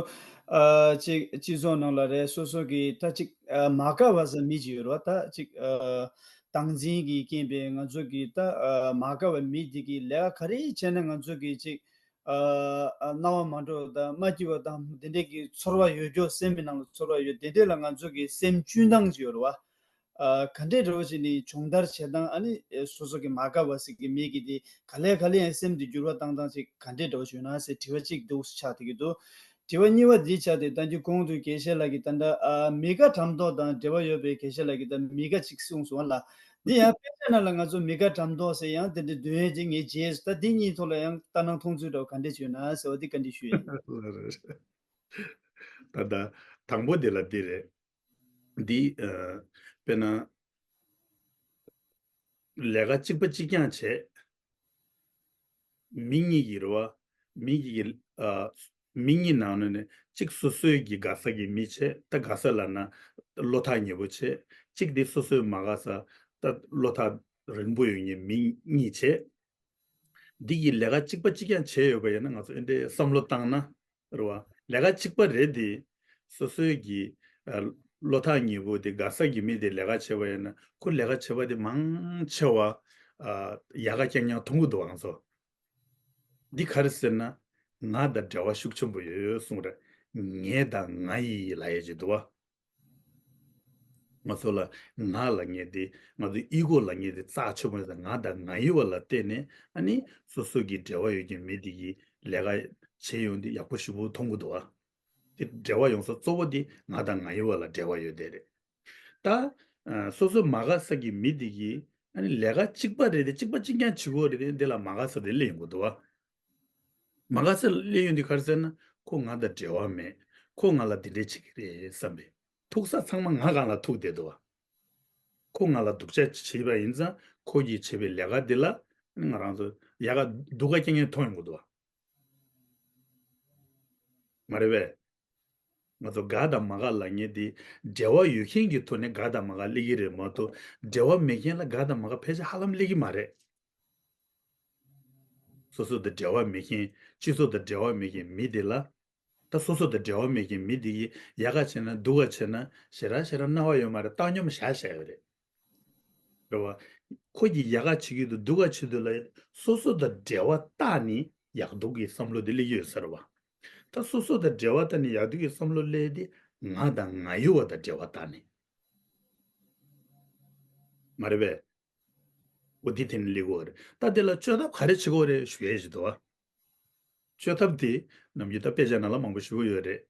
ཨ་ཅིག་སྤྱི་ཚོགས་ནང་ལ་རེད། སོ་སོ་གི་ད་ཅིག་ཨ་མ་དགའ་བ་ཟེར་མི་ཅིག་ཡོད་རེད་བ། ད་ཅིག་ཨ་སྟངས་འཛིན་གྱི་རྐྱེན་པས་ང་ཚོ་གི་ད་ཨ་མ་དགའ་བའི་མི་དེ་གི་ལས་ཀ་ག་རེ་བྱས་ན་ང་ཚོ་གི་ཅིག་ཨ་ཨ་སྣང་བ་མ་འགྲོ་དང་མ་སྐྱིད་པ་དང་དེ་འདྲས་ཀྱི་ཚོར་བ་ཡོད་རྒྱུ། སེམས་པའི་ནང་ལ་ཚོར་བ་ཡོད། དེ་འདྲས་ལ་ང་ཚོ་གི་སེམས་བཅུན་སྟངས་ཅིག་ཡོད་རེད་བ། ཨ་ག་འདྲས་འདྲ་བོ་ཞིག་ནས་སྦྱོང་བརྡར་བྱེད་སྟངས། ཨ་ནི་ཨེ་སོ་སོ་གི་མ་དགའ་བ་ཟེར་གི་མི་གི་དེ་ག་ལེ་ག་ལེ་ཡང་སེམས་དེ་འགྱུར་བ་བཏང་སྟངས་ཅིག་ག་འདྲས་འདྲ་བོ་ཞིག་ཡོད་ན་ཟེར་དྲི་བ་གཅིག་འདུག་ཆགས་བསྡད་ཀྱི་འདུག་དྲི་བ་གཉིས་པ་འདི་ཆགས་ཏེ། ད་གིན་གོང་དུ་དགེ་བཤེས་ལགས་ཀྱིས་ད་ལྟ་ཨ་མི་དགའ་འགྲམ་ལྡོག་དང་འབྲེལ་བ་ཡོད་པའི་དགེ་བཤེས་ལགས་ཀྱིས་ད་མི་དགའ་ཅིག་གསུངས་སོང་བ་ལ། འདི་ཡང་དཔེ་ཆ་ནང་ལ་ང་ཚོ་མི་དགའ་འགྲམ་ལྡོག་ཟེར་ཡང་དེ་འདྲ་འདོན་ཡས་ཅིག་ངས་བརྗེད་སོང་། ད་འདི་གཉིས་ཐོག་ལ་ཡང་ལྟ་སྣང་མཐོང་ཚུལ་འདྲ་བོ་ག་འདྲས་ཅིག་ཡོད་ན་ཟེར་བ་འདི་བཀའ་འདྲི་ཞུ་ཡས་ཡིན། ད་ལྟ་དང་པོ་འདི་ལ་འདི་རེད། འདི་ཨ་དཔེར་ན་ལས་ཀ་གཅིག་པ་གཅིག་རྐྱང་བྱས། མི་གཉིས་ཀྱི་རེད་བ། མི་གཉིས་ཀྱི་ཨ་མི་གཉིས་ནང་ནས་གཅིག་སོ་སོའི་གི་དགའ་ས་གི་མི་བྱས། ད་དགའ་ས་ལབ་ན་བློ་ཐག་ཉེ་པོ་བྱས། གཅིག་དེ་སོ་སོའི་མ་དགའ་ས། ད་བློ་ཐག་རིང་པོ་ཡོད་མཁན་མི་གཉིས་བྱས། འདི་གི་ལས་ཀ་གཅིག་པ་གཅིག་རྐྱང་བྱས་ཡོད་པ་ཡིན་ན། ང་ཚོ་ཨེ་འདྲའི་བསམ་བློ་བཏང་ན་རེད་བ། ལས་ཀ་གཅིག་པ་རེད་དེ། སོ་སོའི་གི་ཨ་བློ་ཐག་ཉེ་པོ་དེ་དགའ་ས་གི་མི་དེ་ལས་ཀ་བྱས་པ་ཡིན་ན། ཁོ་ལས་ཀ་བྱས་པ་དེ་མང་ཆེ་བ་ཨ་ཡག་ག་རྐྱང་རྐྱང་མཐོང་གི་འདུག་བ། ང་ཚོ་འདི་ག་རེ་ཟེར་ན། ང་དང་འབྲེལ་བ་ཤུགས་ཆེན་པོ་ཡོད་གསུངས་རེད། ངའི་དང་ང་ཡི་ལབ་ཡས་ཅིག་འདུག་བ། ང་ཚོ་ལ་ང་ལབ་མཁན་དེ། ང་ཚོ་ཨི་གོ་ལབ་མཁན་དེ་རྩ་ཆེན་པོ་ཡིན་ཙང་། ང་དང་ང་ཡི་བ་ལ་བལྟས་ནས་ཨ་ནི་སོ་སོ་གི་འབྲེལ་བ་ཡོད་ཀྱི་མི་དེ་གི་ལས་ཀ་བྱེད་ཡོང་དུས་ཡག་པོ་ཞེ་པོ་མཐོང་གི་འདུག་བ། དེ་འབྲེལ་བ་ཡོང་ས་གཙོ་བོ་དེ་ང་དང་ང་ཡི་བ་ལ་འབྲེལ་བ་ཡོད་དེ་རེད། ད་ཨ་སོ་སོ་མ་དགའ་ས་གི་མི་དེ་གི་ཨ་ནི་ལས་ཀ་གཅིག་པ་རེད་དེ། གཅིག་པ་གཅིག་རྐྱང་བྱེད་དགོས་རེད་དེ། འདི་ལ་མ་དགའ་ས་དེ་སླེབས་ཡོང་གི་འདུག་བ། མ་དགའ་ས་སླེབས་ཡོང་དུས་ག་རེ་ཟེར་ན། ཁོ་ང་དང་འབྲེལ་བ་མེད། ཁོ་ང་ལ་འདི་འདྲས་བྱེད་ཀྱི་རེད་བསམ་པའི་ཐུག་ས་ཚང་མ་ང་སྒང་ལ་ཐུག་བསྡད་འདུག་བ། ཁོ་ང་ལ་སྡུག་ཅག་བྱས་པ་ཡིན་ཙང་། ཁོ་གིས་བྱས་པའི་ལས་ཀ་འདི་ལ་ང་རང་ཚོ་ཡག་ག་སྡུག་ག་རྐྱང་རྐྱང་མཐོང་ཡོང་གི་འདུག་བ། མ་རེད་པས། ང་ཚོ་དགའ་དང་མ་དགའ་ལབ་མཁན་དེ། འབྲེལ་བ་ཡོད་མཁན་གྱི་ཐོག་ནས་དགའ་དང་མ་དགའ་སླེབས་ཀྱི་རེད་མ་གཏོགས། འབྲེལ་བ་མེད་མཁན་ལ་དགའ་དང་མ་དགའ་ཕལ་ཆེར་ཧ་ལམ་སླེབས་ཀྱི་མ་རེད། སོ་སོ་དང་འབྲེལ་བ་མེད་མཁན། སྤྱི་ཚོགས་དང་འབྲེལ་བ་མེད་མཁན་མི་དེ་ལ། ད་སོ་སོ་དང་འབྲེལ་བ་མེད་མཁན་མི་དེ་གིས་ཡག་ག་བྱས་ན་སྡུག་ག་བྱས་ན་ཞེ་དྲག་ཞེ་དྲག་སྣང་བ་ཡོད་མ་རེད། བཏང་སྙོམས་བཞག་བཞག་ཡོད་རེད། རེད་བ། ཁོ་གིས་ཡག་ག་བྱེད་ཀྱི་འདུག་སྡུག་ག་བྱེད་འདུག་ལབ། སོ་སོ་དང་འབྲེལ་བ་བཏགས་ནས་ཡག་སྡུག་གི་བསམ་བློ་དེ་སླེབས་ཀྱི་ཡོད་ས་རེད་བ། ད་སོ་སོ་དང་འབྲེལ་བ་བཏགས་ནས་ཡག་སྡུག་གི་བསམ་བློ་སླེབས་དེ། ང་དང་ང་ཡི་བ་དང་འབྲེལ་བ་བཏགས་ནས། མ་རེད་པས། འོ་འདི་དེ་ནི་ལེགས་པོ་རེད། ད་དེ་ལ་བཅོས་ཐབས་ག་རེ་བྱེད་དགོས་རེད་ཞུ་ཡས་ཞིག་འདུག་བ། བཅོས་ཐབས་དེ་ནམ་རྒྱུན་ད་དཔེ་ཆ་ནང་ལ་མང་པོ་ཞུ་གི་ཡོད་རེད།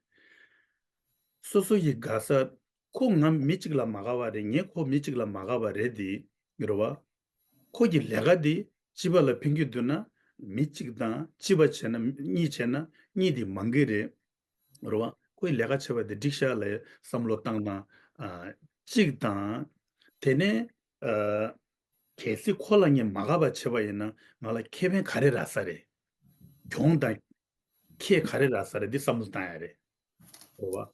སོ་སོ་ཡི་དགའ་ས། ཁོ་ང་མི་གཅིག་ལ་མ་དགའ་བ་རེད། ངས་ཁོ་མི་གཅིག་ལ་མ་དགའ་བ་རེད་དེ། རེད་བ། ཁོ་གི་ལས་ཀ་དེ་སྤྱི་པ་ལ་ཕན་གྱི་འདུག་ན། མི་གཅིག་དང་སྤྱི་པ་བྱས་ན། གཉིས་བྱས་ན་གཉིས་དེ་མང་གི་རེད། རེད་བ། ཁོའི་ལས་ཀ་བྱས་པ་དེ་འགྲིག་ཤག་ལབ་བསམ་བློ་བཏང་དང་། ཨ་གཅིག་དང་། དེ་ནས་ཨ་གལ་སྲིད་ཁོ་ལ་ངས་མ་དགའ་བ་བྱས་པ་ཡིན་ན། ང་ལ་ཁེ་ཕན་ག་རེ་རག་ས་རེད། གྱོང་དང་ཁེ་ག་རེ་རག་ས་རེད། འདི་བསམ་བློ་བཏང་ཡ་རེད། རེད་བ།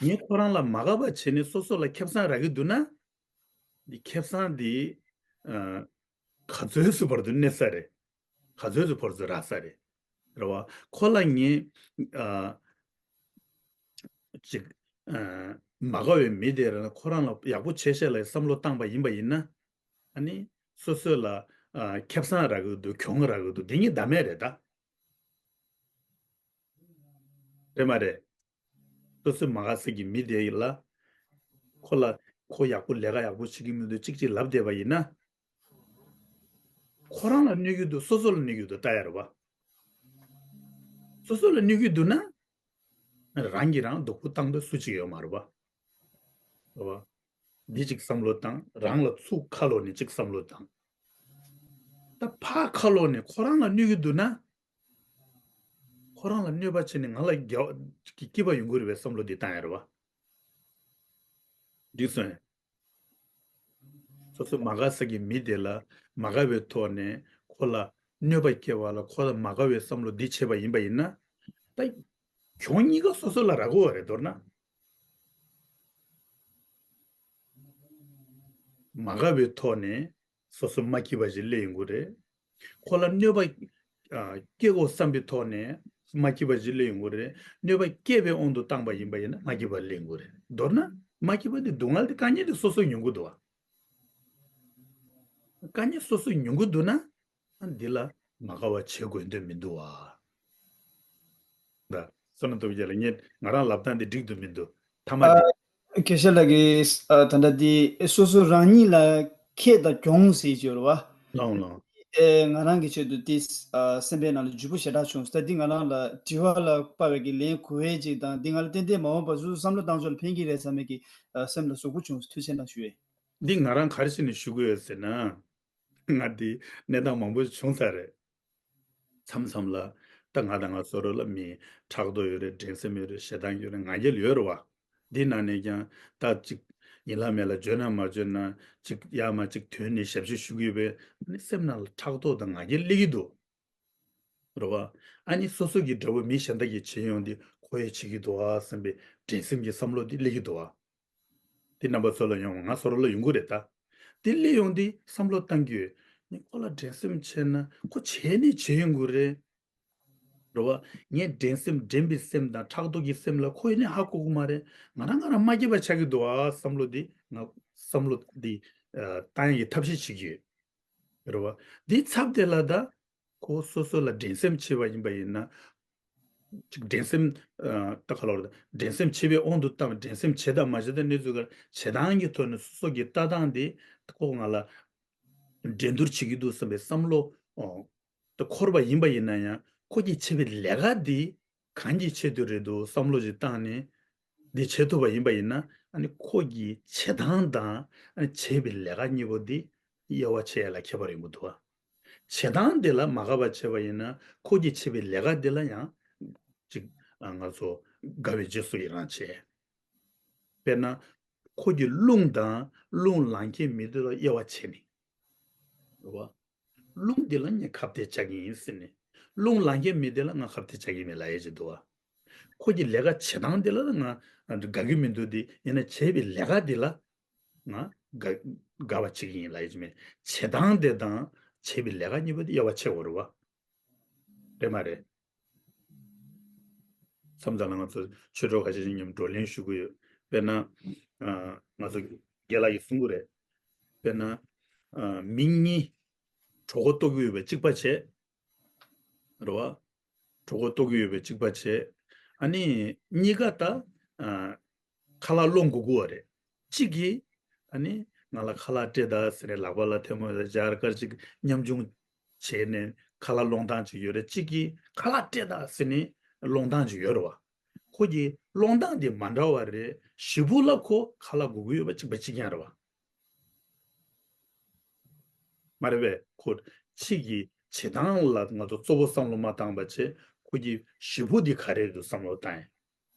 ངས་ཁོ་རང་ལ་མ་དགའ་བ་བྱས་ནས་སོ་སོ་ལ་ཁེ་བཟང་རག་གི་འདུག་ན། འདི་ཁེ་བཟང་འདི་ཨ་ག་ཚོད་ཙམ་བར་དུ་གནས་ས་རེད། ག་ཚོད་ཙམ་བར་དུ་རག་ས་རེད། རེད་བ། ཁོ་ལ་ངས་ཨ་ཅིག་ཨ་མ་དགའ་བའི་མི་དེ་རང་ཁོ་རང་ལ་ཡག་པོ་བྱས་ཤག་ལབ་བསམ་བློ་བཏང་པ་ཡིན་པ་ཡིན་ན། ཨ་ནི་སོ་སོ་ལ་ཨ་ཁེ་བཟང་རག་གི་འདུག་གྱོང་རག་གི་འདུག་འདི་གཉིས་ཟླ་མེད་རེད་ད། རེད་མ་རེད། སོ་སོའི་མ་དགའ་ས་གི་མི་དེ་ལ། ཁོ་ལ་ཁོ་ཡག་པོ་ལས་ཀ་ཡག་པོ་བྱེད་ཀྱི་མི་འདུག་ཅིག་ཅིག་ལབ་བསྡད་པ་ཡིན་ན། ཁོ་རང་ལ་གནོད་ཀྱི་འདུག་སོ་སོ་ལ་གནོད་ཀྱི་འདུག་ལྟ་ཡ་རེད་བ། སོ་སོ་ལ་གནོད་ཀྱི་འདུག་ན། རང་གིས་རང་སྡུག་པོ་བཏང་འདོད་སུ་གཅིག་ཡོད་མ་རེད་བ། རེད་བ། འདི་གཅིག་བསམ་བློ་བཏང་། རང་ལ་ཚུར་ཁ་ལོག་ནས་གཅིག་བསམ་བློ་བཏང་། ད་ཕར་ཁ་ལོག་ནས་ཁོ་རང་ལ་གནོད་ཀྱི་འདུག་ན། ཁོ་རང་ལ་གནོད་པ་བྱས་ནས་ང་ལ་དགེ་བ་གི་སྐྱིད་པ་ཡོང་གི་རེད་པའི་བསམ་བློ་འདི་བཏང་ཡ་རེད་བ། འགྲིག་སོང་ངས། སོ་སོ་མ་དགའ་ས་གི་མི་དེ་ལ་མ་དགའ་བའི་ཐོག་ནས་ཁོ་ལ་གནོད་པ་སྐྱེལ་བ་ལ་ཁོ་ལ་མ་དགའ་བའི་བསམ་བློ་འདི་བྱས་པ་ཡིན་པ་ཡིན་ན། ད་གྱོང་གཉིས་ཀ་སོ་སོ་ལ་རག་གོ་བ་རེད། མདོར་ན། མ་དགའ་བའི་ཐོག་ནས་སོ་སོ་མ་སྐྱིད་པ་ཞིག་སླེབས་ཡོང་གི་རེད། ཁོ་ལ་གནོད་པ་ཨ་སྐྱེལ་དགོས་བསམ་པའི་ཐོག་ནས་མ་སྐྱིད་པ་ཞིག་སླེབས་ཡོང་གི་རེད། གནོད་པ་སྐྱེལ་བའི་དབང་དུ་བཏང་པ་ཡིན་པ་ཡིན་ན་མ་སྐྱིད་པ་སླེབས་ཡོང་གི་རེད། མདོར་ན་མ་སྐྱིད་པ་དེ་སྡུག་བསྔལ་དེ་དཀའ་ངལ་དེ་སོ་སོ་མྱོང་གི་འདུག་བ། དཀའ་ངལ་སོ་སོ་མྱོང་གི་འདུག་ན། ཨ་འདི་ལ་མ་དགའ་བ་བྱེད་དགོས་དོན་མི་འདུག་བ། ད་བསོད་ནམས་སྟོབས་རྒྱལ་ལགས། ངས་ང་རང་ལབ་སྟངས་འདི་འགྲིག་འདུག་མི་འདུག་ཐ་མ་ཨ། དེ། སྐད་ཆ་ལ་གི་ཨ་ད་ལྟ་འདི་སོ་སོ་རང་ཉིད་ལ་ཁེ་དང་གྱོང་ཟེར་གྱི་ཡོད་རེད་བ། ལོང་ལོང་། ཨེ་ང་རང་གི་ཆེད་དུ་ཏིས་ཨ་སེམས་པའི་ནང་ལ་འཇུག་པོ་ཞེ་དྲག་བྱུང་། ད་འདི་ང་རང་ལ་དྲི་བ་ལ་དཔག་པའི་གི་ལན་གོ་བའི་ཅིག་དང་འདི་ང་ལ་ཏན་ཏན་མ་འོངས་པར་སོ་སོ་བསམ་བློ་བཏང་ཕྱོགས་ལ་ཕན་གྱི་རེད་བསམ་པའི་གི་ཨ་སེམས་ལ་ཟུག་པོ་བྱུང་། ཐུགས་རྗེ་གནང་ཞུ་ཡས། འདི་ང་རང་ག་རེ་བྱས་ནས་ཞུ་དགོས་ཡོད་ཟེར་ན། ང་འདི་གནས་སྟངས་མང་པོ་བྱུང་ཚར་རེད། མཚམས་མཚམས་ལ་ད་ང་དང་ང་སོ་རོ་ལ་མི་ཕྲག་དོག་ཡོད་རེད། འགྲན་སེམས་ཡོད་རེད། ཞེ་སྡང་ཡོད་རེད། ང་རྒྱལ་ཡོད་རེད་བ། འདི་ནང་ནས་ཀྱང་ད་ཅིག་ཡིན་ལ་མེད་ལ་བརྗོད་ན་མ་བརྗོད་ན་ཅིག་ཡ་མ་ཅིག་དོན་ནི་ཞབས་ཕྱི་ཞུ་གི་ཡོད་པས་ནི་སེམས་ནང་ལ་ཕྲག་དོག་དང་ང་རྒྱལ་སླེབས་ཀྱི་འདུག་རེད་བ། ཨ་ནི་སོ་སོ་གི་འདྲ་བོ་མི་གཞན་དག་གིས་བྱེད་ཡོང་དུས་ཁོ་ཡས་བྱེད་ཀྱི་འདུག་ཨ་བསམ་པའི་འགྲན་སེམས་ཀྱི་བསམ་བློ་འདི་སླེབས་ཀྱི་འདུག་ཨ། འདི་རྣམ་པ་ཚོ་ལ་ཡོང་ང་སོ་རོ་ལ་ཡོང་གི་རེད་ད། འདི་སླེབས་ཡོང་དུས་བསམ་བློ་བཏང་རྒྱུ་ཡོད། ནི་ཁོ་ལ་འགྲན་སེམས་བྱས་ན་ཁོ་བྱས་ནས་བྱེད་ཡོང་གི་རེད། རེད་བ། ངས་འགྲན་སེམས་འགྲན་པའི་སེམས་དང་ཕྲག་དོག་གི་སེམས་ལ་ཁོ་ཡས་ནས་ཧ་གོ་གི་མ་རེད། ང་རང་ང་རང་མ་སྐྱིད་པ་ཆགས་ཀྱི་འདུག་ཨ་བསམ་བློ་འདི་ང་བསམ་བློ་འདི་ཨ་བཏང་ཡག་གི་ཐབས་ཤེས་བྱེད་ཀྱི་ཡོད། རེད་བ། འདིའི་ཚབ་དེ་ལ་ད་ཁོ་སོ་སོ་ལ་འགྲན་སེམས་བྱས་པ་ཡིན་པ་ཡིན་ན། ཅིག་འགྲན་སེམས་ཨ་ད་ག་ལོར་འགྲན་སེམས་བྱས་པའི་དབང་དུ་བཏང་། འགྲན་སེམས་བྱས་དང་མ་བྱས་དང་གནས་ཚུལ་ག་བྱེད་སྟངས་ཀྱི་ཐོག་ནས་སོ་སོ་གི་ལྟ་སྟངས་དེ་ཁོ་ང་ལ་འགྲན་བསྡུར་བྱེད་ཀྱི་འདུག་བསམ་པའི་བསམ་བློ་ཨོ་ད་འཁོར་བ་ཡིན་པ་ཡིན་ན་ཡང་ཁོ་གིས་བྱས་པའི་ལས་ཀ་འདི་གང་གི་ཆེད་དུ་རེད་འདུག་བསམ་བློ་ཞིག་བཏང་ནས་འདི་བྱེད་ཐུབ་པ་ཡིན་པ་ཡིན་ན། ཨ་ནི་ཁོ་གི་བྱེད་སྟངས་དང་ཨ་ནི་བྱས་པའི་ལས་ཀ་གཉིས་པོ་འདི་དབྱེ་བ་ཕྱེ་ཡ་ལ་ཁྱད་པར་ཡོང་གི་འདུག་བ། བྱེད་སྟངས་འདི་ལ་མ་དགའ་བ་བྱས་པ་ཡིན་ན་ཁོ་གི་བྱས་པའི་ལས་ཀ་འདི་ལ་ཡང་ཅིག་ང་ཚོ་དགའ་བའི་རྗེས་སུ་ཡི་རང་བྱས། དཔེར་ན། ཁོ་གི་རླུང་དང་རླུང་ལངས་མཁན་མི་འདི་ལ་དབྱེ་བ་ཕྱེ་ནས། རེད་བ། རླུང་འདི་ལ་ངས་ཁ་གཏད་བཅག་གི་ཡིན་ཟེར་ནས། རླུང་ལངས་མཁན་མི་འདི་ལ་ང་ཁ་གཏད་བཅག་གི་མེད་ལབ་ཡས་ཅིག་འདུག་བ། ཁོ་གི་ལས་ཀ་བྱེད་སྟངས་འདི་ལ་ང་དགའ་གི་མི་འདུག་སྟེ། ཡིན་ན་བྱས་པའི་ལས་ཀ་འདི་ལ་ང་དགའ་དགའ་བ་བྱེད་ཀྱི་ཡིན་ལབ་ཡས་ཅིག་མེད། བྱེད་སྟངས་འདི་དང་བྱས་པའི་ལས་ཀ་གཉིས་པོ་འདི་དབྱེ་བ་ཕྱེ་དགོས་རེད་བ། རེད་མ་རེད། མཚམས་མཚམས་ལ་ང་ཚོ་ཆོས་གྲོགས་ཁ་ཤས་ཤིག་མཉམ་བགྲོ་གླེང་ཞུ་གི་ཡོད། དཔེར་ན། ཨ་ང་ཚོ་རྒན་ལགས་ཀྱིས་གསུང་གི་རེད། དཔེར་ན། ཨ་མི་གཉིས་གྲོད་ཁོག་ལྟོགས་ཀྱི་ཡོད་པའི་གཅིག་པ་བྱས། རེད་བ། གྲོད་ཁོག་ལྟོགས་ཀྱི་ཡོད་པའི་གཅིག་པ་བྱས། ཨ་ནི་གཉིས་ཀ་ད་ཨ་ཁ་ལག་སློང་དགོས་ཀྱི་ཡོད་རེད། གཅིག་གིས་ཨ་ནི་ང་ལ་ཁ་ལག་སྤྲད་དང་ཟེར་ནས་ལག་པ་ལ་ཐལ་མོ་སྦྱར་སྐར་གཅིག་ཉམ་ཆུང་བྱས་ནས་ཁ་ལག་སློང་སྟངས་ཅིག་ཡོད་རེད། གཅིག་གིས་ཁ་ལག་སྤྲད་དང་ཟེར་ནས་སློང་སྟངས་ཅིག་ཡོད་རེད་བ། ཁོ་གི་སློང་སྟངས་དེ་མ་འདྲ་བ་རེད། ཞེ་པོ་ལ་ཁོ་ཁ་ལག་དགོས་ཀྱི་ཡོད་པ་གཅིག་པ་གཅིག་རྐྱང་རེད་བ། མ་རེད་པས། ཁོ་གཅིག་གི་བྱེད་སྟངས་ལ་ང་ཚོ་གཙོ་བོ་བསམ་བློ་མ་བཏང་པ་བྱས། ཁོ་གི་ཞེ་པོ་འདི་ག་རེ་རེད་འདུག་བསམ་བློ་བཏང་ཡིན།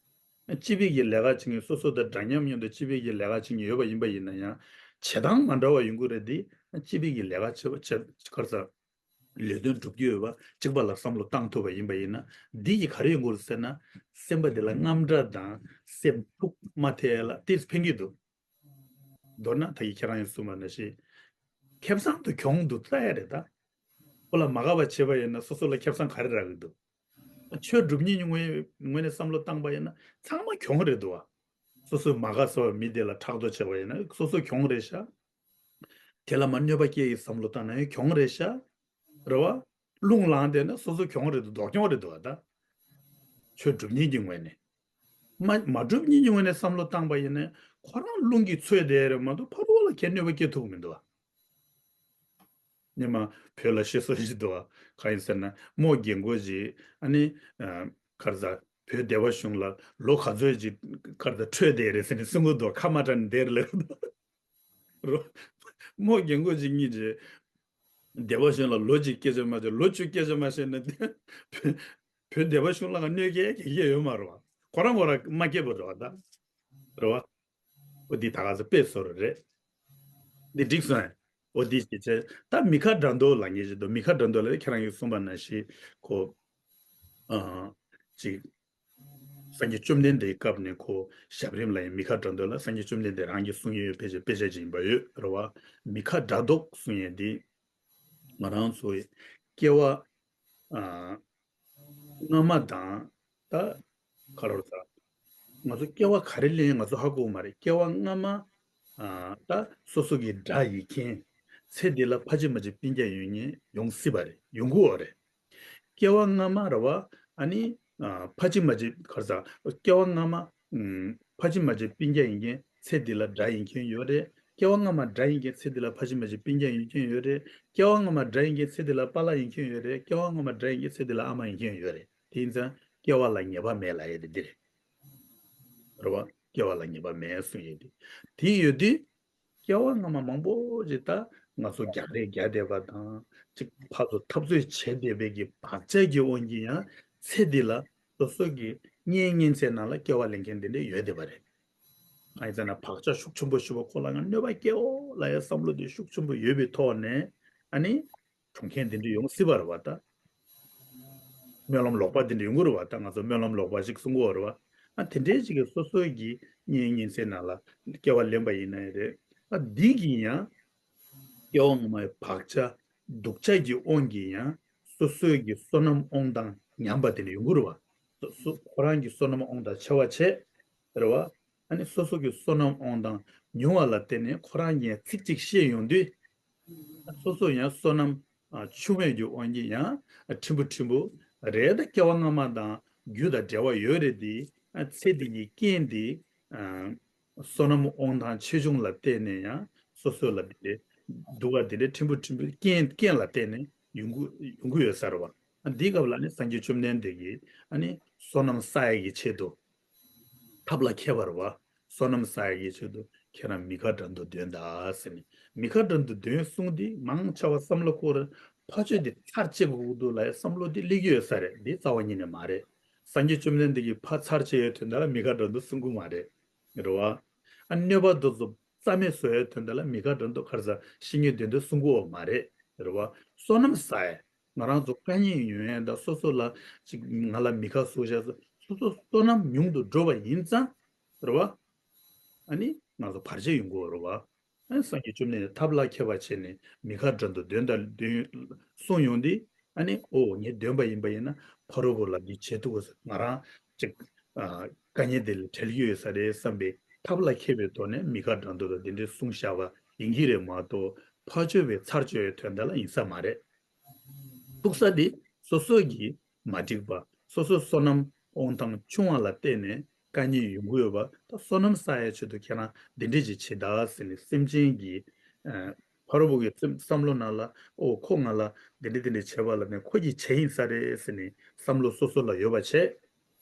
སྤྱི་པའི་གི་ལས་ཀ་བྱེད་མཁན་སོ་སོ་དང་འདྲ་མཉམ་མཉམ་དུ་སྤྱི་པའི་གི་ལས་ཀ་བྱེད་མཁན་ཡོད་པ་ཡིན་པ་ཡིན་ན་ཡང་། བྱེད་སྟངས་མ་འདྲ་བ་ཡོང་གི་རེད་དེ། སྤྱི་པའི་གི་ལས་ཀ་བྱེད་པ་བྱེད་ག་རེ་ཟེར། ལས་དོན་སྒྲུབ་ཀྱི་ཡོད་པ་གཅིག་པ་ལ་བསམ་བློ་བཏང་ཐུབ་པ་ཡིན་པ་ཡིན་ན། འདི་ཡིས་ག་རེ་ཡོང་གི་རེད་ཟེར་ན། སེམས་པ་འདི་ལ་དངངས་སྐྲག་དང་སེམས་འཁྲུག་མ་ཐེབས་ཡ་ལ་དེས་ཕན་གྱི་འདུག་མདོར་ན་ད་གིན་ཁྱེད་རང་ཡང་གསུངས་པ་ནང་བཞིན། ཁེ་བཟང་དང་གྱོང་དུ་ལྟ་ཡ་རེད་ད། ཁོ་ལ་མ་དགའ་བ་བྱས་པ་ཡིན་ན་སོ་སོ་ལ་ཁེ་བཟང་ག་རེ་རག་གི་འདུག་ཆོས་སྒྲུབ་མཁན་གྱི་ངོས་ངོས་ནས་བསམ་བློ་བཏང་པ་ཡིན་ན་ཚང་མ་གྱོང་རེད་འདུག་བ། སོ་སོའི་མ་དགའ་ས་བ་མི་དེ་ལ་ཕྲག་དོག་བྱས་པ་ཡིན་ན་སོ་སོ་གྱོང་རེད་ཤག་དེ་ལ་མ་གནོད་པ་སྐྱེལ་གྱི་བསམ་བློ་བཏང་ན་ཡང་གྱོང་རེད་ཤག་རེད་བ། རླུང་ལངས་བསྡད་ན་སོ་སོ་གྱོང་རེད་འདུག་སྡུག་གྱོང་རེད་འདུག་བ་ད། ཆོས་སྒྲུབ་མཁན་གྱི་ངོས་ནས། མ་མ་སྒྲུབ་མཁན་གྱི་ངོས་ནས་བསམ་བློ་བཏང་པ་ཡིན་ན་ཁོ་རང་རླུང་གིས་ཚོས་བསྡད་རེད་མ་གཏོགས་ཕ་རོལ་ལ་ཁྱེད་གནོད་པ་སྐྱེལ་ཐུབ་ཀྱི་མི་འདུག་བ། ཉི་མ་བོད་ལ་བཤད་སྲོལ་ཞིག་འདུག་བ། གང་ཡིན་ཟེར་ན་མོ་རྒན་གོག་ཅིག་ཨ་ནི་ཨ་ག་རེ་ཟེར། བོད་སྡེ་པ་གཞུང་ལ་ལོ་ག་ཚོད་ཅིག་ག་རེ་ཟེར་འཕྲོད་བསྡད་རེད་ཟེར་ནས་གསུང་གི་འདུག་ཁ་མ་གྲགས་ནས་བསྡད་རེད་ལབ་གི་འདུག་རོ། མོ་རྒན་གོག་ཅིག་གཉིས་ཀྱིས་སྡེ་པ་གཞུང་ལ་ལོ་གཅིག་སྐད་ཆ་མ་བཤད། ལོ་བཅུ་སྐད་ཆ་མ་བཤད་ན་དེ་བོད་བོད་སྡེ་པ་གཞུང་ལ་གནོད་སྐྱེལ་ག་གེ་ཡོད་མ་རེད་བ། ཁོ་རང་ཁོ་རང་མ་སྐྱེས་པ་རེད་བ་ད། རེད་བ། འོ་འདི་ད་ག་ཚོད་དཔེ་བཟོ་རེད། འདི་འགྲིག་སོང་ཨ། འོ་འདི་ཞེས་བྱས། ད་མི་ཁ་དགྲ་འདུལ་ལབ་མཁན་ཞིག་འདུག་མི་ཁ་དགྲ་འདུལ་ལབ་ཁྱེད་རང་གིས་གསུངས་པ་ནང་བཞིན་ཁོ། ཨ། ཅིག་སངས་རྒྱས་བཅོམ་ལྡན་འདས་ཀྱི་སྐབས་ནས་ཁོ་ཞབས་རིམ་ལ་ཡང་མི་ཁ་དགྲ་འདུལ་ལ་སངས་རྒྱས་བཅོམ་ལྡན་འདས་རང་གིས་གསུང་ཡོད་པའི་དཔེ་ཆ་དཔེ་ཆ་ཅིག་ཡིན་པ་ཡོད་རེད་བ། མི་ཁ་དགྲ་བཟློག་གསུང་ཡས་འདི་ང་རང་ཚོའི་སྐྱེ་བ། ཨ། སྔ་མ་དང་། ད་ག་རེ་ཟེར། ང་ཚོ་སྐྱེ་བ་ག་རེ་ལེན་ང་ཚོ་ཧ་གོ་མ་རེད། སྐྱེ་བ་སྔ་མ། ཨ། ད་སོ་སོ་གི་དགྲ་ཡིན་མཁན། ཚེ་འདི་ལ་ཕ་ཅི་མ་ཅི་སྤུན་ཀྱག་ཡོད་མཁན་ཡོང་སྲིད་པ་རེད། ཡོང་གི་ཡོད་རེད། སྐྱེ་བ་སྔ་མ་རེད་བ། ཨ་ནི། ཨ། ཕ་ཅི་མ་ཅི་ག་རེ་ཟེར། སྐྱེ་བ་སྔ་མ། ཨུམ། ཕ་ཅི་མ་ཅི་སྤུན་ཀྱག་ཡིན་མཁན་ཚེ་འདི་ལ་དགྲ་ཡིན་མཁན་ཡོད་རེད། སྐྱེ་བ་སྔ་མ་དགྲ་ཡིན་མཁན་ཚེ་འདི་ལ་ཕ་ཅི་མ་ཅི་སྤུན་ཀྱག་ཡིན་མཁན་ཡོད་རེད། སྐྱེ་བ་སྔ་མ་དགྲ་ཡིན་མཁན་ཚེ་འདི་ལ་པཱ་ལགས་ཡིན་མཁན་ཡོད་རེད། སྐྱེ་བ་སྔ་མ་དགྲ་ཡིན་མཁན་ཚེ་འདི་ལ་ཨ་མ་ཡིན་མཁན་ཡོད་རེད། དེ་ཡིན་ཙང་སྐྱེ་བ་ལ་ངེས་པ་མེད་ལབ་ཡས་དེ་འདི་རེད། རེད་བ། སྐྱེ་བ་ལ་ངེས་པ་མེད་གསུང་ཡས་དེ། དེ་ཡོད་དུས། སྐྱེ་བ་སྔ་མ་མང་པོ་ཅིག་ད་ང་ཚོ་རྒྱག་རེས་རྒྱག་བསྡད་པ་དང་ཅིག་ཕར་ཚུར་འཐབ་རྩོད་བྱས་བསྡད་པའི་གི་བག་ཆགས་ཀྱི་དབང་གིས་ཡང་ཚེ་འདི་ལ་སོ་སོ་གི་གཉེན་ཉེ་ཚན་ནང་ལ་སྐྱེ་བ་ལེན་མཁན་དེ་འདྲ་ཡོད་བསྡད་པ་རེད། ཨ་ཡིན་ཙང་ན་བག་ཆགས་ཤུགས་ཆེན་པོ་ཞིག་པ་ཁོ་ལ་ཡང་གནོད་པ་སྐྱེལ་འོ་ལ་ཡང་བསམ་བློ་དེ་ཤུགས་ཆེན་པོ་ཡོད་པའི་ཐོག་ནས་ཨ་ནི། བྱུང་མཁན་དེ་འདྲ་ཡོང་སྲིད་པ་རེད་བ་ད། སྨོན་ལམ་ལོག་པ་དེ་འདྲ་ཡོང་གི་རེད་བ་ད། ང་ཚོ་སྨོན་ལམ་ལོག་པ་ཞིག་གསུང་གི་ཡོད་རེད་བ། ཨ་དེ་འདྲའི་ཞིག་གིས་སོ་སོའི་གི་གཉེན་ཉེ་ཚན་ནང་ལ་སྐྱེ་བ་ལེན་པ་ཡིན་ན་ཡང་རེད། ཨ་འདི་གིས་ཡང་སྐྱེ་བ་སྔ་མའི་བག་ཆགས་སྡུག་ཆགས་ཀྱི་དབང་གིས་ཡང་སོ་སོའི་གི་བསོད་ནམས་དབང་ཐང་ཉམས་པ་དེ་འདྲ་ཡོང་གི་རེད་བ། སོ་སོ་ཁོ་རང་གི་བསོད་ནམས་དབང་ཐང་ཆེ་བ་བྱས། རེད་བ། ཨ་ནི་སོ་སོ་གི་བསོད་ནམས་དབང་ཐང་ཉུང་བ་ལ་བརྟེན་ནས་ཁོ་རང་གིས་ཚིག་གཅིག་བཤད་ཡོང་དུས། སོ་སོ་ཡང་བསོད་ནམས་ཨ་ཆུང་བའི་རྒྱུ་དབང་གིས་ཡང་ཕྲན་བུ་ཕྲན་བུ་རེད་ད། སྐྱེ་བ་སྔ་མ་དང་རྒྱུ་དང་འབྲེལ་བ་ཡོད་རེད་དེ། ཨ་ཚེ་འདི་གི་རྐྱེན་དེ་ཨ་བསོད་ནམས་དབང་ཐང་ཆེ་ཆུང་ལ་བརྟེན་ནས་ཡང་སོ་སོ་ལ་དེ་འདྲའི་སྡུག་པ་དེ་འདྲའི་ཕྲན་བུ་ཕྲན་བུ་རྐྱེན་རྐྱེན་ལ་བརྟེན་ནས་ཡོང་གི་ཡོང་གི་ཡོད་ས་རེད་བ། ཨ་འདིའི་སྐབས་ལ་ནི་སངས་རྒྱས་བཅོམ་ལྡན་འདས་ཀྱིས་ཨ་ནི་བསོད་ནམས་བསགས་ཡས་ཀྱི་ཆེད་དུ། ཐབས་ལ་མཁས་པ་རེད་བ། བསོད་ནམས་བསགས་ཡས་ཀྱི་ཆེད་དུ་ཁྱེད་རང་མི་ཁ་དགྲ་འདུལ་འདོན་དང་ཟེར་ནས། མི་ཁ་དགྲ་འདུལ་འདོན་གསུངས་ཏེ་མང་ཆེ་བ་བསམ་བློ་འཁོར། ཕ་ཆོས་དེ་ཚར་བཅད་དགོས་འདུག་ལབ་ཡས་བསམ་བློ་དེ་སླེབས་ཀྱི་ཡོད་ས་རེད། འདི་རྩ་བ་ཉིད་ནས་མ་རེད། སངས་རྒྱས་བཅོམ་ལྡན་འདས་ཀྱིས་ཕ་ཚར་བཅད་ཡས་དོན་དག་ལ་མི་ཁ་དགྲ་འདུལ་གསུང་གི་མ་རེད། རེད་བ། ཨ་གནོད་པ་དེ་ཚོ་རྩ་མེད་བཟོ་ཡས་དོན་དག་ལ་མི་ཁ་དགྲ་འདུལ་ག་རེ་ཟེར་བཤེས་གཉེན་འདོན་འདོན་གསུང་གི་ཡོད་མ་རེད། རེད་བ། བསོད་ནམས་བསགས་ཡས། ང་རང་ཚོ་དཀའ་ངལ་ཡོང་ཡས་དང་སོ་སོ་ལ་ཅིག་ང་ལ་མི་ཁ་ཟུག་བྱས་སོ་སོ་བསོད་ནམས་ཉུང་དུ་འགྲོ་བ་ཡིན་ཙང་། རེད་བ། ཨ་ནི་ང་ཚོ་བར་ཆད་ཡོང་གི་ཡོད་རེད་བ། ཨ་ནི་སངས་རྒྱས་བཅོམ་ལྡན་འདས་ཐབས་ལ་མཁས་པ་བྱས་ནས་མི་ཁ་དགྲ་འདུལ་འདོན་དང་འདོན་གསུངས་ཡོང་དུས། ཨ་ནི་ཨོ་ངས་འདོན་པ་ཡིན་པ་ཡིན་ན་ཕ་རོལ་པོ་ལ་འདི་བྱེད་ཐུབ་དགོས་ཟེར། ང་རང་ཅིག་ཨ་དཀའ་ངལ་དེ་ལས་བྲལ་གྱི་ཡོད་ས་རེད་བསམ་པའི་ཐབས་ལ་མཁས་པའི་ཐོག་ནས་མི་ཁ་དགྲ་འདུལ་ལ་འདི་འདྲའི་གསུངས་བཞག་པ་ཡིན་གྱི་རེད་མ་གཏོགས་ཕ་ཆོས་པའི་ཚར་གཅོད་ཡའི་དོན་དག་ལ་ཡིན་ས་མ་རེད། ཐུག་ས་དེ་སོ་སོ་གི་མ་འགྲིག་པ། སོ་སོའི་བསོད་ནམས་དབང་ཐང་ཆུང་བ་ལ་བརྟེན་ནས་དཀའ་ངལ་ཡོང་གི་ཡོད་པ། ད་བསོད་ནམས་བསགས་ཡའི་ཆེད་དུ་ཁྱེད་རང་འདི་འདྲས་ཅིག་བྱེད་དང་ཟེར་ནས་སེམས་ཅན་གྱི་ཨ་ཕ་རོལ་པོ་གི་སེམས་བསམ་བློ་ནང་ལ་ཨོ་ཁོ་ང་ལ་འདི་འདྲས་འདི་འདྲས་བྱས་པ་ལ་ནས་ཁོ་གིས་བྱས་ཡིན་ས་རེད་ཟེར་ནས་བསམ་བློ་སོ་སོ་ལ་ཡོད་པ་བྱས།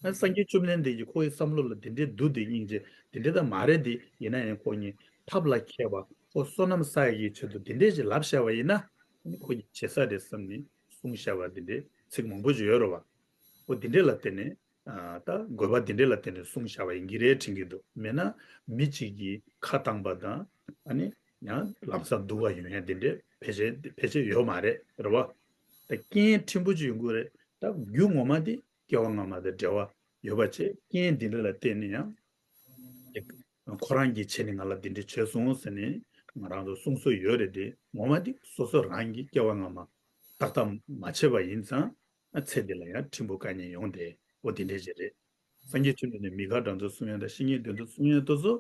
ཨ་སངས་རྒྱས་བཅོམ་ལྡན་འདས་ཀྱིས་ཁོ་ཡི་བསམ་བློ་ལ་དེ་འདྲའི་འདུག་དེ་སྙིང་རྗེ་དེ་འདྲའི་ད་མ་རེད་དེ། ཡིན་ན་ཡང་ཁོ་གཉིས་ཐབས་ལ་མཁས་པ་ཁོ་བསོད་ནམས་བསགས་ཡག་གི་ཆེད་དུ་དེ་འདྲས་ཅིག་ལབ་བཞག་པ་ཡིན་ན། ཨ་ནི་ཁོ་གཉིས་བྱེད་ས་རེད་བསམ་ནས་གསུངས་བཞག་པ་དེ་འདྲའི་ཚིག་མང་པོ་ཅིག་ཡོད་རེད་བ། ཁོ་དེ་འདྲས་ལ་བརྟེན་ནས་ཨ་ད་དགོས་པ་དེ་འདྲས་ལ་བརྟེན་ནས་གསུངས་བཞག་པ་ཡིན་གྱི་རེད་དྲན་གྱི་འདུག་མེད་ན་མི་གཅིག་གིས་ཁ་བཏང་པ་དང་ཨ་ནི་ཡང་ལམ་སང་སྡུག་པ་ཡོང་ཡ་དེ་འདྲས་ཕལ་ཆེར་ཕལ་ཆེར་ཡོད་མ་རེད་རེད་བ། ད་རྐྱེན་ཕྲན་བུ་ཅིག་ཡོང་གི་རེད། ད་རྒྱུ་ངོ་མ་དེ་སྐྱེ་བ་སྔ་མ་དང་འབྲེལ་བ་ཡོད་པ་བྱས། རྐྱེན་འདི་འདྲ་ལ་བརྟེན་ནས་ཡང་ཁོ་རང་གིས་བྱས་ནས་ང་ལ་འདི་འདྲ་བྱས་སོང་ཟེར་ནས་ང་རང་ཚོ་གསུང་སྲོལ་ཡོད་རེད་དེ། ངོ་མ་དེ་སོ་སོ་རང་གིས་སྐྱེ་བ་སྔ་མ་ཏག་ཏག་མ་བྱས་པ་ཡིན་ཙང་ཚེ་འདི་ལ་ཡང་ཕྲན་བུ་དཀའ་ངལ་ཡོང་དེ་འོ་དེ་འདྲ་ཅིག་རེད། སངས་རྒྱས་བཅོམ་ལྡན་འདས་མི་ཁ་དགྲ་འདུལ་གསུང་ཡ་དང་བཤེས་གཉེན་འདོན་འདོན་གསུང་ཡ་དེ་ཚོ་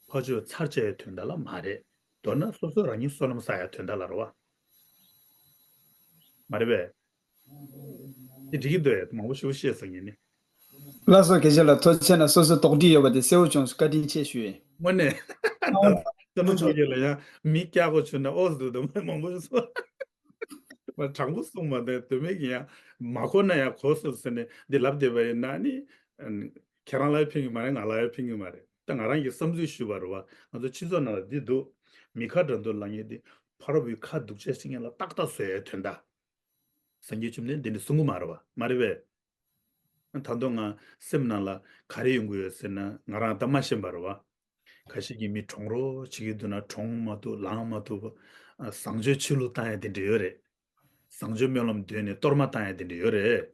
ཕ་ཆོས་ཚར་བཅད་ཡའི་དོན་དག་ལ་མ་རེད། མདོར་ན་སོ་སོ་རང་ཉིད་བསོད་ནམས་བསགས་ཡ་དོན་དག་ལ་རེད་བ། མ་རེད་པས། དེ་འགྲིག་གི་འདུག་ཨེ། མང་པོ་ཞེ་པོ་བཤད་སོང་ངས་ནི། ལགས་སོ། དགེ་བཤེས་ལགས་ཐུགས་རྗེ་ཆེ་གནང་། སོ་སོའི་དོགས་འདྲི་ཡོད་པ་དེ་གསལ་བོ་བྱུང་སོང་། བཀའ་དྲིན་ཆེ་ཞུ་ཡིན། དངོས་གནས། ད་ནུ་ཆོས་རྒྱལ་ལ་ཡང་མི་སྐྱག་གོ་བྱུང་ན་ཨོ་ཟེར་དུས་མང་པོ་ཞིག་སོང་། མ་དྲང་པོ་གསུངས་མ་དེ་དོན་མེད་ཀྱི་ཡང་མ་གོ་ན་ཡང་གོ་སོང་ཟེར་ནས་འདི་ལབ་བསྡད་པ་ཡིན་ན་ནི། ཁྱེད་རང་ལ་ཕན་གྱི་མ་རེད། ང་ལ་ཡང་ཕན་གྱི་མ་རེད། ད་ང་རང་གི་བསམ་ཚུལ་ཞུས་པ་རེད་བ། ང་ཚོ་སྤྱི་ཚོགས་ནང་ལ་འདི་འདུག་མི་ཁ་དགྲ་འདུལ་ལབ་མཁན་འདི་ཕ་རོལ་པོའི་ཁ་སྡུག་ཅག་བྱེད་མཁན་ལ་ཏག་ཏག་བཟོ་ཡའི་དོན་དག་སངས་རྒྱས་བཅོམ་ལྡན་འདི་འདྲ་གསུང་གི་མ་རེད་བ། མ་རེད་པས། ད་དུང་ང་སེམས་ནང་ལ་ག་རེ་ཡོང་གི་ཡོད་ཟེར་ན་ང་རང་ད་མ་ཤེས་པ་རེད་བ། ཁ་ཤས་ཀྱིས་མི་གྲོངས་རོགས་བྱེད་ཀྱི་འདུག་ན་གྲོངས་མ་ཐུབ་ལངས་མ་ཐུབ། ཨ། བཟང་སྤྱོད་ཆོས་ལུགས་བཏང་ཡ་དེ་འདྲ་ཡོད་རེད། བཟང་སྤྱོད་སྨོན་ལམ་འདོན་ནས་གཏོར་མ་བཏང་ཡ་དེ་འདྲ་ཡོད་རེད།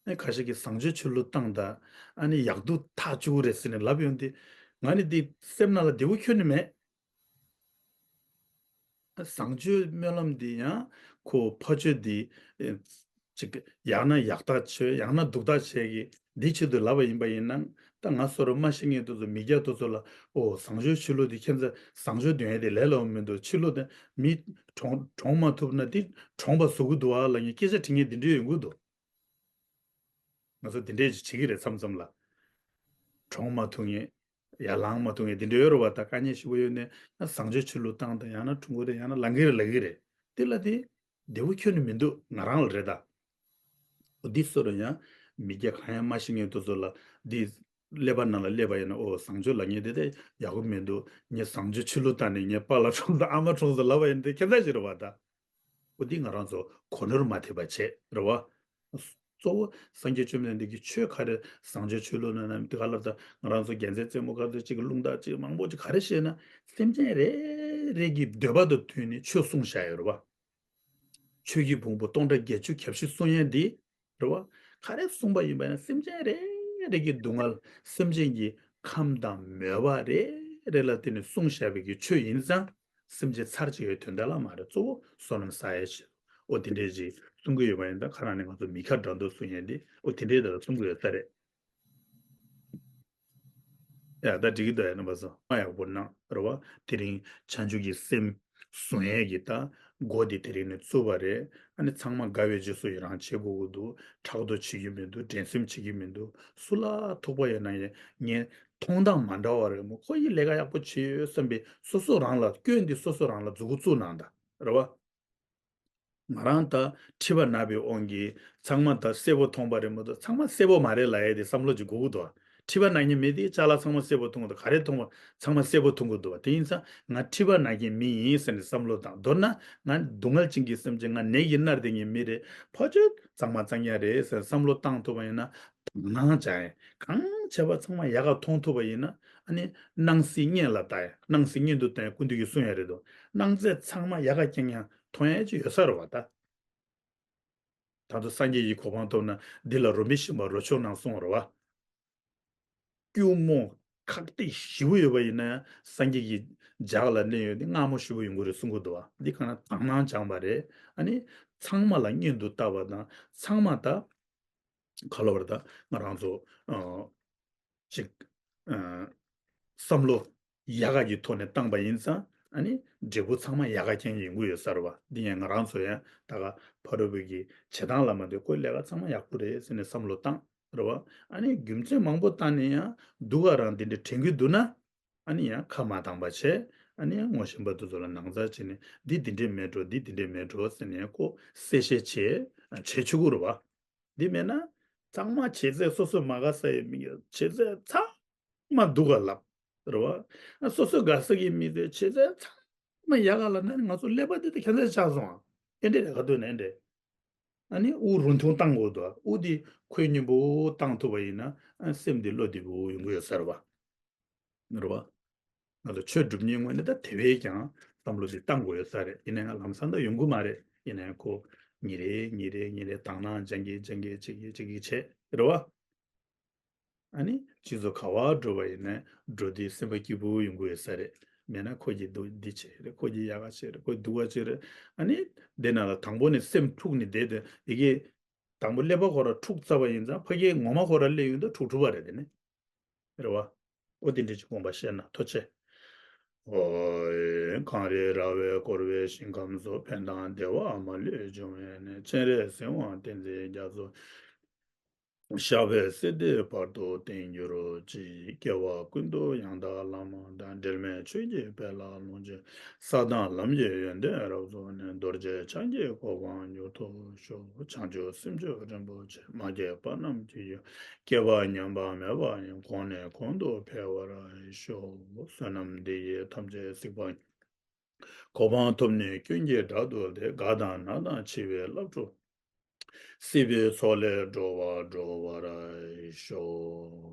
ཨ། ཁ་ཤས་ཀྱིས་བཟང་སྤྱོད་ཆོས་ལུགས་བཏང་ད། ཨ་ནི་ཡག་སྡུག་ཐག་གཅོད་རེད་ཟེར་ནས་ལབ་ཡོང་དུས། ང་ནི་འདི་སེམས་ནང་ལ་བདེ་པོ་ཁྱོན་ནས་མེད། བཟང་སྤྱོད་སྨོན་ལམ་འདི་ཡང་ཁོ་ཕ་ཆོས་འདི། ཨེ། ཅིག་ཡང་ན་ཡག་ཐག་ཆོད། ཡང་ན་སྡུག་ཐག་ཆད་ཀྱི་འདི་ཆེད་དུ་ལབ་པ་ཡིན་པ་ཡིན་ན། ད་ང་སོ་རུ་མ་ཤི་ངེས་དུས་ཚོད་མི་རྒྱ་དུས་ཚོད་ལ། ཨོ། བཟང་སྤྱོད་ཆོས་ལུགས་འདི་ཁྱེད་ཚོ་བཟང་སྤྱོད་འདོན་ཡས་དེ་ལས་སླ་པོ་མི་འདུག་ཆོས་ལུགས་དེ་མི་གྲོངས་གྲོངས་མ་ཐུབ་ན་འདི་གྲོངས་པ་བཟོ་གི་འདུག་ཨ་ལབ་ངས་སྐད་ཆ་དྲི་ངེས་འདི་འདྲ་ཡོང་གི་འདུག་ང་ཚོ་དེ་འདྲས་ཅིག་བྱེད་ཀྱི་རེད་མཚམས་མཚམས་ལ། གྲོངས་མ་ཐུབ་ངེས། ཡར་ལངས་མ་ཐུབ་ངེས་དེ་འདྲས་ཡོད་རེད་བ། ད་དཀའ་ངལ་ཞེ་པོ་ཡོད་ནས་ཡང་བཟང་སྤྱོད་ཆོས་ལུགས་བཏང་དང་ཡང་ན་ཁྲུང་ཁུ་དང་ཡང་ན་ལང་ཀི་རེད་ལང་ཀི་རེད། དེ་ལ་དེ་བདེ་པོ་ཁྱོན་ནས་མི་འདུག་ང་རང་ལ་རེད་ད། འོ་འདི་སོ་རུ་ཡང་མི་སྐྱ་གང་ཡང་མ་ཤི་ངེས་དུས་ཚོད་ལ་འདི་ཀླད་པ་ནང་ལ་སླེབས་པ་ཡིན་ན། ཨོ། བཟང་སྤྱོད་ལབ་ངེས་དེ་དེ་ཡག་པོ་མི་འདུག་ངས་བཟང་སྤྱོད་ཆོས་ལུགས་བཏང་ནས་ངའི་པཱ་ལགས་གྲོངས་དང་ཨ་མ་གྲོངས་སོང་ལབ་པ་ཡིན་དེ་ཁྱད་མཚར་ཞིག་རེད་བ་ད། འོ་འདི་ང་རང་ཚོ་གོ་ནོར་མ་ཐེབས་པ་བྱས་རེད་བ། གཙོ་བོ་སངས་རྒྱས་བཅོམ་ལྡན་འདས་ཀྱིས་ཆོས་ག་རེ་བཟང་སྤྱོད་ཆོས་ལུགས་ནང་ན་དེ་ག་ལབ་ད། ང་རང་ཚོ་རྒྱལ་མཚན་རྩེ་མོ་ཁ་ཚོས་གཅིག་གི་རླུང་རྟ་གཅིག་མང་པོ་ཅིག་ག་རེ་བཤད་ན་སེམས་ཅན་རེ་རེ་གི་འདོད་པ་དང་མཐུན་ནས་ཆོས་གསུངས་བཞག་ཡོད་རེད་བ། ཆོས་ཀྱི་ཕུང་པོ་སྟོང་ཕྲག་བརྒྱད་ཅུ་གྱ་བཞི་གསུང་ཡས་འདི་རེད་བ། ག་རེ་གསུངས་པ་ཡིན་པ་ཡིན་ན་སེམས་ཅན་རེ་རེ་གི་སྡུག་བསྔལ། སེམས་ཅན་གྱི་ཁམས་དང་མོས་པ་རེ་རེ་ལ་བརྟེན་ནས་གསུངས་བཞག་པའི་གི་ཆོས་ཡིན་ཙང་། སེམས་ཅན་ཚར་གཅིག་ཡོད་དོན་དག་ལ་མ་རེད། གཙོ་བོ་བསོད་ནམས་བསགས་ཡས་ཆེད། ཨོ་དེ་འདྲས་ཅིག་གསུང་གི་ཡོད་པ་ཡིན་ད། ཁ་རང་ནས་ང་ཚོ་མི་ཁ་འགྲོ་འདུག་གསུང་ཡས་འདི། ཨོ་དེ་འདྲས་ད་གསུང་གི་ཡོད་ས་རེད། ཡ་ད་འགྲིག་གི་འདུག་ཡ་རྣམ་པ་ཚོ། མ་ཡག་པོ་གནང་རེད་བ། དེ་རིང་བྱང་ཆུབ་ཀྱི་སེམས་བཟུང་ཡས་ཀྱི་ད་སྒོ་དེ་དེ་རིང་ནས་བཙུགས་པ་རེད། ཨ་ནི་ཚང་མ་དགའ་བའི་རྗེས་སུ་ཡི་རང་བྱེད་དགོས་ཀྱི་འདུག་ཕྲག་དོག་བྱེད་ཀྱི་མི་འདུག་འགྲན་སེམས་བྱེད་ཀྱི་མི་འདུག་སུ་ལ་ཐུག་པ་ཡོད་ན་ཡང་ངས་མཐོང་སྟངས་མ་འདྲ་བ་རེད་མོ། ཁོ་ཡིས་ལས་ཀ་ཡག་པོ་བྱས་ཡོད་བསམ་པའི་སོ་སོ་རང་ལ་སྐྱོན་འདི་སོ་སོ་རང་ལ་མཛུབ་གུ་བཙུགས་གནང་ད་རེད་བ། ང་རང་ད་མཁྲིས་པ་ན་བའི་དབང་གིས་ཚང་མ་ད་སེར་པོ་མཐོང་པ་རེད་མ་གཏོགས་ཚང་མ་སེར་པོ་མ་རེད་ལབ་ཡས་དེ་བསམ་བློ་ཅིག་དགོས་ཀྱི་འདུག་མཁྲིས་པ་ན་མཁན་མི་དེ་ཅ་ལག་ཚང་མ་སེར་པོ་མཐོང་གི་འདུག་ག་རེ་མཐོང་བ་ཚང་མ་སེར་པོ་མཐོང་གི་འདུག་དེ་ཡིན་ཙང་ང་མཁྲིས་པ་ན་མཁན་མི་ཡིན་ཟེར་ནས་བསམ་བློ་བཏང་། མདོར་ན་ང་སྡུག་བསྔལ་ཅན་གྱི་སེམས་ཅན། ང་ནད་ཀྱིས་མནར་བསྡད་མཁན་མི་རེད། ཕ་ཆོས་གཙང་མ་གཙང་རྐྱང་རེད་ཟེར་བསམ་བློ་བཏང་ཐུབ་པ་ཡིན་ན། དག་སྣང་བྱ་ཡས། གང་བྱས་པ་ཚང་མ་ཡག་ག་མཐོང་ཐུབ་པ་ཡིན་ན། ཨ་ནི་སྣང་སྲིད་གཉེན་ལ་བལྟ་ཡ། སྣང་སྲིད་གཉེན་དུ་བལྟ་ཡ་སྐུ་མདུན་གྱིས་གསུངས་ཡ་རེད་དོ། སྣང་ཚད་ཚང་མ་ཡག་ག་རྐྱང་རྐྱང་མཐོང་ཡ་ཅིག་ཡོད་ས་རེད་བ་ད། ད་དུང་སངས་རྒྱས་ཀྱི་གོ་འཕང་ཐོབ་ན་འདི་ལ་རོ་མི་ཤིང་པ་རོ་མཆོག་གནང་གསུངས་རེད་བ། སྐྱུར་མོ་ཁག་ཏིག་ཞེ་པོ་ཡོད་པ་ཡིན་ན་ཡང་སངས་རྒྱས་ཀྱི་ལྗགས་ལ་གནས་ཡོད་དེ་མངར་མོ་ཞེ་པོ་ཡོང་གི་རེད་གསུང་གི་འདུག་བ། འདི་གང་ན་དག་སྣང་སྦྱངས་པ་རེད། ཨ་ནི་ཚང་མ་ལ་གཉེན་དུ་བལྟ་བ་དང་ཚང་མ་ད་ག་ལབ་པ་རེད་ད། ང་རང་ཚོ་ཨ་ཅིག་ཨ་བསམ་བློ་ཡག་ག་གི་ཐོག་ནས་བཏང་པ་ཡིན་ཙང་། ཨ་ནི་འབྲས་བུ་ཚང་མ་ཡག་ག་རྐྱང་ཡོང་གི་ཡོད་ས་རེད་བ། འདི་ཡང་ང་རང་ཚོ་ཡང་ད་ག་ཕ་རོལ་པོ་གི་བྱེད་སྟངས་ལ་མ་ལྟོས་ཁོའི་ལས་ཀ་ཚང་མ་ཡག་པོ་རེད་ཟེར་ནས་བསམ་བློ་བཏང་རེད་བ། ཨ་ནི་རྒྱུ་མཚན་མང་པོ་བཏང་ནས་ཡང་སྡུག་ག་རང་འདི་འདྲ་དྲན་གྱི་འདུག་ན། ཨ་ནི་ཡང་ཁ་མ་བཏང་པ་བྱས། ཨ་ནི་ཡང་ངོ་ཤེས་པ་དེ་ཚོ་ལ་ནང་ཚ་བྱས་ནས་འདི་འདི་འདྲས་མེད་འགྲོ། འདི་འདི་འདྲས་མེད་འགྲོ་ཟེར་ནས་ཁོ་གསལ་བཤད་བྱས་བྱས་ཆོག་གི་རེད་བ། འདི་མེད་ན་ཚང་མ་བྱས་ཚད་སོ་སོས་མ་དགའ་ས་ཡོད་མི་བྱས་ཚད་ཚང་མ་སྡུག་ག་ལབ་རེད་བ། ཨ་སོ་སོས་དགའ་ས་གི་མི་དེ་བྱས་ཚད་ཚང་མ་ཡག་ག་ལབ་ན་ང་ཚོ་ཀླད་པ་འདི་དེ་ཁྱད་མཚར་ཆགས་སོང་ཨ། ཨེ་འདྲས་རེད་ག་དུས་ནས་ཨེ་འདྲས། ཨ་ནི་དབུགས་རིང་ཐུང་བཏང་དགོས་འདུག་དབུགས་འདི་ཁོད་སྙོམས་པོ་བཏང་ཐུབ་པ་ཡིན་ན་ཨ་སེམས་འདི་བློ་བདེ་པོ་ཡོང་གི་ཡོད་ས་རེད་བ། རེད་བ། ང་ཚོ་ཆོས་སྒྲུབ་མཁན་ངོས་ནས་ད་དེ་བས་ཀྱང་བསམ་བློ་འདི་བཏང་དགོས་ཡོད་ས་རེད། ཡིན་ནའི་ང་ལམ་སང་ད་ཡོང་གི་མ་རེད། ཡིན་ནའི་ཁོ་ཉིན་རེ་ཉིན་རེ་ཉིན་རེ་དག་སྣང་སྦྱང་གི་སྦྱང་གི་བྱེད་ཀྱི་བྱེད་ཀྱི་བྱས་རེད་བ། ཨ་ནི་སྤྱི་ཚོགས་ག་བར་འགྲོ་བ་ཡིན་ནའི་འགྲོ་དུས་སེམས་པ་སྐྱིད་པོ་ཡོང་གི་ཡོད་ས་རེད། མེད་ན་ཁོ་གིས་འདུག་འདི་བྱས་རེད། ཁོ་གིས་ཡག་ག་བྱས་རེད། ཁོ་སྡུག་ག་བྱས་རེད། ཨ་ནི་འདི་ནང་ལ་དང་པོ་ནས་སེམས་འཁྲུགས་ནས་བསྡད་དེ་ཡི་གེ་དང་པོ་ཀླད་པ་ཁོ་ར་འཁྲུགས་ཚར་བ་ཡིན་ཙང་ཕ་གིའི་ངོ་མ་ཁོ་ར་སླེབས་ཡོང་དུས་འཁྲུགས་འཁྲུགས་པ་རེད་དེ་ནི། རེད་བ། ཨོ་དེ་འདྲ་ཅིག་དགོངས་པ་བཞེས་ན་ཐུགས་རྗེ་ཆེ། ཨོ་ཡེ། གངས་རི་ར་བས་བསྐོར་བའི་ཞིང་ཁམས་སུ། ཕན་དང་བདེ་བ་མ་ལུས་འབྱུང་བའི་གནས། སྤྱན་རས་གཟིགས་དབང་བསྟན་འཛིན་རྒྱ་མཚོ། ཞབས་པད་སྲིད་མཐའི་བར་དུ་བརྟན་གྱུར་ཅིག་སྐྱེ་བ་ཀུན་ཏུ་ཡང་དག་བླ་མ་དང་། འབྲལ་མེད་ཆོས་ཀྱི་དཔལ་ལ་ལོངས་སྤྱོད། ས་དང་ལམ་གྱི་ཡོན་ཏན་རབ་རྫོགས་ནས། རྡོ་རྗེ་འཆང་གི་གོ་འཕང་མྱུར་ཐོབ་ཤོག་བྱང་ཆུབ་སེམས་མཆོག་རིན་པོ་ཆེ། མ་སྐྱེས་པ་རྣམས་ཀྱི་ཡུལ། སྐྱེས་པ་ཉམས་པ་མེད་པ་ཡང་། གོང་ནས་གོང་དུ་འཕེལ་བར་ཤོག་བསོད་ནམས་འདི་ཡིས་ཐམས་ཅད་གཟིགས་པ་ཉིད། གོ་འཕང་ཐོབ་ནས་ཀུན་གྱི་བདག་ཏུ་བདེ། དགའ་དང་ན་དང་འཆི་བའི་བླ་སྒྲུབ། སྲིད་པའི་མཚོ་ལས་སྒྲོལ་བ་སྒྲོལ་བར་ཤོག